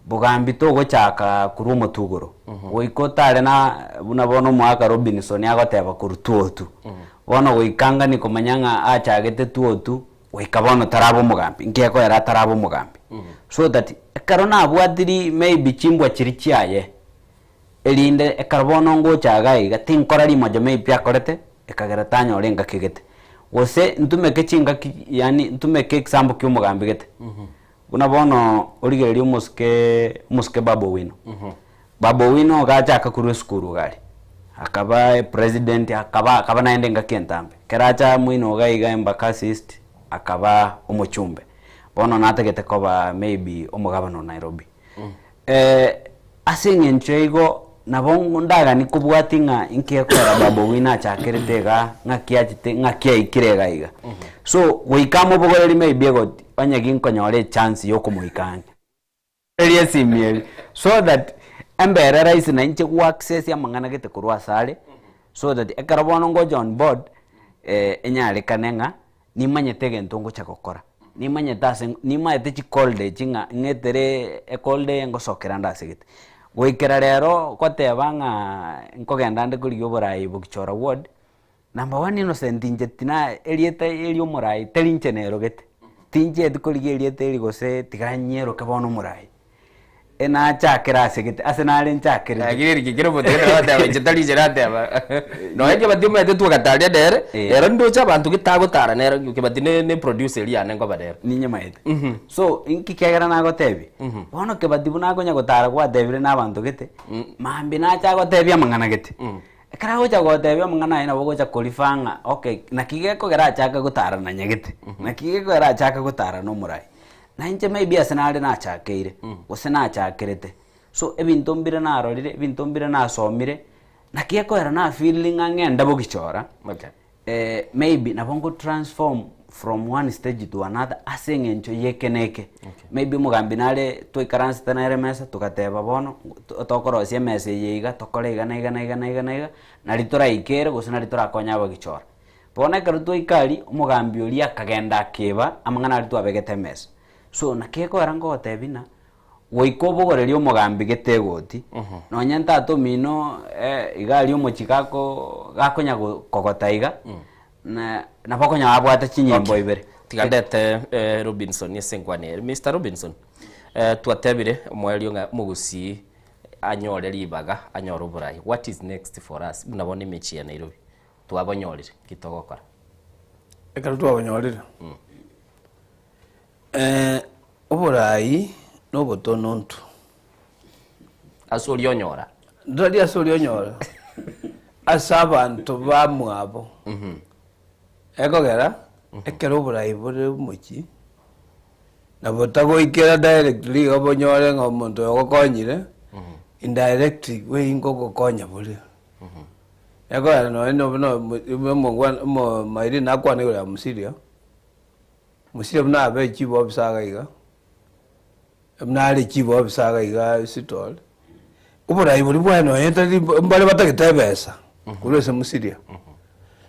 Bogambi togochaka korwa omotwe igoro, goika otare na buna bono omogaka Robinson agoteba korwa twotu. Bono goika ngani komanya ng'a achagete twotu, goika bono taraba omogambi, nki ekoera ataraba omogambi. So that ekero nabwatiri maybe chimbwa chiria chiaye, erinde ekero bono ngocha iga iga, tinkora rimoja maybe akorete, ekagera tanyora engaki gete. Gose ntumeke chingaki yaani ntumeke ekisambo kia omogambi gete. Buna bono origererie omosike omosike Babu Owino. Babu Owino iga achaka korwa esukuru iga aria, akaba epresident akaba akaba naende engaki entambe. Ekero acha moino iga iga Embakasi East, akaba omochumbe. Bono natagete koba maybe omogabana o Nairobi. Ase eng'encho igo, nabo ndagani kobwatia ng'a inki gekorera Babu Owino achakerete igaa, ng'aki achete, ng'aki aikire iga iga. So, goika amobogorerie maybe egoti, onye ginkonyora echance ya okomoika ang'e. Eria esimi eria, so that embere rahisi na inche go access amang'ana gete korwa asare, so that ekero bono ngocha on board, enyarekane ng'a nimanyete egento ngocha gokora, nimanyete ase nimaete chicold echi ng'a ng'etere ecold eye ngosokera nde ase gete. Goikera rero goteba ng'a nkogenda nde korigia oborai bogichora ward, number one innocent inche tina erieta eria omorai tari inche nerogete, tinchieti korigia erieta eri gose tiga nyeroke bono omorai. Enachakera ase gete, ase nare nchakerete. Lakini eri kikira omonto gete agoteba inche tari inche nateba nonya kebati omanyete twagataria nere, ero ndoche abanto gete agotara nere kebati ne ne producer eria yane nkoba nere. Ninyemaete. So, inki kiagera nagotebia, bono kebati buna akonya gotara gwatebire na abanto gete, mambia nache agotebie amang'ana gete. Ekero agocha gotebia amang'ana aye nabo ogocha ko refer ng'a okay, naki gekogera achake gotara na nyagete, naki gekogera achake gotara na omorai. Na inche maybe ase nare nachakeire, gose nachakerete, so ebinto mbire narorire, ebinto mbire nasomire, naki ekoera na feel ng'a ng'ende bogichora, Okay. maybe nabo nko transform from one stage to another ase eng'encho ya eke na eke. Maybe omogambi nare twaikaransete nere emesa togateba bono, to- tokorosia emesa eye iga, tokore iga na iga na iga na iga na iga, nari toraikere gose nari torakonye abagichora. Bono ekero twaika aria, omogambi oria akagenda akeba amang'ana aria twabegete emesa. So naki ekogera ngogotebia ng'a, goika obogorerie omogambi gete egoti, nonye ntata omino iga aria omochie gako gakonya go kogota iga, na nabo okonyora abwate chinyimbo ibere. Tiga ndete Robinson ase enkwana ere. Mister Robinson, twatebire omoerio ng'a omogusii anyore ribaga, anyore oborai. What is next for us buna bono emechie ya Nairobi? Twabonyorire, nki togokora? Ekero twabonyorire, oborai na obotonontu. Ase oria onyora. Tari ase oria onyora, ase abanto bamwabo. Ekogera, ekero oborai bore omochie, nabo otagoikera directly iga obonyore ng'a omonto oyo ogokonyire, indirectly ngogokonya bore. Ekogera nonye na buna omongwana omomairi nakwane igoro ya Musiria, Musiria buna abe chief officer iga iga, buna are chief officer iga iga Sitol, oborai boria bwaye nonye tari mbare batagete ebesa korwa ase Musiria.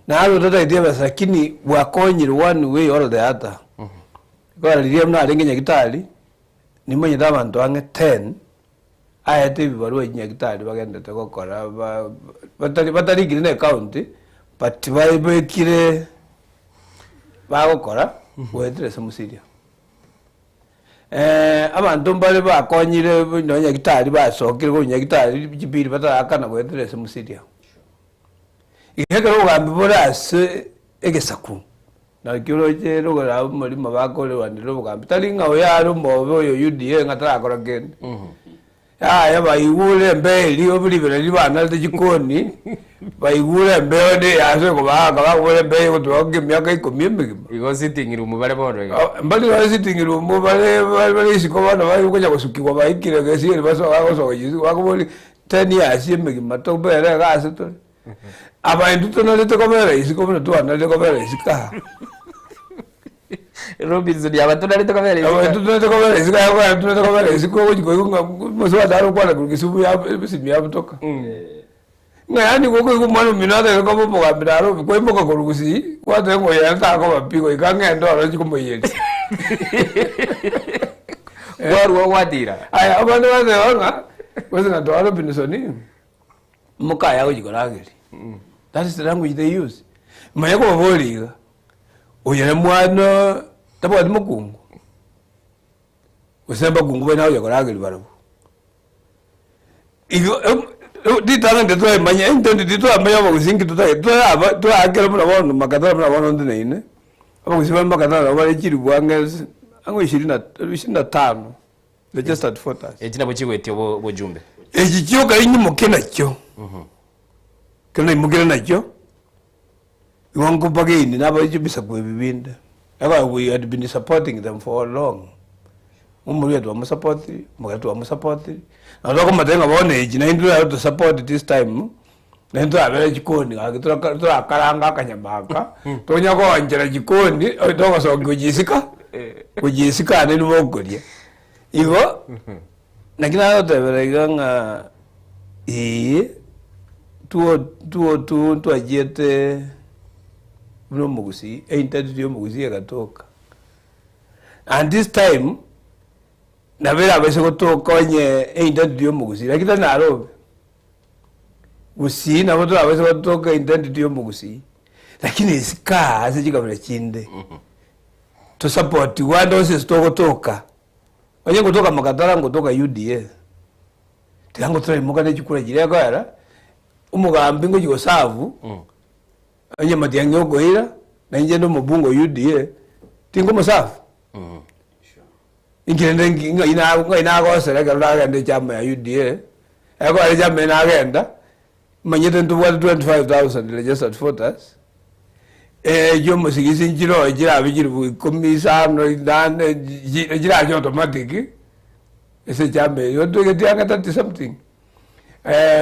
Naro otatageti ebesa lakini bwakonyire one way or the other. Ekogera riria buna arenge nyagetari, nimanyete abanto ang'e ten. Aete ebibarua chinyagitari bagenderete gokora ba batari batarikire na ecounty but babekire bagokora goetera ase Musiria. Abanto mbare bakonyire nonya nyagitari basokire korwa nyagitari chibiri batarakana goetera ase Musiria. Iga ekero obogambi bore ase egesaku, nakio oroche rogoro abwo omorimo bakorwanera obogambi, tari ng'a oyo are omobe oyo UDA ng'a tarakora kende. Yaya baigure embeo eria ribero riria banarete chikoni, baigure embeo ende ase ekobaaka bakobora embeo egotuba emiaka ikomi emegima. Igo sitting room bare bono iga. Ah, mbari bare sitting room bare bare bare isiko bono bari konya gosukigwa baikire gesieri basoa bagosoka chisiko bakoboria ten years emegima tobere iga ase tore. Aba intwe tonarete kobera isiko buna twanarete kobera isiko aa. Robinson aba tonarete kobera isiko. Aba intwe tonarete kobera isiko aa bono tonarete kobera isiko ogochi koigwa ng'a mosubati are gokwana korwa Kisumu ya esimi yabutoka. Ng'a yaani igo okoigwa omwana omino atagete koba omogambi Nairobi kwaimoka korwa Gusii gwateba ng'a oyo ere takoba pi goika ng'ende ororo nchi komoiyeria. Kwarwa gwatira. Aya abande bateba ng'a gose ng'a twa Robinson. Mokaye agochia korageria. That is the language they use. Manya kobaboria iga, oyo nere mwana tabwati mokungu? Gose abakungu baria nagochia korageria barabwo? Igo em- em- ritang'ani titwaemanya intwe titwamanya abagusii nki totagete twaraba twaakera buna bono makatara buna bono nteneine, abagusii bare makatara nabo bare chilifu ang'e ase ang'e ishirini na ishirini na tano. Registered voters. Echi nabo chigoetia obo obojumbe. Echi chioka inyimoke nakio, ekero naimokire nakio, igo nkobagaini nabaeche ebisaku ebi binde. Eba we had been supporting them for long. Omoruya twamosaportiri, omogere twamosaportiri, nabo tokomotebia ng'a bono echi naintwe nabo to support this time, naintwe torabere chikoni gaki toraka torakaranga akanyama aka, tonya goonchera chikoni, onye togosokia gochisika, gochisika ande nigo okoria. Igo, naki nagotebera iga ng'a eeh, two two two ntwachiete buna omogusii, einterneti ya omogusii egatoka. And this time, nabo erabaise gotoka onye einterneti ya omogusii, lakini tari Nairobi. Gusii nabo torabaise gotoka identity ya omogusii, lakini isiko aa ase chikabira chinde, tosapotigwe ande onsi ase togotoka, onye ngotoka Makatara ngotoka UDA, tiga ngotoraimoka ne chikura chiria ekoera, omogambi ngochi goserve, onye Matiang'i okoira, na inche nde omobunge o UDA, tinkomoserve. Inki rende nki ng'ai na ng'ai nagosera ekero nagenda echama ya UDA, ekero echama eye nagenda, manyete ntobwate 25,000 registered voters, echio omosigisi nchiroo chirabe chilifu ikomi, isano, inane, chi chirache automatic, ase echama eywo ntobegeti ang'e 30 something.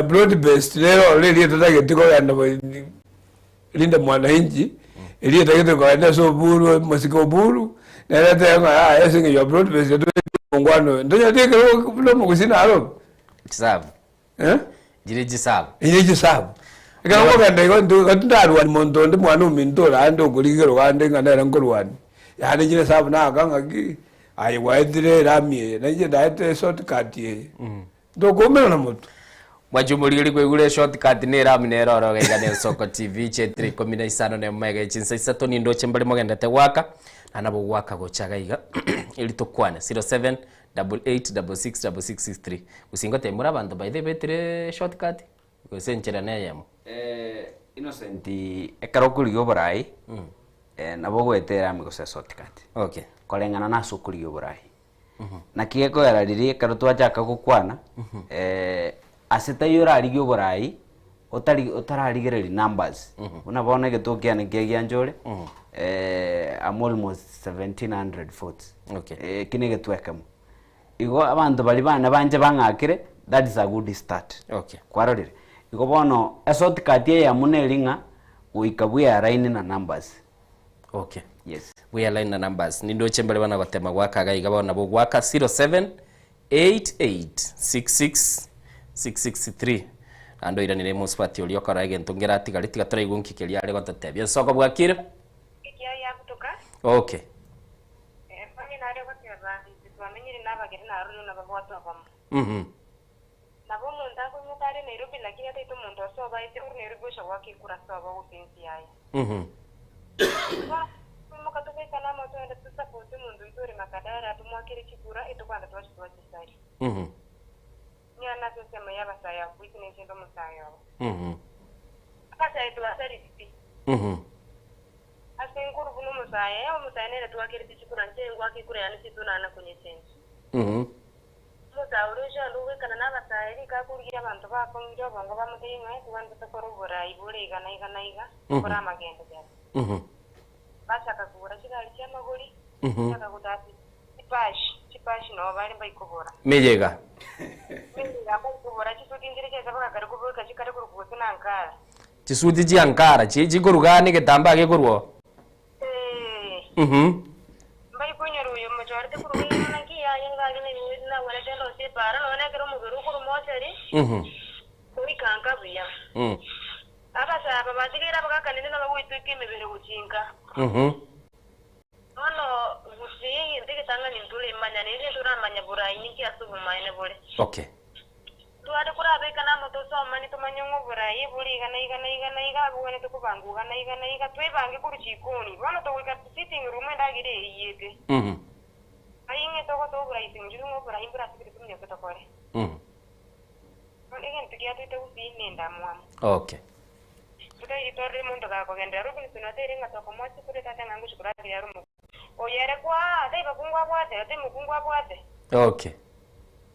Broad based nere ororo eria etotageti kogenda Linda Mwananchi, eria etagete kogenda ase Oburu, omosike Oburu, nere etebe ng'a yaya ase eng'encho ya broad based etobeke omongwana oyo. Ntonyareti ekero buna omogusii naro? Chisabu. Eh? Chire chisabu. Chire chisabu. Ekero nkogenda igo intwe igo tindarwani monto onde mwana ominto ore ande okorigerwa gande ng'a nere nkorwania. Yaani chire esabu naka ng'aki, aye gwaetire erami eye, nainche ndaete eshortcut eye. Ntokoumera na motwe. Mwanche omorigeri kwaigure eshortcut na erami nere oro iga na Ensoko TV chetire ikomi na isano na emo ege chinsa isato nindoche mbare mogendete goaka na nabo goaka gocha iga iga eri tokwane 0788666663 gose ngotebi more abanto by the way betire shortcut gose enchera na eyemo. Innocent ekero okorigia oborai nabo ogoeta erami gose eshortcut. Okay. Koreng'ana na ase okorigia oborai. Naki gekogera riria ekero twachaka gokwana, ase taiyo orarigie oborai, otari otararigereria numbers, buna bono egetuo kiane nkiya gianchore, I'm almost 1700 votes. Okay. Eki na egetuo ekemo. Igo abanto baria bane banche bang'akere, that is a good start. Okay. Kwarorire? Igo bono, eshortcut eyemo neri ng'a, goika bwearaini na numbers. Okay. Yes. We align na numbers. Nindoche mbare bana gotema gwaka iga iga bono nabo gwaka 0788666663. Naende oiranire mosubati oria okora egento nkeratigare tiga toraigwe nki keria are gototebia. Ensoko bwakire? Ekiagera yabutoka. Okay. Onye nare goteba, Intwe twamenyire nabageni narorire nababwate obomo. Mhm. Nabo omonto akoimoka are Nairobi lakini ataete omonto ase obaete korwa Nairobi gocha goaka ekura ase obo gose ense yaye. Bono tokoimoka togoikana amo togende tosapote omonto oito ore Makadara tomoakere chikura etokogenda twache twachisaria. Ng'ina nase ensemo y'abasae abwo, inche ninche inde omosae obo. Abasae. Abasae twasarire pi. Ase nkoru buna omosae, omosae nere twakerete chikura inche ngwake ekura yane titonana konyechencha. Omosae oria oche onde ogoikana nabasae rika akorigia abanto bakong'ire obongo bamotebie ng'a togende tokore oborai bore iga na iga na iga, tokore amagenderero. Bachaka kogora chigari chi'amagori, bachaka gotata chipashi, chipashi noo bare mbaikobora. Meyega. Meyega mbaikobora, chisuti nchire chiacha bagakare kobeka chikare korokwa gose na Ankara. Chisuti chia Ankara, chi chikoruga na egetambaa gekorwa oo? Mbaikonyora oyo mochorete korwa ng'a naki yaye ngari nagwerete ndose epaara, nonya nekero omobere okorwa mochari, goika nka buya. Abasae aba batigaire abagakanire nabagoitweka emebere gochia inka. Bono gusii egento egetang'ani ntore manya naende ntoramanya borai ninki ase obomaene bore. Okay. Tware korabeka namato osomani tomanye ng'a oborai bore iga na iga na iga na iga bogwenerete kobangwa iga na iga na iga, twebange korwa chikoni. Bono togoika sitting room endagera eyiyete. Aye ng'e togosoa oborai ase eng'encho ng'a oborai mborasibete tominyoke tokore. Bono egento giatoete gusii nendamwamu. Okay. Totairi torore monto gakogenderera Robinson oteire ng'a tokomoa chikura tata ng'a ngochia korageria are omokungu. Oyo ere kwaa, tai bakungu abwate, tari mokungu abwate. Okay.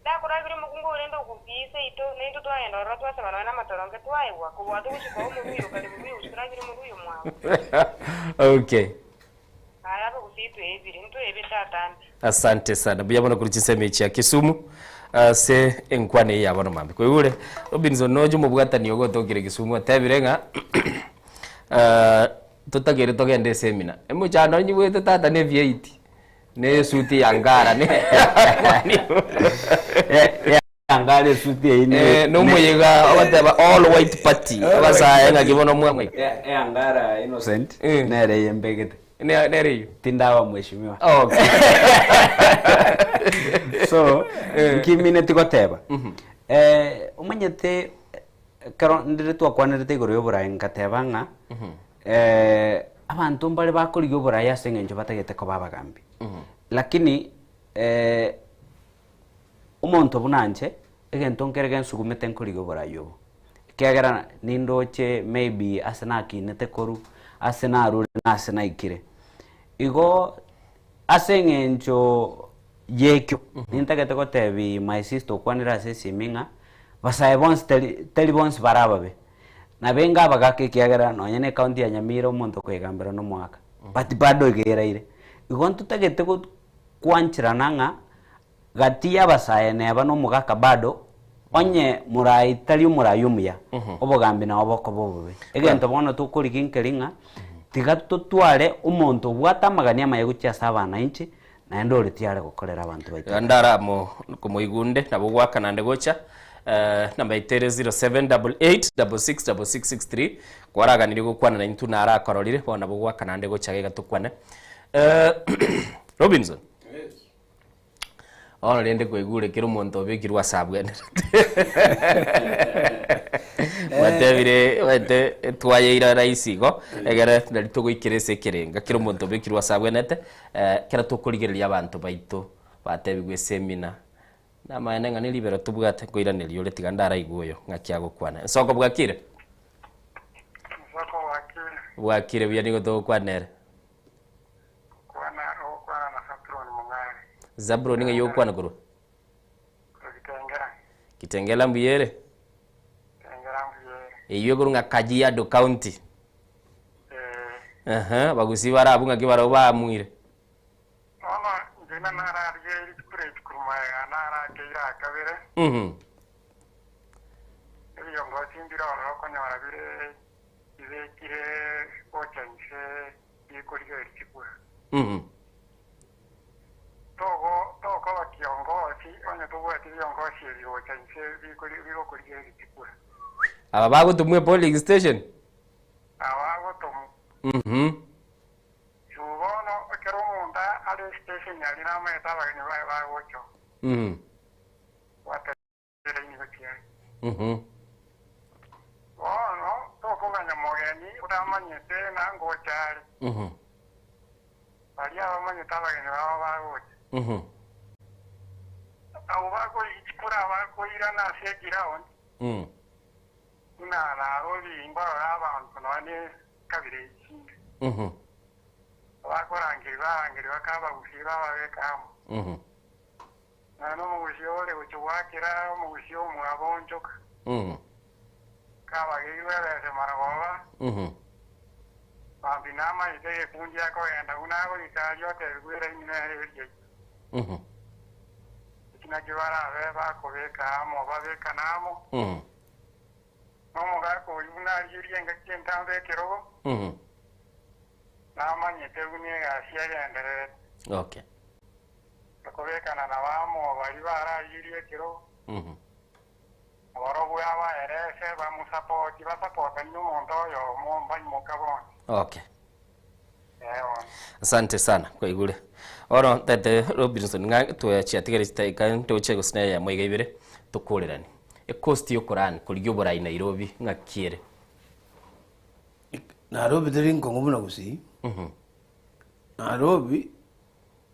Takorageria omokungu orende ogusii seito, naintwe twagenda ororo twasaba nonya namatoronge twaegwa, kobua togochia koa omoruya okare bobe ogochia korageria omoruya omwabo. Okay. Aya abagusii tweebire, ntweebete atambe. Asante sana. Mbuya mono korwa chinsemo echi chia Kisumu ase enkwana eye ya bono mambia. Koigure Robinson noche omobwatani ogo otokire Kisumu otebire ng'a ah, totagere togende esemina. Emochando nyigwete tata ne V8 ne esuti ya ngara ne Angare esuti eyio ne Eh, nomoyega ogoteba all white party abasae ng'aki bono mwa Angara Innocent nere eye mbegete. Nere eyio? Tindaba mheshimiwa. Okay. So, nkimineti goteba. Eh, omanyete ekero ndire twakwanerete igoro ya oboraai ngateba ng'a eh, abanto mbare bakorigia oboraai ase eng'encho batagete koba abagambi. Lakini eh, Omonto buna inche, egento nkere gensugumete nkorigia oborai obo, ekiagera nindoche maybe ase nakinete korwa, ase narure na ase naikire. Igo ase eng'encho y'ekio, nintagete gotebi my sister okwanire ase esimi ng'a, basae bonsi tari tari bonsi bare ababe, nabe abagaka ekiagera nonye na ecounty ya Nyamira omonto okoegambera nomoaka, but bado iga eraire. Igo ntotagete go kwancherana ng'a Gati y'abasae neba nomogaka bado, onye morai tari omorai omuya, obogambi nabo bokoba obobe. Egento bono tokorigia nkeri ng'a, tiga totware omonto obwate amagani amaya gochia ase abanainchi, naende ore tiare gokorera abanto baito Iga ndaramo komoigunde nabo gwaka naende gocha eh, namba yaito ere 0788666663 kwaraganirie gokwana naintwe narakororire bono nabo gwaka naende gocha iga tokwane eh, Robinson Bono rende kwaigure kera omonto obekirwe ase abwenerete. Gwatebire omanyete twayeira rahisi igo, egere nari togoikera ase ekerenga kera omonto obekirwe ase abwenerete, ekero tokorigereria abanto baito batebigwe esemina, namaene ng'a neribero tobwate nkoiraneria ore tiga ndaraigwe oyo ng'aki agokwana. Ensoko bwakire? Ensoko bwakire. Bwakire buya nigo togokwana ere. Kwana ogokwana na Zabuloni mong'are. Zabuloni ng'ai ogokwana korwa? Korwa Kitengela. Kitengela mbuya ere? Kitengela mbuya ere. Eyio ekorwa ng'a Kajiado County. Ee. Ehe, abagusii bare abwo ng'aki barabwo baamuire? Bono inche buna nararigereiri rituko eri korwa magega narakeire aa kabere. Ebiongosi mbire ororo okonyora bire bibekire gocha inse. Rikorigereria chikura. Togo tokoba kiongosi onye tobwati biongosi ebi gocha inse bikori bigokorigereria chikura. Aba bagotomwa epolling station? Aba bagotomwa. Igo bono ekero omonto are estation aria namaete abageni baye bagocha oo. Gwatebire nigo chiaye. Bono tokoganya mogeni otamanyete ng'a ngocha are. Baria abamanyete abageni babo bagocha. Abwo bakoira abakoirana ase eground, buna. buna Nairobi nkorora abanto nonya ne chikabira echi chinde. Bakorangeria barangeria baka abagusii bababeka amo. Nonya nomogusii ore gochia goakera omogusii omwabo onchoka. Kabageirwe ebese marogoba, mambia namanyete egekundi akogenda buna agoika aria otebigwe eraini nere eria eyio. Eki nakio barabe bakobeka amo, babekane amo, nomogaka oyio buna arigerie engaki entambe ekerogo, namanyete buna egasi egendererete. Okay. Okobekana nabo amo baria bararigerie ekerogo, Nabarobwo abaerese bamusapoti, basapotanie omonto oyomo, mbaimoka bonsi. Okay. Ee bono. Asante sana kwaigure. Bono ntete Robinson ng'a twachiatigere chidakika ntoche gose na eyemo iga ibere tokoreranie. Ecost ya okorani korigia oborai Nairobi ng'aki ere? Nairobi teri nkong'u buna Gusii. Nairobi,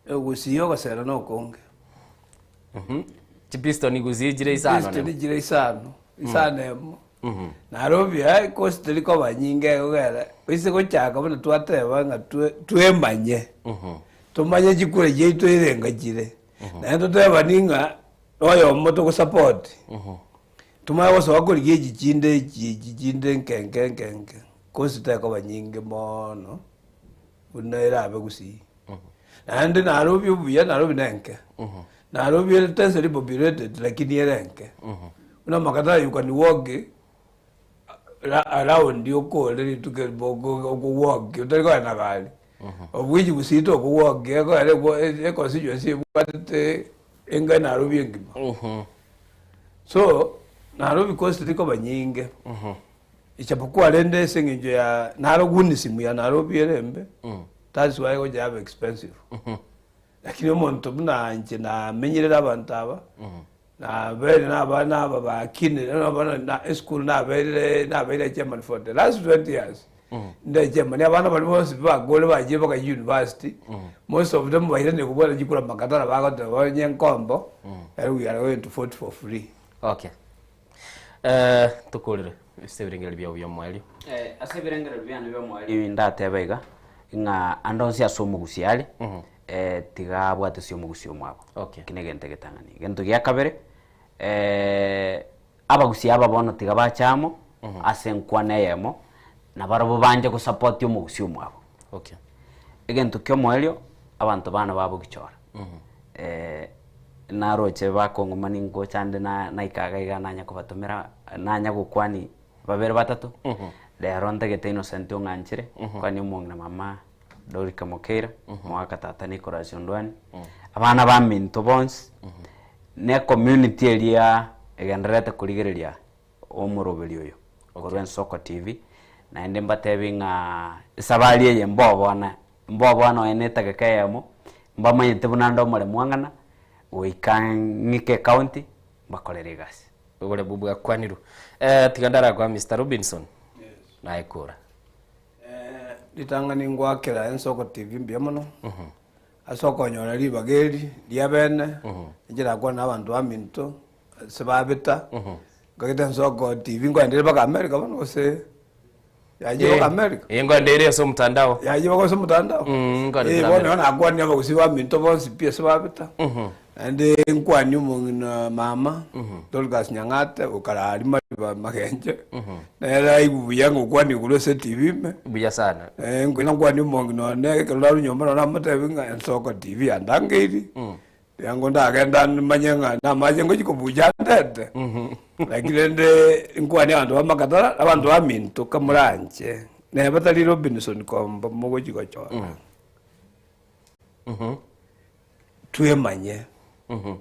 Gusii ogosera na okonge. Chipiston Gusii chire isano Piston nemo. chire isano, isano emo. Nairobi aa ekosi teri koba nyinge egogera ase gochaka buna twateba ng'a twe twemanye, tomanye chikura chiaito erenga chire, naende totebani ng'a oyomo togosupport, tomanye gosoa korigia echi chinde echi echi chinde nke nke nke nke, kosi tekoba nyinge moono buna erabe gusii. Naende Nairobi obuya, Nairobi nenke. Nairobi ere densely populated lakini ere enke. Buna amakata you can walk ra- around okore rituko erimo oko- okowalk otari kogenda gari. Of which gusii tokowalk ekogera ekwa e constituency ebwatete enga Nairobi engima. So, Nairobi cost rikoba nyinge. Ichapokuwa rende ase eng'encho ya naro gunism ya Nairobi ere embe, that's why egocha yaba expensive. Lakini omonto buna inche namenyerere abanto aba, nabeire na abana aba bakinire na abana na esukuru naberire nabeire chairman for the last 20 years. Nde chairman abana baria bonsi bakure bachire mpaka university, most of them bairanire kobwata chikura makatara bagoteba onye nkombo, ere we are going to vote for free. Okay. Eh, tokorere ase ebirengererio biao bi'omoerio. Eh, ase ebirengererio biane bi'omoerio ndatebe iga, ng'a ande onsi ase omogusi are, eh, tiga abwate ase omogusi omwabo. Okay. Eki negento egetang'ani. Egento gia kabere, eh, abagusi aba bono tiga bache amo, ase enkwana eyemo, nabarobwo banche gosapoti omogusi omwabo. Okay. Egento kia omoerio, abanto bane babogichora. Eh, naroche bakong'uma ningocha ande na naika iga iga nanya kobatomera, nanya gokwania babere batato, rero ntagete Innocent ong'anchire, nkwanie omong'ina mama Dorika Mokeira, omogaka tata Nicholas Ondwani, abana baminto bonsi, na ecommunity eria egendererete korigereria omoroberi oyo korwa Ensoko TV, naende mbatebi ng'a esabari eye mbobona, mbobona nonye na etageka eyemo, mbamanyete buna nde omoremu ang'ana, goika ng'ike ecounty, mbakorere egasi. Oboremu bwakwanirwe. Eh, tiga ndarakoa Mister Robinson. Naye kora. Ritang'ani ngoakera Ensoko TV mbuya mono, ase okonyora ribaga eri ria bene, inche nakwana na abanto baminto, ase babeta, nkagete Ensoko TV nkoendere mpaka America bono gose yachire mpaka America? Eh, nkoendere ase omotandao. Yachire mpaka ase omotandao? Mm, nkoendere Eh, bono America. nakwanire abagusii baminto bonsi pi ase babeta, naende nkwanie omong'ina mama, Dorcas Nyang'ate, okare aria mariba magenche, nere aigwe buya ng'a okwanie korwa ase etibi ime. Buya sana. Eh, nkoina nkwanie omong'ina one ekero narwa nyomba nabo namotebi ng'a Ensoko TV yandangeiri, Riango ndagenda manye ng'a namache ngochia kobucha ndete, lakini rende nkwane abanto ba Makatara, abanto baminto kamoranche, neba tari Robinson Kombo mogochia gochora, twemanye,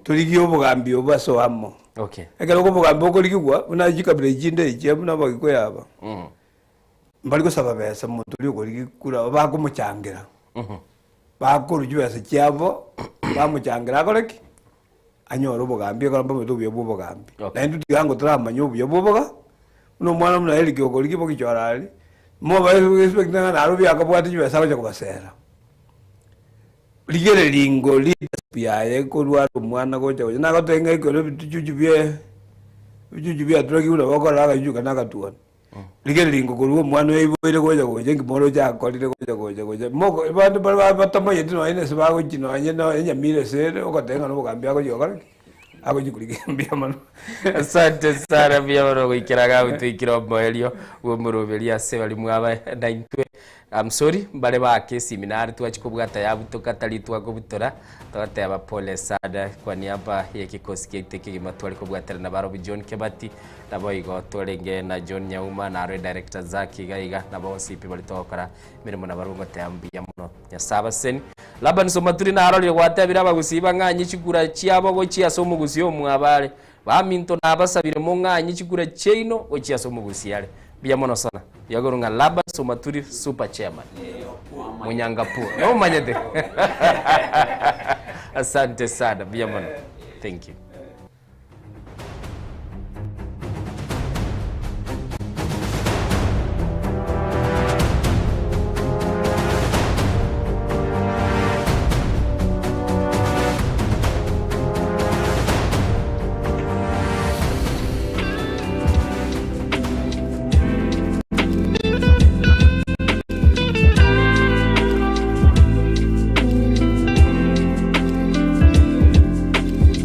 torigie obogambi obo ase oamo. Okay. Ekero obogambi bokorigigwa, buna chikabira echi chinde echi buna abagikuyu aba, mbari gosaba besa monto oria okorigia kura, bakomochangera. Bakorwa chibesa chiabo, bamochangera akore ki? Anyore obogambi ekero mbamanyete obuya bwa obogambi. Naintwe tiga ngo toramanye obuya bwa oboga, buna omwana buna Eric okorigia bogichora aria, mobae expect ng'a naro obuya akabwate chibesa agocha kobasera. Rigereria ingo leadership yaye korwa are omwana gocha gocha, nagotebia ng'a ekero ebituchuchu bie ebichuchu biaturagigwe nabo okorora agachuchu kane agatuoni. Rigereria ngokorwa omwana oyo aiboire gocha gocha inki moroche akorire gocha gocha gocha moko abanto bare ba batamayeti nonye na ase bagochia nonye na enyamira ase ere ogoteba ng'a na obogambi agochia gokora ki? Agochia korigia mbuya mono. Asante sana mbuya mono goikera iga abwo toikire omoerio bwa omoroberi ase baria mwaba naintwe. I'm sorry mbare baake esimi nare twachia kobwata yabutoka tari twakobutora togoteba pole sana kwa niaba ya ekikosi kiaito ekegima tware kobwaterana barobwo John Kebati naboigo twarenge na John Nyauma naro edirector Zack iga iga na bonsi pi baria togokora emeremo nabarobwo ngoteba mbuya mono Nyasae abaseni. Laban Somaturi narorire gwatebire abagusii bang'anye chikura chiabo gochia ase omogusii omwabo are. Baminto nabasabire mong'anye chikura chiaino gochia ase omogusii are. Mbuya mono sana. Yagoro ng'a Laban Somaturi super chairman. Munyangapuo. Nomanyete? Asante sana. Mbuya mono. Thank you.